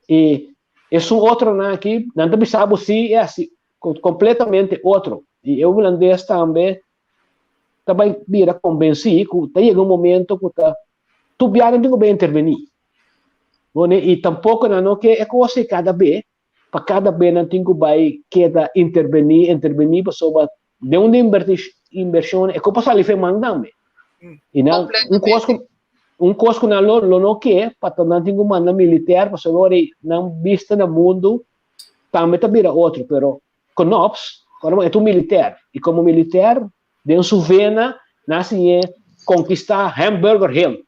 I esun otronan aki nan ta bisa bo sí i hasi kompletamente otro. I e hulandes tambe ta bai bira konbensí ku ta yega un momento ku ta tur biaha nan tin ku bai intervení. Bone, i tampoko nan no ke e kos ei kada be, pa kada be nan tin ku bai keda intervení, intervení pasobra den un invershon e kopa sali fe man tambe. I nan un kos ku un kos ku nan lo lo no ke pa ta nan tin ku manda militer pasobra ora ei nan bista na mundu tambe ta bira otro, pero Knops, ora e ta un militer i komo militer den su vena nan a siñ'é konkistá Hamburger Hill.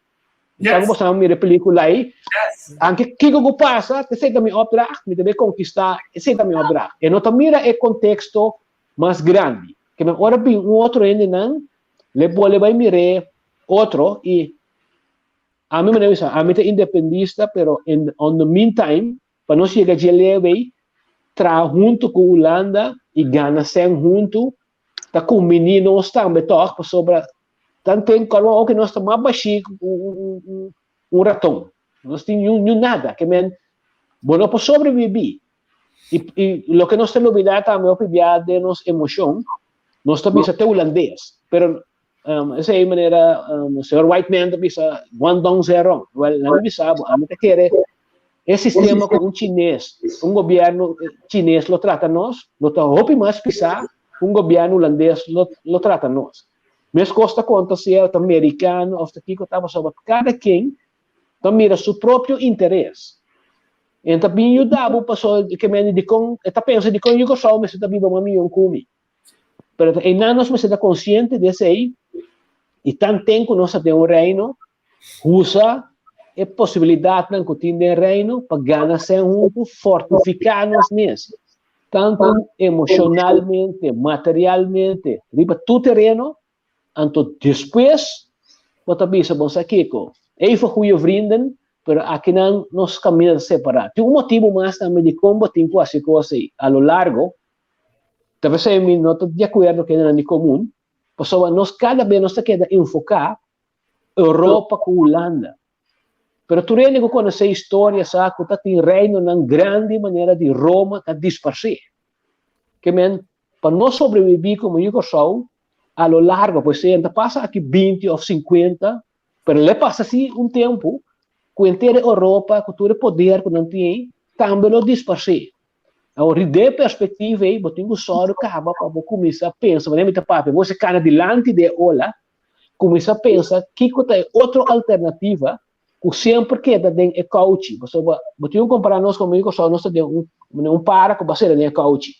Yes. Sabe boso mira e película aí? Yes. Anke kiko ku pasa, esei ta mi opdracht, mi ta bai konkistá, esei ta mi opdracht. E no ta mira e konteksto mas grandi. Ke men ora bin un otro hendenan, le bole bai mir'é otro i ami manera bisa, ami ta independista, pero in on the meantime, Pa nos yega dje leu ei, traha huntu ku Hulanda i gana sèn huntu ta kumbiní nos tambe tòg, pasobra tanten kòrda oke nos ta mas bashí ku un raton. Nos tin niun nada. Ke men bo no por sobrebibí. I i loke nos ta lubidá tambe hopi bia den nos emoshon, nos ta bisa te hulandes, pero Esei manera señor Whiteman ta bisa Guangdong Zerong. Wel, nan bisa bo, ami ta kere e sistema ku un chines, un gobierno chines lo trata nos, lo ta hopi mas pisá ku un gobierno hulandes lo lo trata nos. Meskos ta konta si e ta merikano òf ta kiko ta, pasobra kada ken ta mira su propio interes. E ta bin yuda bo pasobra ke mende dikon e ta pensa dikon yu Kòrsou mester ta biba mas mion ku mi. Pero einan nos mester ta konsiente di esei i tanten ku nos ta den un reino, usa e posibilidatnan ku tin den reino pa gana sèn huntu, fortifiká nos mes, tantu emoshonalmente, materialmente, riba tur tereno, anto despues bo ta bisa, bon sa kiko? Even goede vrienden, pero akinan nos kaminda ta separá. Tin un motibu mas tambe dikon bo tin ku hasi kos ei a lo largo, ta p'esei mi no ta di akuerdo ku hendenan di komun, pasobra nos kada bes nos ta keda enfoká Europa ku Hulanda. Pero tur hende ku konosé historia sa ku ta tin reinonan grandi manera di Roma ta disparsé. Ke men, pa nos sobrebibí komo yu Kòrsou, a lo largo, pues e ta pasa aki 20 of 50, pero le pasa si un tempu ku henter e Europa, ku tur e poder ku nan tin ei, tambe lo disparsé. Awor, di den perspektiva ei, bo tin ku sòru kaba pa bo kuminsá pensa, manera mi ta papia, bo mester kana dilanti di e ola, kuminsá pensa kiko ta e otro alternativa ku semper keda den e kouchi. Pasobra bo tin ku kompará nos komo Kòrsou, nos ta den un manera un para ku bo a sera den e kouchi.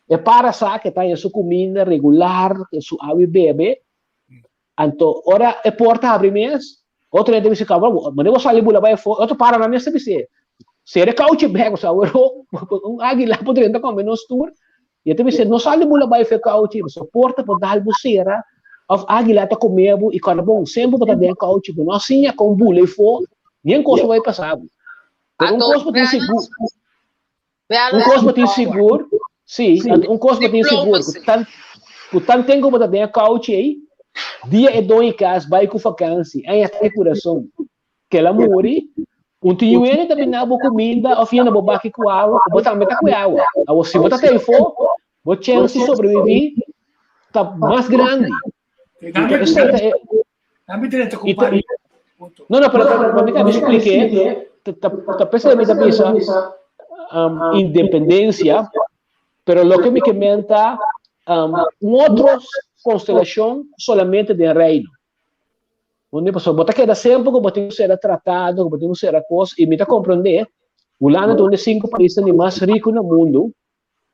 E para sa ke ta haña su kuminda regular, su awa i bebe, anto ora e porta habri mes, otro hende ta bisa kaba, manera bo sali bula bai afó, e otro paranan mes ta bis'é, sera e kouchi bek, pasobra awor un águila por drenta kome nos tur. I e ta bisa, no sali bula bai fe kouchi, pasobra porta por dal bo sera, òf águila ta kome bo, i kòrda bon, semper bo ta den kouchi, bo no a siña kon bula efó, nien kos por bai pasa bo. Pero un kos bo tin sigur, un kos bo tin sigur, sí, un kos bo tin sigur, ku tan, ku tan tempu bo ta den e kouchi ei, dia e doño di kas bai ku fakansi, aña e kurason, Kel a muri, un tin yu hende ta bina bo kuminda òf yena bo baki ku awa, ku bo tambe ta kue awa. Awor, si bo ta ta efó, bo chèns di sobreviví ta mas grandi. Esei ta e. No, no, pero pa mi ta splik'é, ta p'esei mi ta bisa independensia, pero loke mi ke men ta un otro konstelashon solamente den Reino. Unde pasobra bo ta keda semper ku bo tin ku sera tratado, ku bo tin ku sera kos, i mi ta komprondé, Hulanda ta un di sinku paisnan di mas riku na mundu,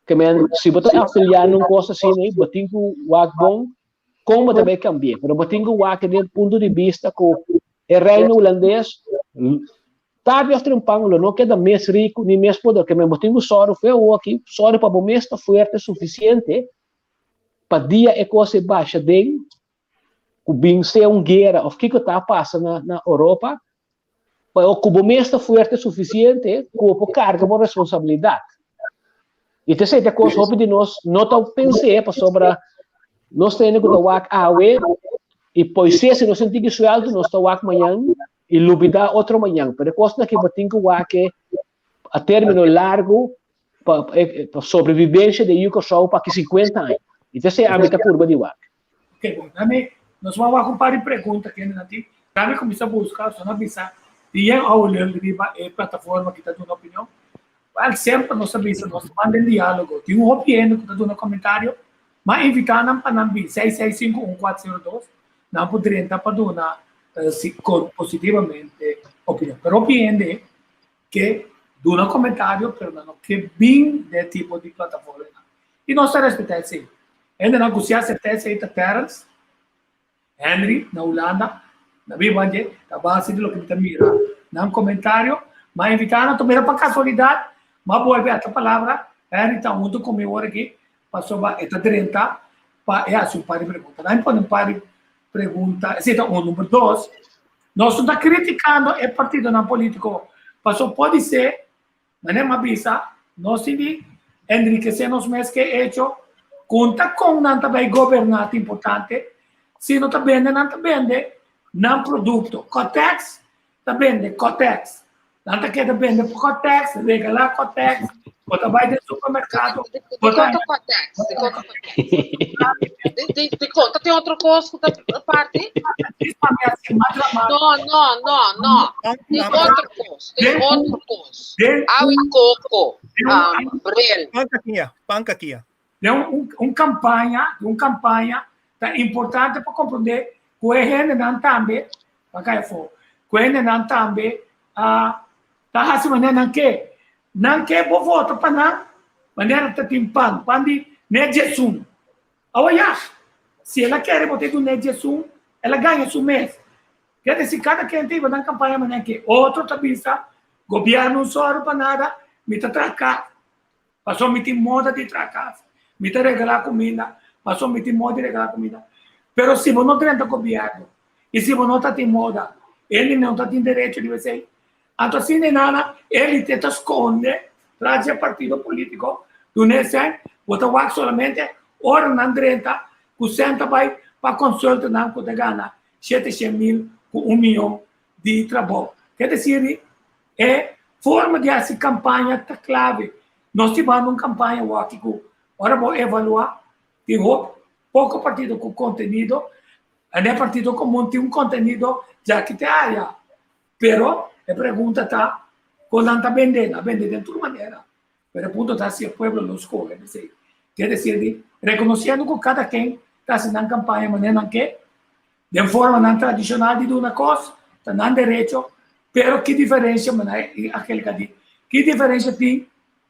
ke men si bo ta afiliá na un kos asina ei, bo tin ku wak bon kon bo ta bai kambi'é, pero bo tin ku wak den punto di bista ku e Reino Hulandes tardi òf trempan lo no keda mes riku ni mes poder, ke men bo tin ku sòru fe awoki, sòru pa bo mes ta fuerte sufisiente pa dia e kos ei basha den ku bin sea un guera of kiko ta pasa na na Europa, pa ku bo mes ta fuerte sufisiente ku bo por karga bo responsabilidat. I ta esei ta kos hopi di nos no ta pens'é pasobra nos ta hende ku ta wak awe i poisé si nos sinti ki suelto nos ta wak mañan i lubidá otro mañan. Pero e kosnan aki bo tin ku wak e a término largu pa pa sobrevivencia di yu Kòrsou pa aki 50 aña. I ta esei ami ta purba di wak. Ok, bon, dame, nos wou wak un par di pregunta kende nan tin. Dame kuminsá buska, so nan bisa di yen ouwe lul riba e plataforma ki ta duna opinion. Wèl, semper nos ta bisa, nos ta manda den diálogo. Tin un hopi hende ku ta duna komentario, m'a invitá nan pa nan bin, 6651402, nan por drenta pa duna si positivamente opinion. Pero hopi hende ke duna komentario, pero nan no ke bin den e tipo di plataformanan. I nos ta respetá esei. Hendenan ku si aseptá esei ta Terrence, Henry na Hulanda, na biba dje, ta base di loke mi ta mira nan komentario. M'a invitá nan, ta mira pa kasualidat, m'a bolbe ata palabra, Henry ta huntu ku mi ora aki, pasobra e ta drenta pa e hasi un par di pregunta. Nan pone un par di pregunta, esei ta un. Number dos, nos no ta kritikando e partidonan polítiko, pasobra podisé Manera m'a bisa, nos tin di enrikesé nos mes ku e echo ku un ta kon nan ta bai goberná ta importante, si no ta bende nan ta bende nan produkto. Kotex ta bende Kotex. Nan ta keda bende Kotex, regalá Kotex, bo ta bai den supermerkado, bo ta Di konta Kotex, di konta Kotex. Di, di, di konta tin otro kos ku ta parti? No, no, no, no. Tin otro kos, tin otro kos. Awi koko, um, bril. Pan kakia, pan kakia. Den un, un kampaña, un kampaña ta importante pa komprondé ku e hendenan tambe, pa kai afó, ku e hendenan tambe a ta hasi manera nan ke. Nan ke bo vota pa nan, manera ta tin pan, pan di ne djesun. Awa ya, si el a kere bo ta dun'é djesun, el a gaña su mes. Ker desi kada ken ta iba nan kampaña manera ke otro ta bisa, Gobièrnu sòru pa nada, mi ta traha kas, pasobra mi tin moda di traha kas, mi ta regalá kuminda, pasobra mi tin moda di regalá kuminda. Pero si bo no drenta gobièrnu, i si bo no ta tin moda, Hende no ta tin derecho riba esei. Anto asina e nana elite ta skonde tras di e partido polítiko, duna e sèn, bo ta wak solamente ora nan drenta ku sèn ta bai pa konsultonan ku ta gana 700,000 ku un miyon di trabou. Ke desir di e forma di hasi kampaña ta klave. Nos tin banda un kampaña wòki ku ora bo evaluá tin hopi poko partido ku kontenido, en e partido komun tin un kontenido djaki te aya. Pero e pregunta ta kon nan ta bende, nan a bende den tur manera. Pero e punto ta si e pueblo lo skohe esei. Ke desir di rekonosiendo ku kada ken ta hasi nan kampaña manera nan ke, den formanan tradishonal di duna kos, ta nan derecho, pero ki diferensia, manera Angelica di, ki diferensia tin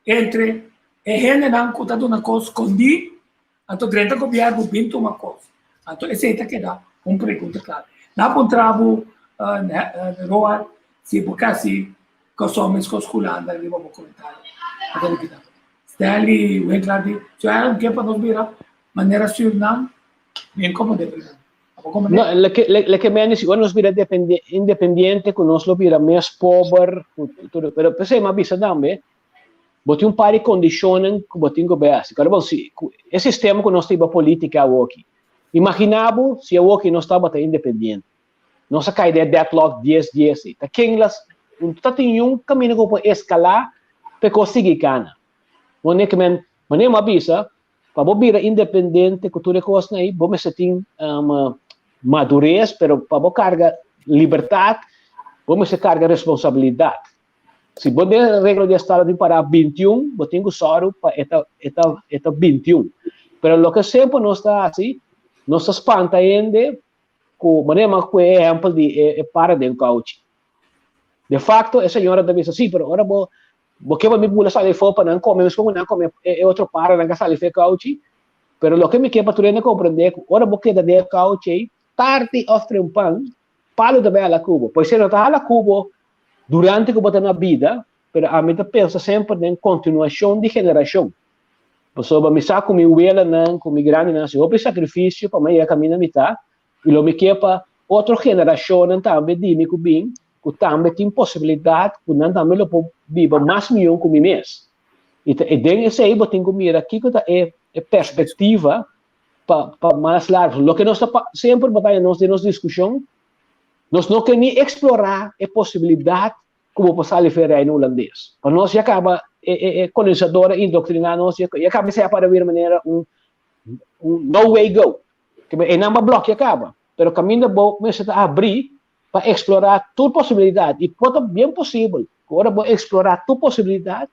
entre e hendenan ku ta duna kos skondí Anto drenta gobierno bin tuma kos. Anto esei ta keda un pregunta klave. Na puntra bo Roald si bo ke hasi Kòrsou meskos ku Hulanda riba bo komentario. Ata loke ta. Stanley Winkler di, So Adam ke pa nos bira manera Surinam? Bien komo de pregunta. Abo komo de? No, leke leke men si ora nos bira independiente ku nos lo bira mes pober ku tur pero p'esei mi a bisa tambe Bo tin un par di kondishonnan ku bo tin ku bai hasi. Kòrda bon, si ku e sistema ku nos ta hiba politika awoki, imaginá bo si awoki nos tabata independiente. Nos a kai den e deadlock dies dies ei. Ta ken las no ta tin niun kaminda ku bo por eskalá pa e kos sigui kana. Bo ke men, manera mi a bisa, pa bo bira independente ku tur e kosnan ei, bo mester tin madures, pero pa bo karga libertat, bo mester karga responsabilidat. Si bo den regla di estado tin pará 21, bo tin ku sòru pa e ta e ta e ta 21. Pero loke semper nos ta hasi, nos ta spanta hende ku manera mi a kue e ehèmpel di e e para den kouchi. De fakto e señora ta bisa, si, pero ora bo bo ke pa mi bula sali afó pa nan kome meskos ku nan kome e e otro paranan ka sali for e kouchi. Pero loke mi ke pa tur hende komprendé ku ora bo keda den e kouchi ei, tardi òf trempan, palu ta bai hala ku bo. Pues e no ta hala ku bo Durante ku bo ta na bida, pero ami ta pensa semper den kontinuashon di generashon. Pasobra mi sa ku mi welanan, ku mi grandinan hasi hopi sakrifisio pa mi yega kaminda mi ta, i lo mi ke pa otro generashonnan tambe di mi ku bin, ku tambe tin posibilidat ku nan tambe lo por biba mas mihó ku mi mes. I ta den esei bo tin ku mira kiko ta e perspektiva pa pa mas largu. Loke nos ta semper bataya nos den nos diskushon Nos no ke ni eksplorá e posibilidat ku bo por sali for e Reino Hulandes. Pa nos ya kaba e e e kolonisador a indoktriná nos, ya ya kaba esei a para bira manera un un no way go. Ke men einan bo a blòkia kaba. Pero kaminda bo mester ta abrí pa eksplorá tur posibilidat i por ta bien posibel ku ora bo eksplorá tur posibilidat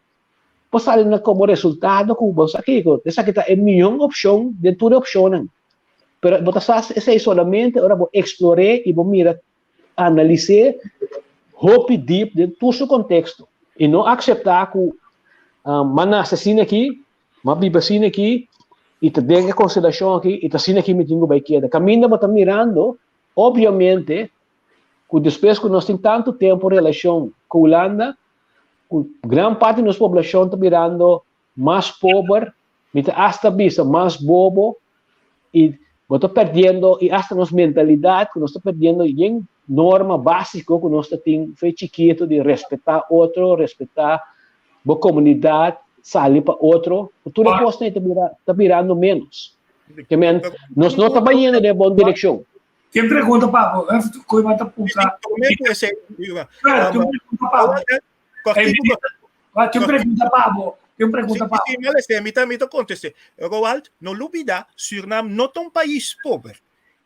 por sali na komo resultado ku bo sa kiko, esaki ta e mihó opshon den tur e opshonnan. Pero bo ta sa esei solamente ora bo eksplor'é i bo mira, analis'é hopi dip den tur su konteksto i no akseptá ku m'a nase asina aki, m'a biba asina aki i ta den e konstelashon aki i ta asina aki mi tin ku bai keda. Kaminda bo ta mirando, obviamente, ku despues ku nos tin tantu tempu relashon ku Hulanda, ku gran parti di nos poblashon ta birando mas pober, mi ta asta bisa mas bobo, i bo ta perdiendo, i asta nos mentalidat ku nos ta perdiendo yen norma básiko ku nos ta tin fe chikitu di respetá otro, respetá bo komunidat, sali pa otro, ku tur e kosnan ei ta bira ta birando ménos. Ke men, nos no ta bayendo den e bon direkshon. Tin pregunta pa bo, Koeman ta puntra. Promé ku esei, Tin pregunta pa bo. Tin pregunta pa bo. Tin pregunta pa bo. Sí, sí, mi ta, mi ta kontest'é. Roald, no lubidá, Surinam no ta un pais pober.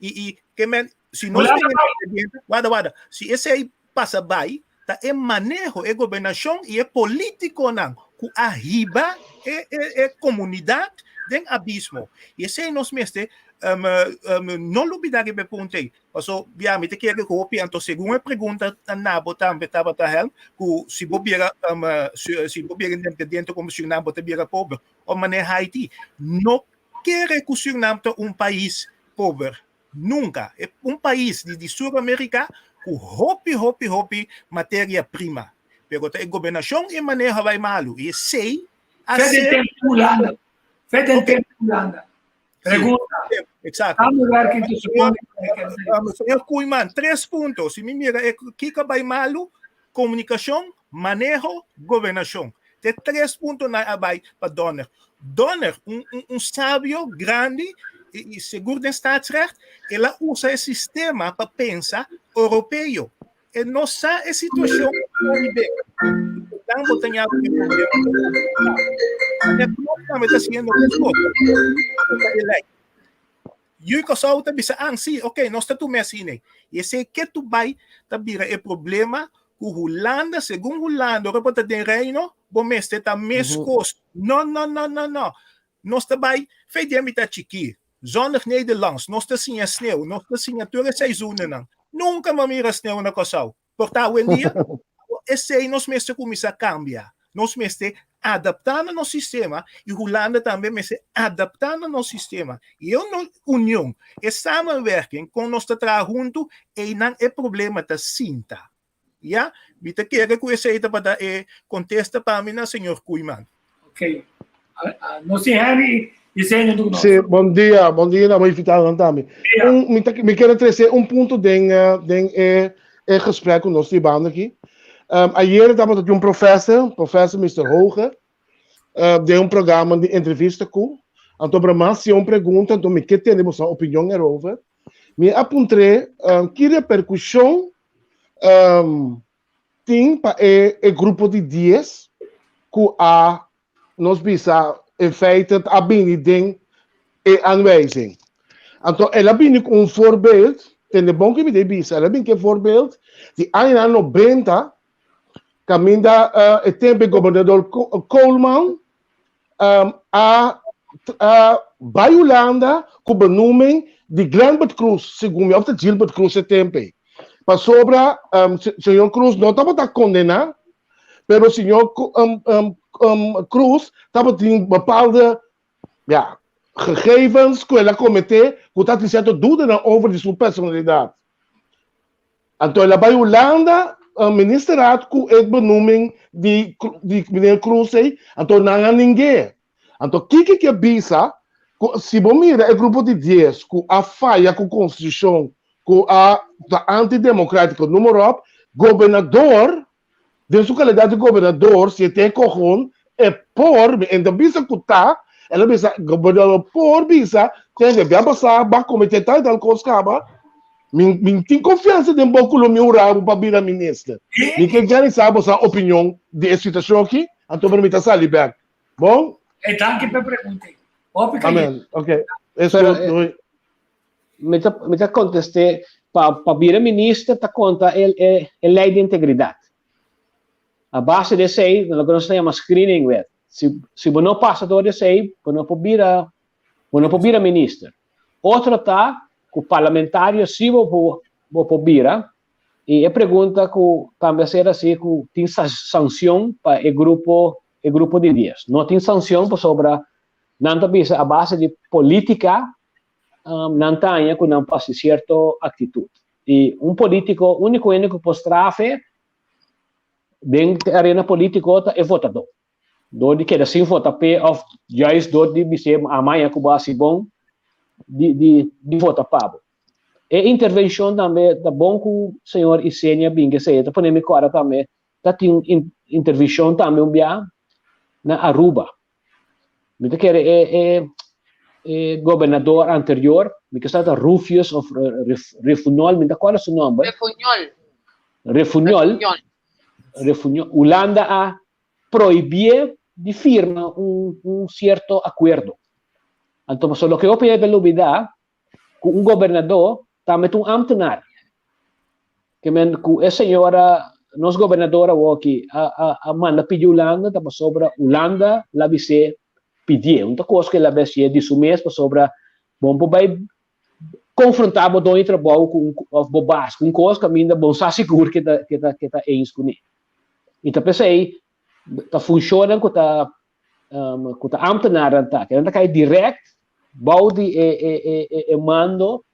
I, i, ke men, si nos Hulanda bira bai. independiente, warda, warda, si esei pasa bai, ta e maneho, e gobernashon i e polítikonan ku a hiba e, e, e komunidat den abismo. I esei nos mester um, um, no lubidá riba e punto ei. Paso, bia, mi ta kere ku hopi, anto segun e pregunta ta na bo tambe tabata Helm, ku si bo bira, um, si, si bo bira independiente komo Surinam, bo ta bira pober. O manera Haiti. No kere ku Surinam ta un pais pober. Nunka. E un pais di di Sur Amerika ku hopi, hopi, hopi materia prima. Pero ta e gobernashon i maneho a bai malu. I esei a Fe den ser tempu Hulanda. Fe den Ok. tempu Hulanda. Sí. Pregunta. Exacto. Samenwerking tussen Koninkrijk en Um, señor Koeiman, tres punto. Si mi mira, kiko a bai malu, komunikashon, maneho, gobernashon. Te tres puntonan a bai pa Donner. Donner, un, un, un sabio grandi i, i sigur den staatsrecht, el a usa e sistema pa pensa europeo. E no sa e situashon Caribe. Dan bo ta ña ku e problema. E klop tambe ta haciendo meskos. Ta e lei. Yu Kòrsou ta bisa an si, ok, nos ta tuma asina. I esei ke tu bai ta bira e problema ku Hulanda, segun Hulanda, ora bo ta den Reino, bo mester ta meskos. No, no, no, no, no. Nos ta bai fe dia mi ta chikí. Zonnig Nederlands, nos ta siña sneu, nos ta siña tur e seizoenennan. Nunka mi a mira sneu na Kòrsou. Por ta awendia, esei nos mester kuminsá kambia. Nos mester adaptá na nos sistema i Hulanda tambe mester adaptá na nos sistema. I e union, e samenwerking kon nos ta traha huntu, einan e problema ta sinta. Ya, mi ta kere ku esei tabata e kontesta pa mi na señor Koeiman. Ok. Nos tin Henry Diseño huntu ku nos. Sí, bon dia, bon dia na bo invitadonan tambe. Un, mi ta, mi kere trese un punto den, den e, e gesprek ku nos ta hibando aki. Um, ayer tabata tin un professor, professor Mister Hoge, uh, den un programa di entrevista ku, anto Brahma hasié un pregunta, anto mi ke tende boso opinion erover. Mi a puntr'é, um, ki reperkushon um, tin pa e, e grupo di dies ku a nos bisa in feite a bini den e aanwijzing. Anto el a bini ku un voorbeeld, tende bon ku mi ta bisa, el a bini ku e voorbeeld di añanan 90, kaminda uh, e tempo e gobernador Koolman um, a, a bai Hulanda ku benoeming di Glenbert Croes, segun mi, of ta Gilbert Croes e tempo ei. Pasobra um, señor Croes no tabata kondená, pero señor um, um, um, Croes tabatin bepaalde ja, gegevens ku el a kometé ku tabatin sierto dudanan over di su personalidat. Anto el a bai Hulanda, ministerraad ku e benoeming di di meneer Croes ei, anto nan a ning'é. Anto kiko ke bisa ku si bo mira e grupo di dies ku a faya ku konstitushon, ku a ta antidemokratiko, noem maar op, gobernador Den su kalidat di gobernador, si e tin e kojon, e por, mi e ta bisa ku ta, el a bisa, gobernador por bisa, tende, bia pasá, bo a kometé tal i tal kos kaba, mi, mi tin konfiansa den bo ku lo mi hura bo pa bira minister. Mi ke gani sa bo sa opinion di e situashon aki, anto mi ta sali bèk. Bon? E danki pa e pregunta. Hopi Amen. Ok. Eso, Pero, doei. Mi ta, mi ta contesté, pa, pa bira minister ta conta e, e, e ley di integridad. A base di esey, loke nos ta yama screeningwet. Si, si bo no pasa door di esey, bo no por bira, bo no por bira minister. Otro ta cu parlamentario si bo por, bo por bira, y e pregunta cu tambe a ser haci cu tin sancion pa e grupo, e grupo di dies. No tin sancion pasobra nan ta bisa a base di politica nan ta haña ku nan por hasi sierto aktitut. I un polítiko, úniko hende ku por strafe den e arena polítiko ta e votadó. Dor di keda sin vota p'e òf juist dor di bis'é amaña ku bo hasi bon di di di vota pa bo. E intervenshon tambe ta bon ku señor Isenia bin kesei, e ta pone mi kòrda tambe ta tin un intervenshon tambe un bia na Aruba. Mi ta kere e e e gobernador anterior, mi ke sa ta Rufius of Refunol, mi ta kòrda su nòmber. Refunol. Refunol. Refunol. Hulanda a prohibié di firma un un sierto akuerdo. Anto pasobra loke hopi hende ta lubidá ku un gobernador tambe ta un ambtenaar. Ke men ku e señora, nos gobernador awoki a a a manda pidi Hulanda ta pasobra Hulanda la bis'é pidié. Un ta kos ku el a besié di su mes pasobra bo no por bai konfrontá bo doño di trabou ku un òf bo bas ku un kos kaminda bo no sa sigur ke ta ke ta ke ta eens kuné. I ta p'esei ta funshonnan ku ta ku ta ambtenaarnan ta, ke nan ta kai dirèkt bou di e e e e mando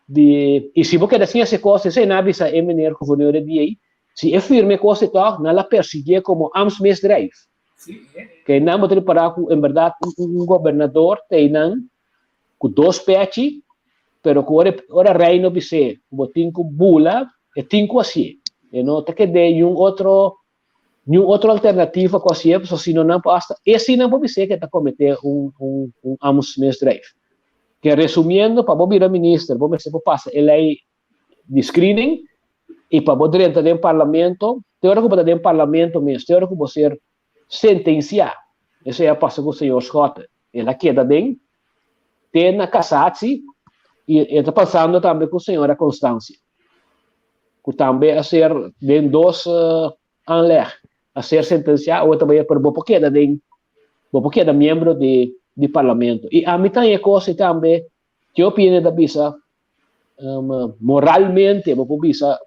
di i si bo keda sin hasi kos esei nan a bisa e meneer gouverneur e dia ei si e firma e kos ei tòg nan la persiguié komo ambtsmisdrijf ke nan bo ta ripará ku en bèrdat un gobernador ta einan ku dos pechi. Pero ku ora ora Reino bis'é ku bo tin ku bula, e tin ku hasié. E no ta ked'é niun otro niun otro alternativa ku hasié, pasobra si no nan por hasta e si nan por bis'é ku e ta kometé un un un ambtsmisdrijf. Ke resumiendo, pa bo bira minister bo mester por pasa e lei di screening i pa bo drenta den parlamento, te ora ku bo ta den parlamento mes, te ora ku bo ser sentensiá, esei a pasa ku señor Schotte, el a keda den te na cassatie i e ta pasando tambe ku señora Constancia, ku tambe a ser den dos aanleg a ser sentensiá, awor ta bai pero bo por keda den, bo por keda miembro di di parlamento. I ami ta e kos ei tambe, ke opinia ta bisa moralmente bo por bisa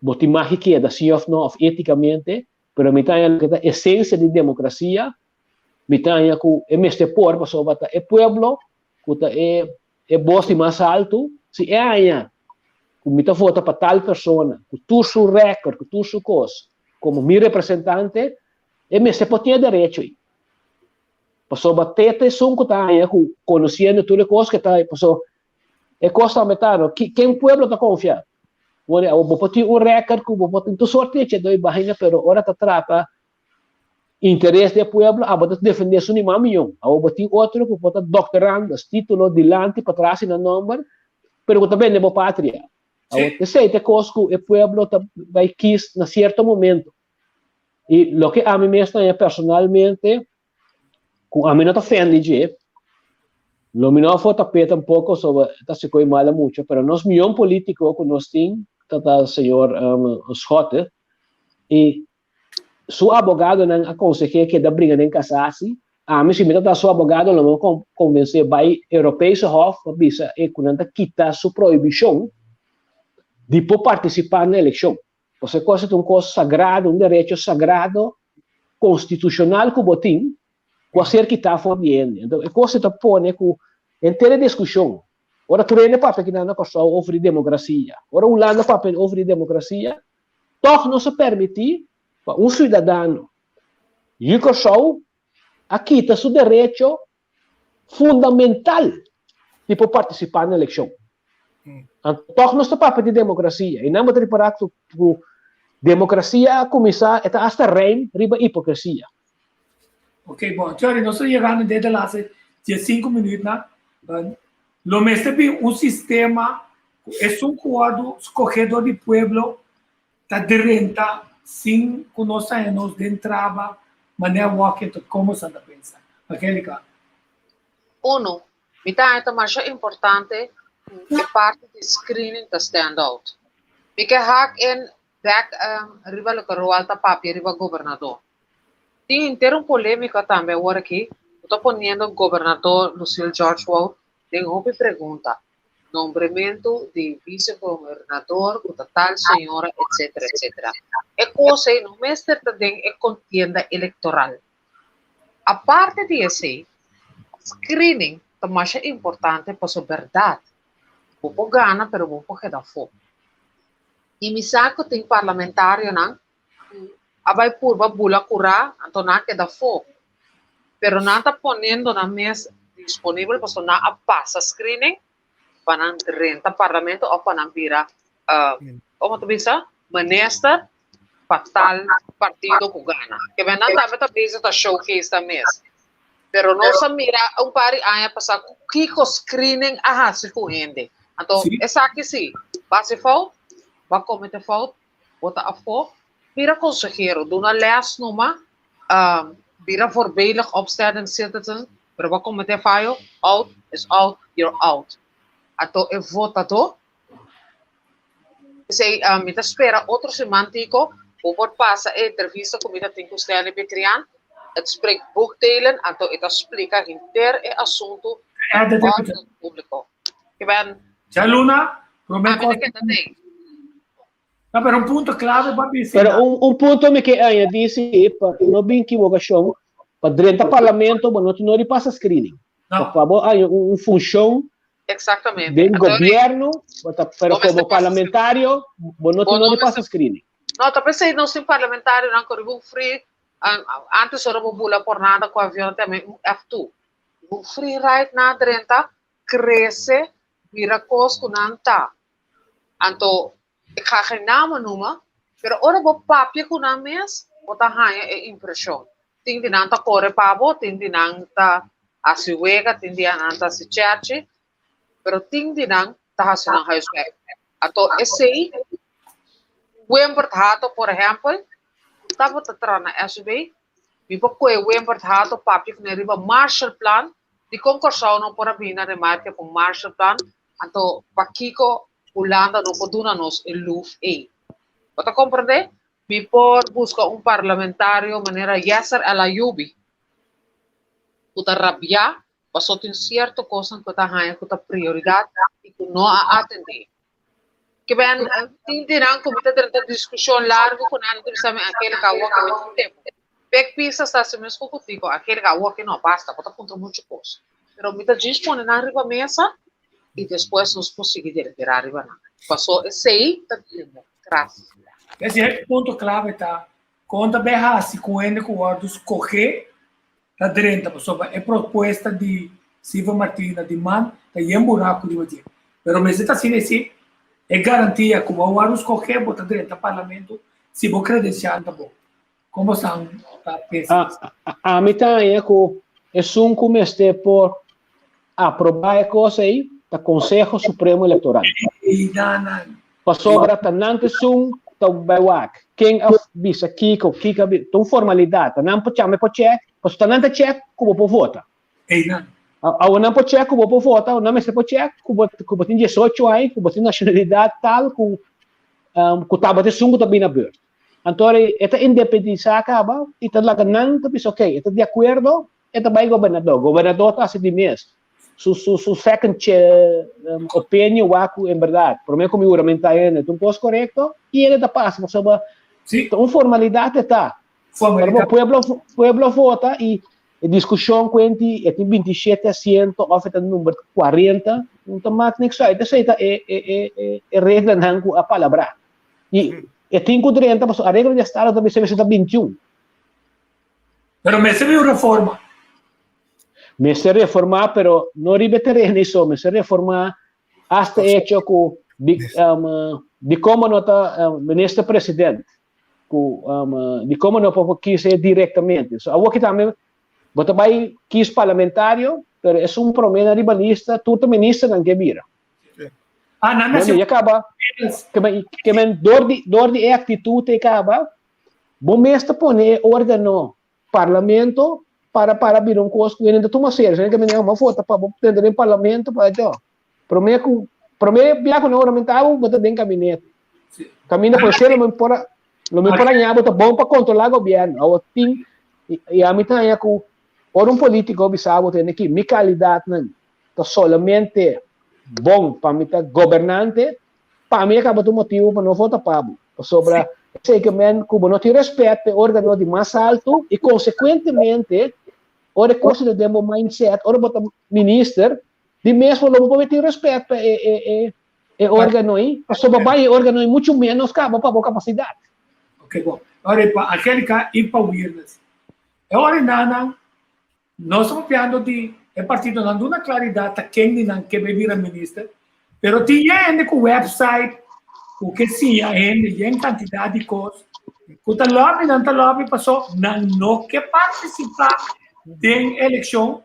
bo tin mag di keda si òf no òf étikamente, pero mi ta haña loke ta esensia di demokrasia, mi ta haña ku e mester por pasobra ta e pueblo ku ta e e bos di mas altu, si e haña ku mi ta vota pa tal persona ku tur su rèkòrt, ku tur su kos komo mi representante, e mester por tin e derecho ei. Pasobra te ta esun ku ta haña ku konosiendo tur e kos ke ta pasobra e kos tambe ta no ken pueblo ta konfia? Wor awor bo por tin un rèkòrt ku bo por tin tur sorti di eche doi baina pero ora ta trata interes di e pueblo abo ta defende esun di mas miyon. Awor bo tin otro ku por ta doktorandos titulo dilanti patras i nan nòmber pero ku ta bende bo patria. Awor esei ta e kos ku e pueblo ta bai kis na sierto momento. I loke ami mes ta haña personalmente, ku ami no ta fan di dje, lo mi no a vota p'e tampoko, so ta hasi koe mala mucho, pero nos mion politiko ku nos tin ta ta señor Schotte, i su abogadonan a konseh'é keda bringa den kasasi, ami si mi ta ta su abogado lo mi a konvens'é bai Europese Hof pa bisa e ku nan ta kita su prohibishon di por partisipá na elekshon. Pasobra e kos ta un kos sagrado, un derecho sagrado konstitushonal ku bo tin, ku a ser kitá for di hende. Enton e kos ta pone ku henter e diskushon, ora tur hende papia kinan na Kòrsou over di demokrasia, ora Hulanda papia over di demokrasia, tòg nos a permití pa un siudadano di Kòrsou a kita su derecho fundamental di por partisipá na elekshon. Anto tòg nos ta papia di demokrasia i nan bo ta ripará ku ku demokrasia a kuminsá e ta asta reim riba hipokresia. Ok, bon, Chori, nos ta yegando den de laatste diesinku minuutnan. Lo mester bin un sistema ku esun ku wòrdu skohé dor di pueblo ta drenta sin ku nos haña nos den traba manera wòk ento komo sa ta pensa. Angelica. Uno, mi ta haña ta masha importante ku e parti di screening ta stand out. Mi ke hak in bek riba loke Roald ta papia riba gobernador. Tin henter un polémika tambe awor aki ku ta poniendo gobernador Lucille George Wout den hopi pregunta. Nombrementu di vice-gobernador ku ta tal señora etcetera etcetera. E kos ei no mester ta den e kontienda elektoral. Aparte di esei, screening ta masha importante paso bèrdat bo por gana pero bo por keda afó. I mi sa ku tin parlamentarionan ku a bai purba bula kurá anto nan a keda afó. Pero nan ta poniendo nan mes disponibel pasobra nan a pasa screening pa nan drenta parlamento of pa nan bira como ta bisa minister pa tal partido cu gana. Ke men nan tambe ta bezig ta showcase nan mes. Pero nos a mira un par di aña pasa cu kico screening a haci cu hende. Anto esaki si, bo haci fout, bo a comete fout, bo ta afó, bira konsehero, duna lès numa, bira voorbeeldig opstanding citizen, pero bo a kometé fayo, out is out, you're out. Anto e votadó, p'esei mi ta spera otro siman Tico, bo por pasa e entrevista ku mi ta tin ku Stanley Betrian, het spreekt boekdelen, anto e ta splika henter e asuntu na orde públiko. Djaluna, promé kos. No, pero un punto clave pa bisa. Pero un, un punto mi ke añadí sí, pa no bin equivocación, pa drenta parlamento bo no tin no di pasa screening. No. Pa bo hay un, un función Exactamente. den gobierno, pero como parlamentario bo no tin no di pasa screening. No, ta pensei nos tin parlamentarionan ku riba un free, antes ora bo bula por nada ku avion tambe un F2. Un free ride na drenta, krese. Mira kos ku nan ta. Anto, ik ga geen namen noemen, pero ora bo papia ku nan mes, bo ta haña e impreshon. Tin di nan ta kore pa bo, tin di nan ta hasi wega, tin di nan ta hasi chèrchi, pero tin di nan ta hasi nan huiswerk. Anto esei, Wembert Hato por ehèmpel, tabata traha na SUB, mi por kohe Wembert Hato papia kuné riba Marshall Plan, dikon Kòrsou no por a bini na remarke ku Marshall Plan, anto pakiko Hulanda no por duna nos e luf ei? Bo ta komprendé? Mi por buska un parlamentario manera Yasser El Ayoubi ku ta rabiá paso tin sierto kosnan ku e ta haña ku ta prioridat i ku no a atendé. Ke ben tin dinan ku mi ta drenta diskushon largu ku nan, nan ta bisa mi, Angelica, awor ke mi tin tempu. Bek pisa sa si mes ku kutico, Angelica, awor ke no, basta, bo ta puntra muchu kos. Pero mi ta djis pone nan riba mesa i despues nos por sigui deliberá riba nan. Paso esei ta demokrasia. Ese punto clave ta kon ta bay hasi ku hende ku wòrdu skohé ta drenta pasobra e propuesta di Silvio Martina di man ta yen buraku riba dje. Pero mester ta asina si e garantia ku bo a wòrdu skohé bo ta drenta parlamento si bo kredensial ta bon. Kon bo san ta pensa? Ami ta haña ku esun ku mester por aprobá e kos ei ta Konseho Supremo Elektoral. Pasobra ta nan ta esun ku ta bai wak ken a bisa kiko, kiko a bisa. Ta un formalidat. Ta nan por chama e por chèk, pasobra ta nan ta chèk ku bo por vota. Awor nan por chèk ku bo por vota, nan mester por chèk ku bo ku bo tin diesocho aña, ku bo tin nashonalidat tal ku ku tabata esun ku ta bini na bùrt. Anto e ta independisá kaba i ta laga nan ta bisa ok, e ta di akuerdo, e ta bai gobernador. Gobernador ta hasi di mes su su su second opinion wak ku en berdad prome ku mi huramentá hende ta un kos korekto i hende ta pasa pasobra ta un formalidat e ta. Pero bo pueblo pueblo vota i e diskushon ku enti e tin 27 asiento òf e ta number 40 no ta mak niks uit. Esei ta e e e e reglanan ku a palabrá. I e tin ku drenta pasobra areglo di estado ta bisa mester ta 21. Pero mester bin un reforma. Mester reforma pero no riba e tereno iso, mester reforma hasta e hecho ku di um, di como no ta um, minister president ku um, di como no por kies directamente. So awor ki tambe bo ta bai kies parlamentario, pero es un prome na riba lista, tur ta ministernan ke bira. Ah, nan Bueno, ya kaba, ke men, ke men door di, door di e actitud e kaba, Bo mes ta pone e organo, parlamento, para para bira un kos ku hende ta tuma serio. Sino ke mi a vota pa bo drenta den parlamento pa jo. Prome ku prome bia ku nan huramentá bo, bo ta den kabinete. Kaminda por ser lo mi por a lo mi por haña bo ta bon pa kontrolá gobièrnu. Awor tin i ami ta haña ku ora un polítiko bisa bo tene ki mi kalidatnan ta solamente bon pa mi ta gobernante, Pa mi e tabata un motibu pa no vota pa bo, pasobra esei ke men ku bo no tin rèspèt pa e órgano di mas altu i konsekuentemente ora e kos ta den bo mindset, ora bo ta minister, di mesmo lo bo por tin rèspèt pa e e e e órgano ei, pasobra bai e órgano ei muchu ménos kaba pa bo kapasidat. Ok, bon. Ora pa Angelica i pa Wirnes. E ora nan Nos ta papiando di e partidonan duna claridad ta ken di nan ke bay bira minister, pero tin hende cu website cu ke siña hende yen cantidad di cos cu ta lobby, nan ta lobby paso nan no ke participa den eleccion,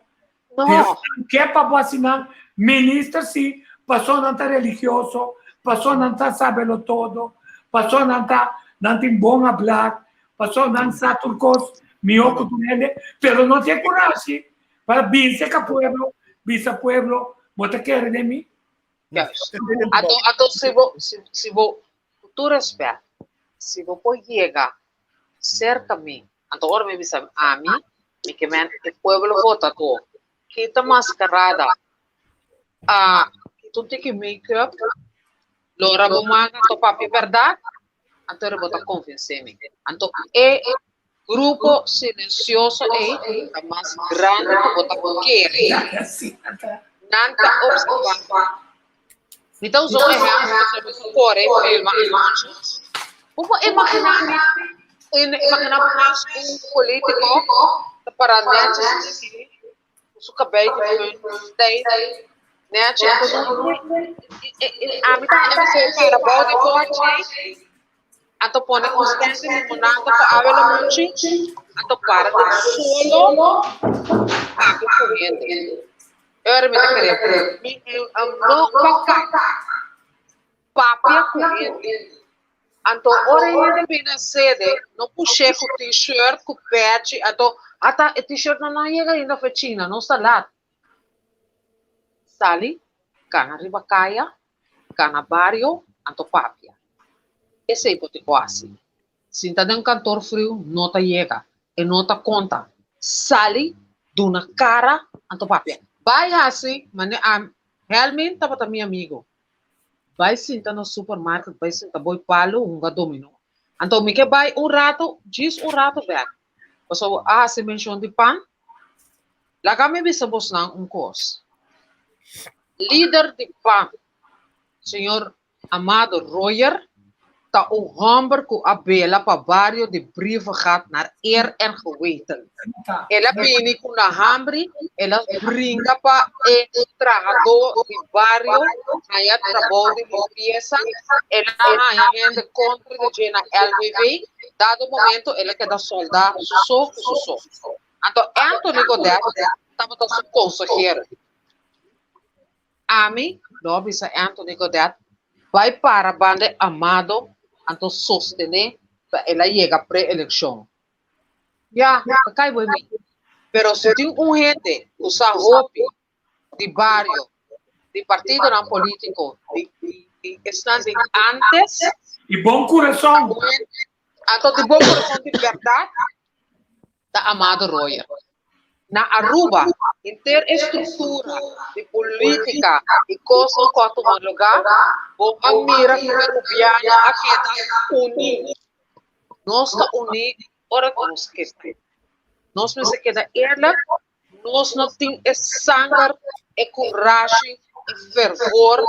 pero nan ke pa bo haci nan minister si, paso nan ta religioso, paso nan ta sabelo todo, paso nan ta nan tin bon hablar, Pasobra nan sa tur kos mihó ku tur hende, pero no tin e kurashi pa binse ka pueblo, bisa pueblo, bo ta kere den mi? Juist. Anto, anto si bo, si, si bo, ku tur respèt, si bo por yega serka mi, anto ora mi bisa ami, mi ke men e pueblo vota to, kita maskarada, ah, kita un tiki make-up, lora bo man anto papia bèrdat, anto ora bo ta konvensé mi. Anto e grupo silensioso ei ta mas grandi ku bo ta kere. Nan ta opservá. Mi ta usa un ehèmpel pasobra mi ta kore filma anochi. Bo por imaginá mi, imaginá bo mes un polítiko ta pará nètjes aki ku su kabei di pun stijf. Nechi, ami ta MC para bou di bochi, anto pone un stand di limonada ku awa lamunchi, anto para den solo papia ku hende. E ora mi ta kere, mi no pa kaka, papia ku hende. Anto ora e hende bini a sede, no push'é ku t-shirt, ku pechi, anto ata e t-shirt nan no a yega ainda for China, nos ta lat. Sali, kana riba kaya, kana bario, anto papia. Esei bo tin ku hasi. Sinta den un kantor friu no ta yega, e no ta konta. Sali, duna kara, anto papia. Bai hasi mane a Helmin tabata mi amigo. Bai sinta na supermarket, bai sinta boi palu, hunga dominó. Anto mi ke bai un rato, djis un rato bek. Pasobra a hasi menshon di pan. Laga mi bisa bosnan un kos. Lider di pan, señor Amado Royer, ta un hòmber ku a bela pa bario di Brievengat naar eer en geweten. El a bini ku na hambri, el a bringa pa e trahadó di bario haña trabou di limpiesa, el a haña hende kontra di dje na LVV, dado momento el a keda soldá su so ku su so. Anto Anthony Godett tabata su konsehero. Ami lo a bisa Anthony Godett bai para banda e Amado anto sostené pa el a yega pre-elekshon. Ya, ta kai bo e mi. Pero si tin un hende ku sa hopi di bario, di partidonan polítiko, di di esnan di antes. Di bon kurason. Anto di bon kurason di bèrdat ta Amado Royer. Na Aruba henter e struktura di polítika i kosnan ku a tuma lugá, bo a mira ku e rubiano a keda uní. Nos ta uní ora ku nos keda. Nos mester keda eerlijk. Nos no tin e sanger, e kurashi, e fervor,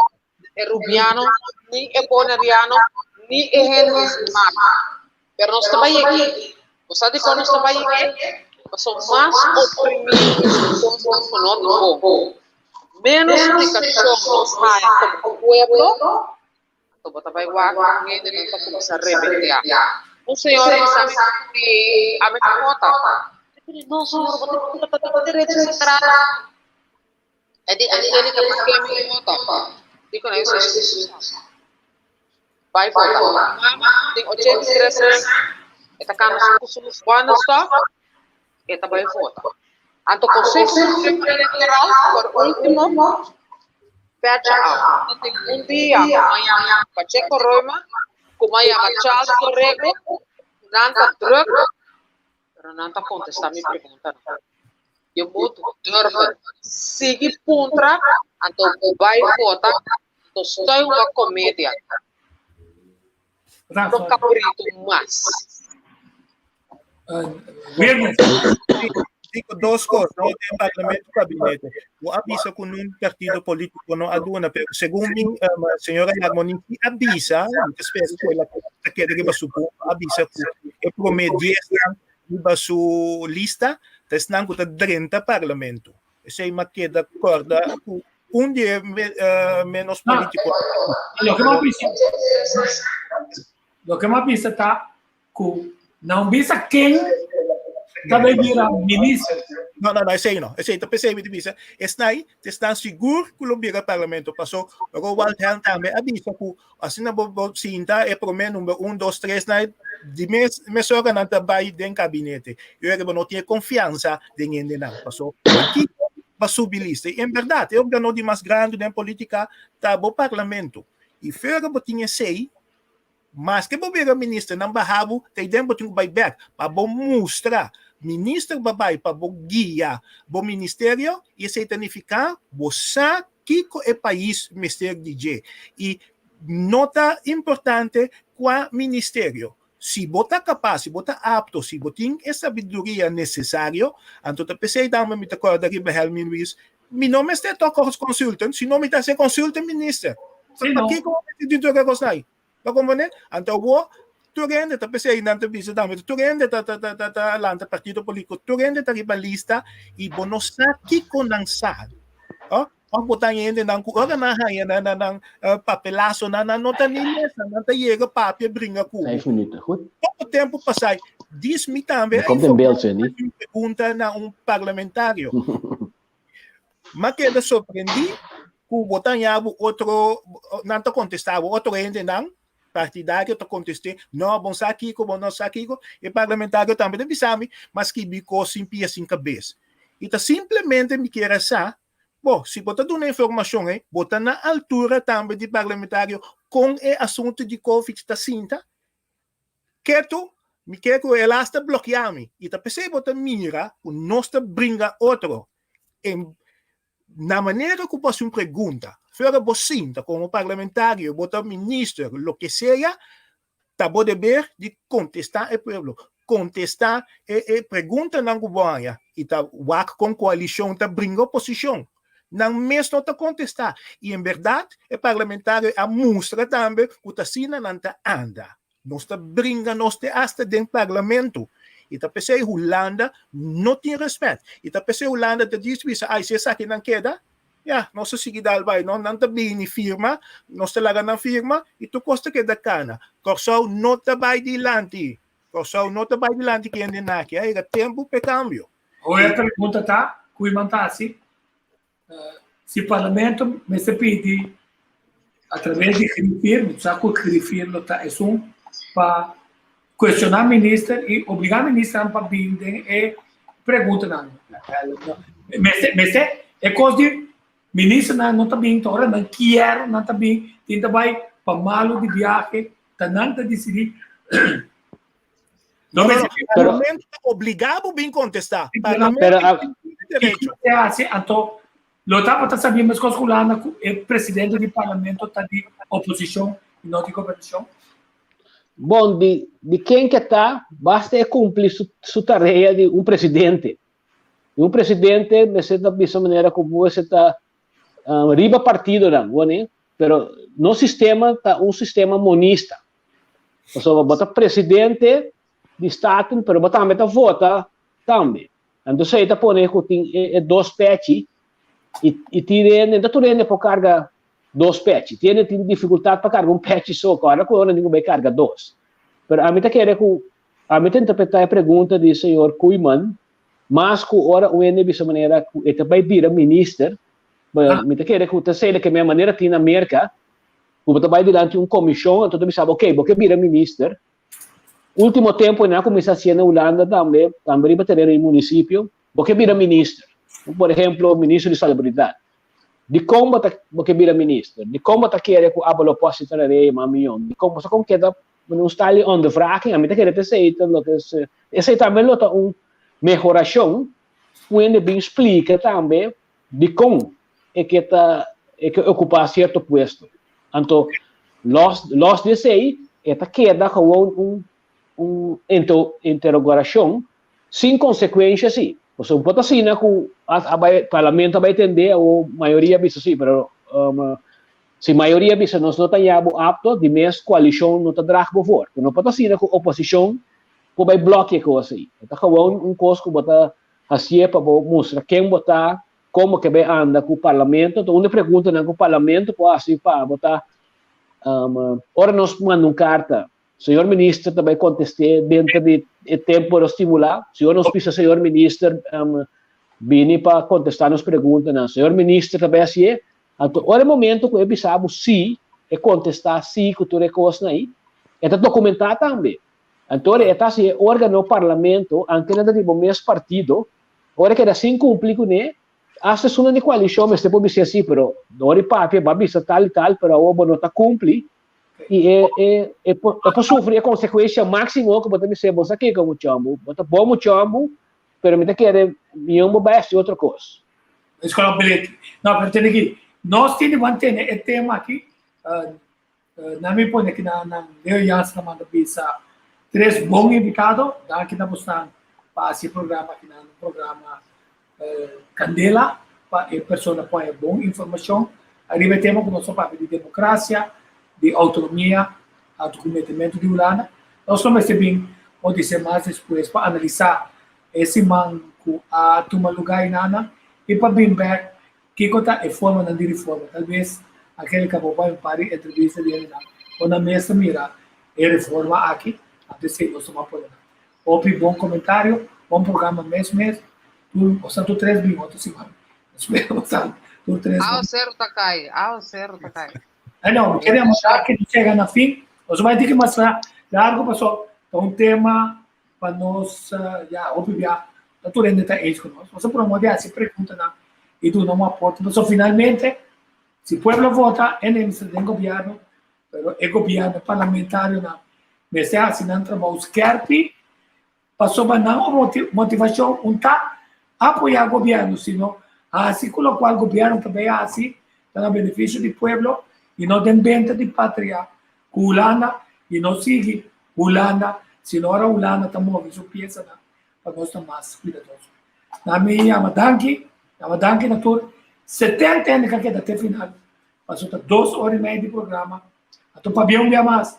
e rubiano, ni e boneriano, ni e hende di Sint Maarten. Pero nos ta bai yeg'é. Bo sa dikon nos ta bai yeg'é? Pasobra mas oprimí kosnan ku no ta bon, ménos splikashon nos haña komo pueblo, anto bo ta bai wak ku hendenan ta kuminsá rebenteá. Un señora bisa mi di ami ta vota. Mi di, No, señora, bo ta vota ta bo derecho sagrado. E di, Angelica, pa ke mi vota? Di ku nan esei Bai vota. Mama tin 83 aña, e ta kanda su ku su wandelstok, e ta bai vota. Anto Conseho Supremo Electoral, por ultimo, fecha af. No tin un dia ku a yama Pacheco Roima, ku a yama Charles Dorrego, nan ta druk, pero nan ta kontestá mi preguntanan. Je moet durven. Sigui puntra, anto bai vota, anto steun bo komedia. No kabritu mas. Dico dos cosas, no den parlamento gabinete. Bo a bisa cu nun partido politico no a duna, pero segun mi, um, señora Larmonie a bisa, mi ta spera cu el a ta keda riba su punto, a bisa cu e prome diesnan riba su lista ta esnan cu ta drenta parlamento. Esey m'a keda corda cu un di e menos politico. Loke m'a bisa, loke m'a bisa ta cu nan bisa ken ta bay bira minister. No, no, no, esey no. Esey ta pesey mi ta bisa. Esnay ta esnan sigur cu lo bira parlamento. Paso Roald Helm tambe a bisa cu asina bo bo sinta e prome number un, dos, tres na di mes mesora nan ta bay den kabinete. Y ora bo no tin e confiansa den hendenan. Paso pakiko ba subi lista? Y en berdad e organo di mas grandi den politica ta bo parlamento. Y fuera bo tin esey, Maske bo bira minister nan baha bo ta iden bo tin ku bai bek pa bo mustra minister ba bai pa bo guia bo ministerio i esei ta nifiká bo sa kiko e pais mester di dje i no ta importante kua ministerio si bo ta kapas si bo ta apto si bo tin e sabiduria nesesario anto ta p'esei dame mi ta kòrda riba Helmin Ruiz Mi no mester toca os consultant, sino mi ta haci consultant minister. Sí, no. Pakico mi mester di toca cos nai? Bo comprende? Anto awor, tur hende ta p'esei nan ta bisa tambe, tur hende ta ta ta ta ta lanta partido politico, tur hende ta riba lista y bo no sa kico nan sa. Oh? Òf bo ta hendenan ku ora nan haña nan nan nan papelasonan nan no ta ni lesa, nan ta yega papia bringa ku bo. Vijf minuten, goed. Poko tempu pasá, dis mi tambe Je a komt in informá beeld, Cindy. un pregunta na un parlamentario. M'a keda sorprendí ku bo ta haña bo otro, nan ta kontestá bo, otro hendenan partidario ta kontest'é, no, bo no sa kiko, bo no sa kiko. E parlamentario tambe ta bisa mi, m'a skibi kos sin pia sin kabes. I ta simplemente mi kier a sa Bo, si bo ta duna informashon ei, bo ta na altura tambe di parlamentario kon e asuntu di Covid ta sinta? Ketu, mi ke ku el asta blokia mi i ta p'esei bo ta mira ku nos ta bringa otro. En na manera ku bo hasi un pregunta, fuera bo sinta komo parlamentario, bo ta minister, loke sea, Ta bo deber di kontestá e pueblo, kontestá e e preguntanan ku bo haña i ta wak kon koalishon ta bringa oposishon. Nan mes no ta kontestá i en bèrdat e parlamentario a mustra tambe ku ta asina nan ta anda. Nos ta bringa nos te asta den parlamento i ta p'esei Hulanda no tin rèspèt i ta p'esei Hulanda ta djis bisa ai si esakinan keda Ya, nos ta sigui dal bai, no? Nan ta bini firma, nos ta laga nan firma i tur kos ta keda kana. Kòrsou no ta bai dilanti. Kòrsou no ta bai dilanti ku hende naki. A yega tempu pa e kambio. Awor e pregunta ta, ku iman ta hasi? Si parlamento mester pidi atraves di grifir, mi sa ku grifir lo ta esun pa kuestioná minister i obligá ministernan pa bin den e preguntanan. Mester, mester, e kos di ministernan no ta bin ta ora nan kier nan ta bin, tin ta bai pa malu di biahe, ta nan ta disidí. No, no, no. Parlamento ta obligá bo bin kontestá. Parlamento tin derecho. Kiko hasi anto lo tabata sabí meskos ku Hulanda ku e presidente di parlamento ta di oposishon i no di gobernashon? Bon, di di ken ke ta, basta e kumpli su su tarea di un presidente. I un presidente mester ta bisa manera ku mester ta riba partidonan, bo ne? Pero nos sistema ta un sistema monista. Pasobra bo ta presidente di Staten, pero bo tambe ta vota tambe. Anto esei ta pone ku tin e e dos pechi i i tin hende, no ta tur hende por karga dos pechi. Tin hende tin difikultat pa karga un pechi so, kòrda ku ora tin ku bai karga dos. Pero ami ta kere ku, ami ta interpretá e pregunta di señor Koeiman mas ku ora un hende bisa manera ku e ta bai bira minister, mi ta kere ku ta esei loke mi a manera tin na Merka, ku bo ta bai dilanti un komishon anto ta bisa bo, ok, bo ke bira minister. Ultimo tempu nan a kuminsá hasié na Hulanda tambe, tambe riba tereno di munisipio, bo ke bira minister. Por ehemplo, minister di salubridat. Dikon bo ta bo ke bira minister? Dikon bo ta kere ku abo lo por hasi tarea mas mion? Dikon bo sa kon keda un style di ondervraging? Ami ta kere ta esei ta loke esei tambe lo ta un mehorashon ku hende bin splika tambe dikon e ke ta e ke okupá sierto puesto. Anto los los di esei e ta keda gewoon un un interogashon sin konsekuensha si. Pasobra bo ta asina ku a bai parlamento a bai tende awor mayoria a bisa si pero si mayoria bisa nos no ta ya bo apto di mes koalishon no ta drag bo for. Pero no por ta asina ku oposishon por bai blòkia e kos ei. E ta gewoon un kos ku bo ta hasié pa bo mustra ken bo ta, kon bo ke bai anda ku parlamento. Anto un di e preguntanan ku parlamento por hasi pa bo ta ora nos manda un karta Señor Minister ta bai contesté denter di e tempo lo stimulá. Señor nos bisa Señor Minister um, bini pa contestá nos preguntanan. Señor Minister ta bai hasié. Anto ora e momento ku e bisa bo sí, e contestá sí ku tur e kosnan ei, e ta dokumentá tambe. Anto ora e ta hasi e órgano parlamento, anke nan ta di bo mes partido, ora e keda sin kumpli kuné, hasta esunnan di koalishon mester por bis'é sí, pero ora e papia bo a bisa tal i tal, pero awor bo no ta kumpli. I e, e, e, por, e por sufri e konsekuensia máksimo ku bo ta bis'é, bo sa kiko muchombo, bo ta bon muchombo, pero mi ta kere mion bo bai hasi otro kos. Escola bilete. No, pero tene ki, nos tin di mantene e tema aki. Uh, uh, na mi pone ki na, na Leo Jansen a manda bisa tres bon invitado. Danki na bosnan pa hasi e programa aki na programa Candela pa e persona por haya bon informacion ariba e tema cu nos ta papia di democracia, di autonomia, anto cu metemento di Hulanda. Nos lo mester bin o dise mas despues pa analisa e siman cu a tuma luga inana y pa bin bek. Kiko ta e formanan di reforma? Tal bes Angelica bo bai un par di entrevista di hendenan bo nan mes ta mira e reforma aki, anto esei nos ta ban pone nan. Hopi bon komentario, bon programa mes mes. Tur bosan tur tres bin otro siman. Espero bosan tur tres. Awa sero ta kai, awa sero ta kai. Ai no, mi kere mostrar que nos chega na fin. Nos bai tiki mas largo paso ta un tema pa nos ya hopi bia no tur hende ta eens ku nos. Nos a promove hasi preguntanan i duna un aporte. Paso finalmente si pueblo vota e mester den gobierno, pero e gobierno, e parlamentarionan mester hasi nan trabou skerpi Pasobra nan motivashon un ta apoyá gobièrnu, sino hasi ku lokual gobièrnu ta bay hasi ta na benefisio di pueblo i no den benta di patria ku Hulanda i no sigui Hulanda, sino ora Hulanda ta move su piesanan pa nos ta mas kuidadoso. Na mi yama danki, yama danki na tur 70 hende ku a keda te final, pasobra ta dos ora i mei di programa, anto pabia un bia mas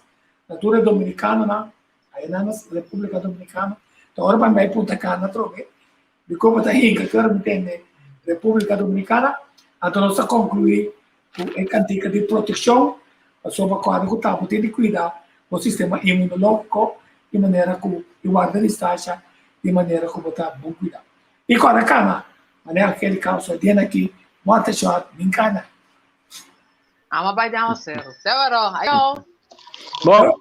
na tur e dominikanonan Aynan na República Dominicana. Ta ora pa mi bai Punta Cana atrobe. Mi komo ta hinka ki ora mi tende República Dominicana. Anto nos ta konkluí ku e kantika di protekshon pasobra kòrda ku ta bo tin di kuida bo sistema inmunológiko di manera ku i warda distansha di manera ku bo ta bon kuidá. I kòrda kana, manera Angélica a den aki, morte shòt, min kana. Amo bai den awaseru. Sewero, ayo! Bon.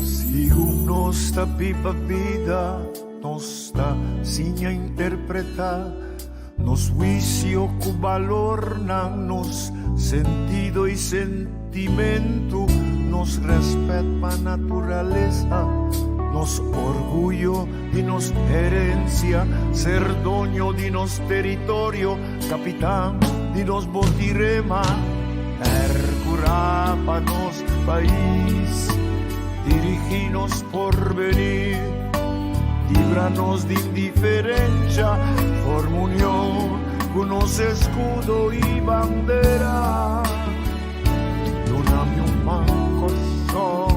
Sigun nos ta biba bida, nos ta siña interpretá nos huisio ku balornan, nos sentido i sentimentu, nos rèspèt pa naturalesa, nos orguyo di nos herensia, ser doño di nos teritorio, kapitan di nos botirema, pèrkurá pa nos pais, dirigí nos porvenir, libra nos di indiferencia, forma union ku nos escudo i bandera. Duna mi un man Kòrsou,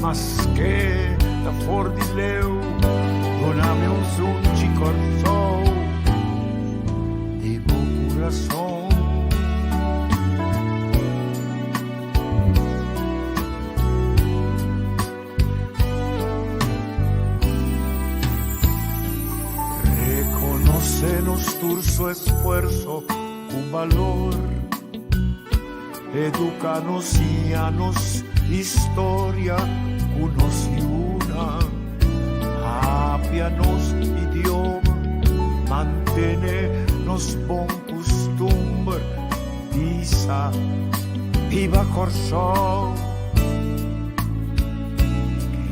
maske ta for di leu, duna mi un sunchi Kòrsou di bo kurason. Reconocemos tur su esfuerzo cu balor. Educa nos, siña nos historia cu nos yuna. Papia nos idioma, mantene nos bon custumber. Bisa, Biba Kòrsou!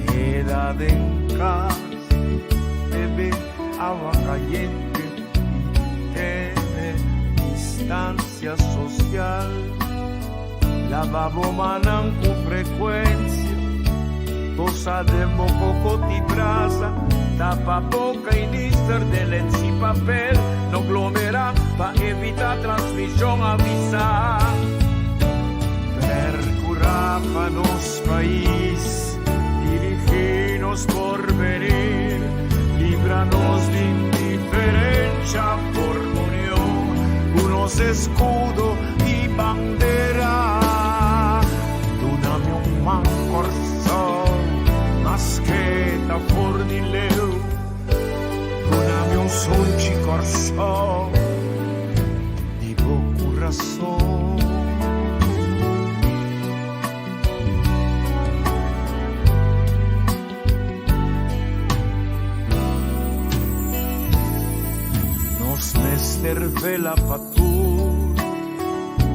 Keda den kas, bebe awa kayente i tene distansia sosial. Laba bo mannan ku frekuensia, tosa den bo koko ti brasa, tapa boka i nister den lens i papel, no glomera pa evita transmishon, avisa. Percura pa nos pais, dirigi nos porvenir, libra nos di indiferencia, forma union cu nos escudo i bandera. Duna mi un man Kòrsou, maske ta for di leu. Duna mi un sunchi Kòrsou, di bo kurason. Nos mester vela pa tur,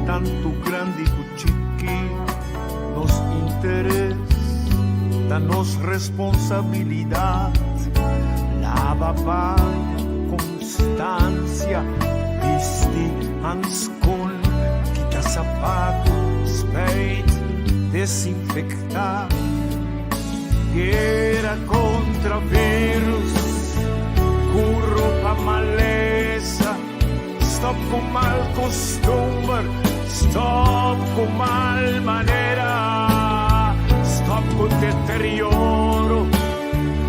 tantu grandi ku chiki, nos interes ta nos responsabilidat. Laba paña ku konstansia, bisti hanskon, kita sapatu. Spuit, desinfektá. Guera kontra virus, kuro pa malesa. Stop ku mal kustumber, stop ku mal manera. Stop ku deterioro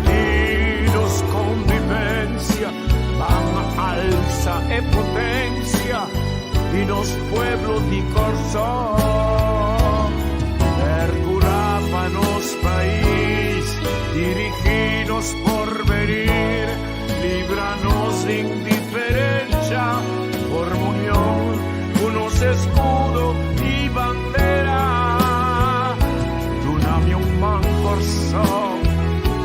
di nos konvivensia. Ban alsa e potensia di nos pueblo di Kòrsou. Perkurá pa nos pais, dirigí nos porvenir, libra nos di indiferensha, forma union ku nos eskudo i bandera. Duna mi un man Kòrsou,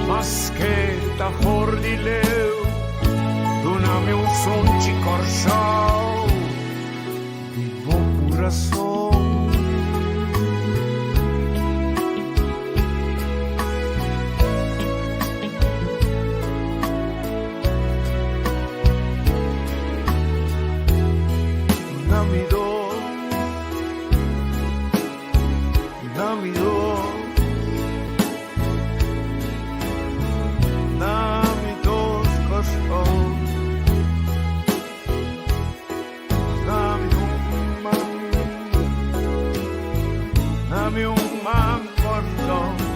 maske ta for di leu. Duna mi un sunchi Kòrsou di bo kurason. Duna mi dos, duna mi dos, duna mi dos Kòrsou. Duna mi un man, duna mi un man Kòrsou.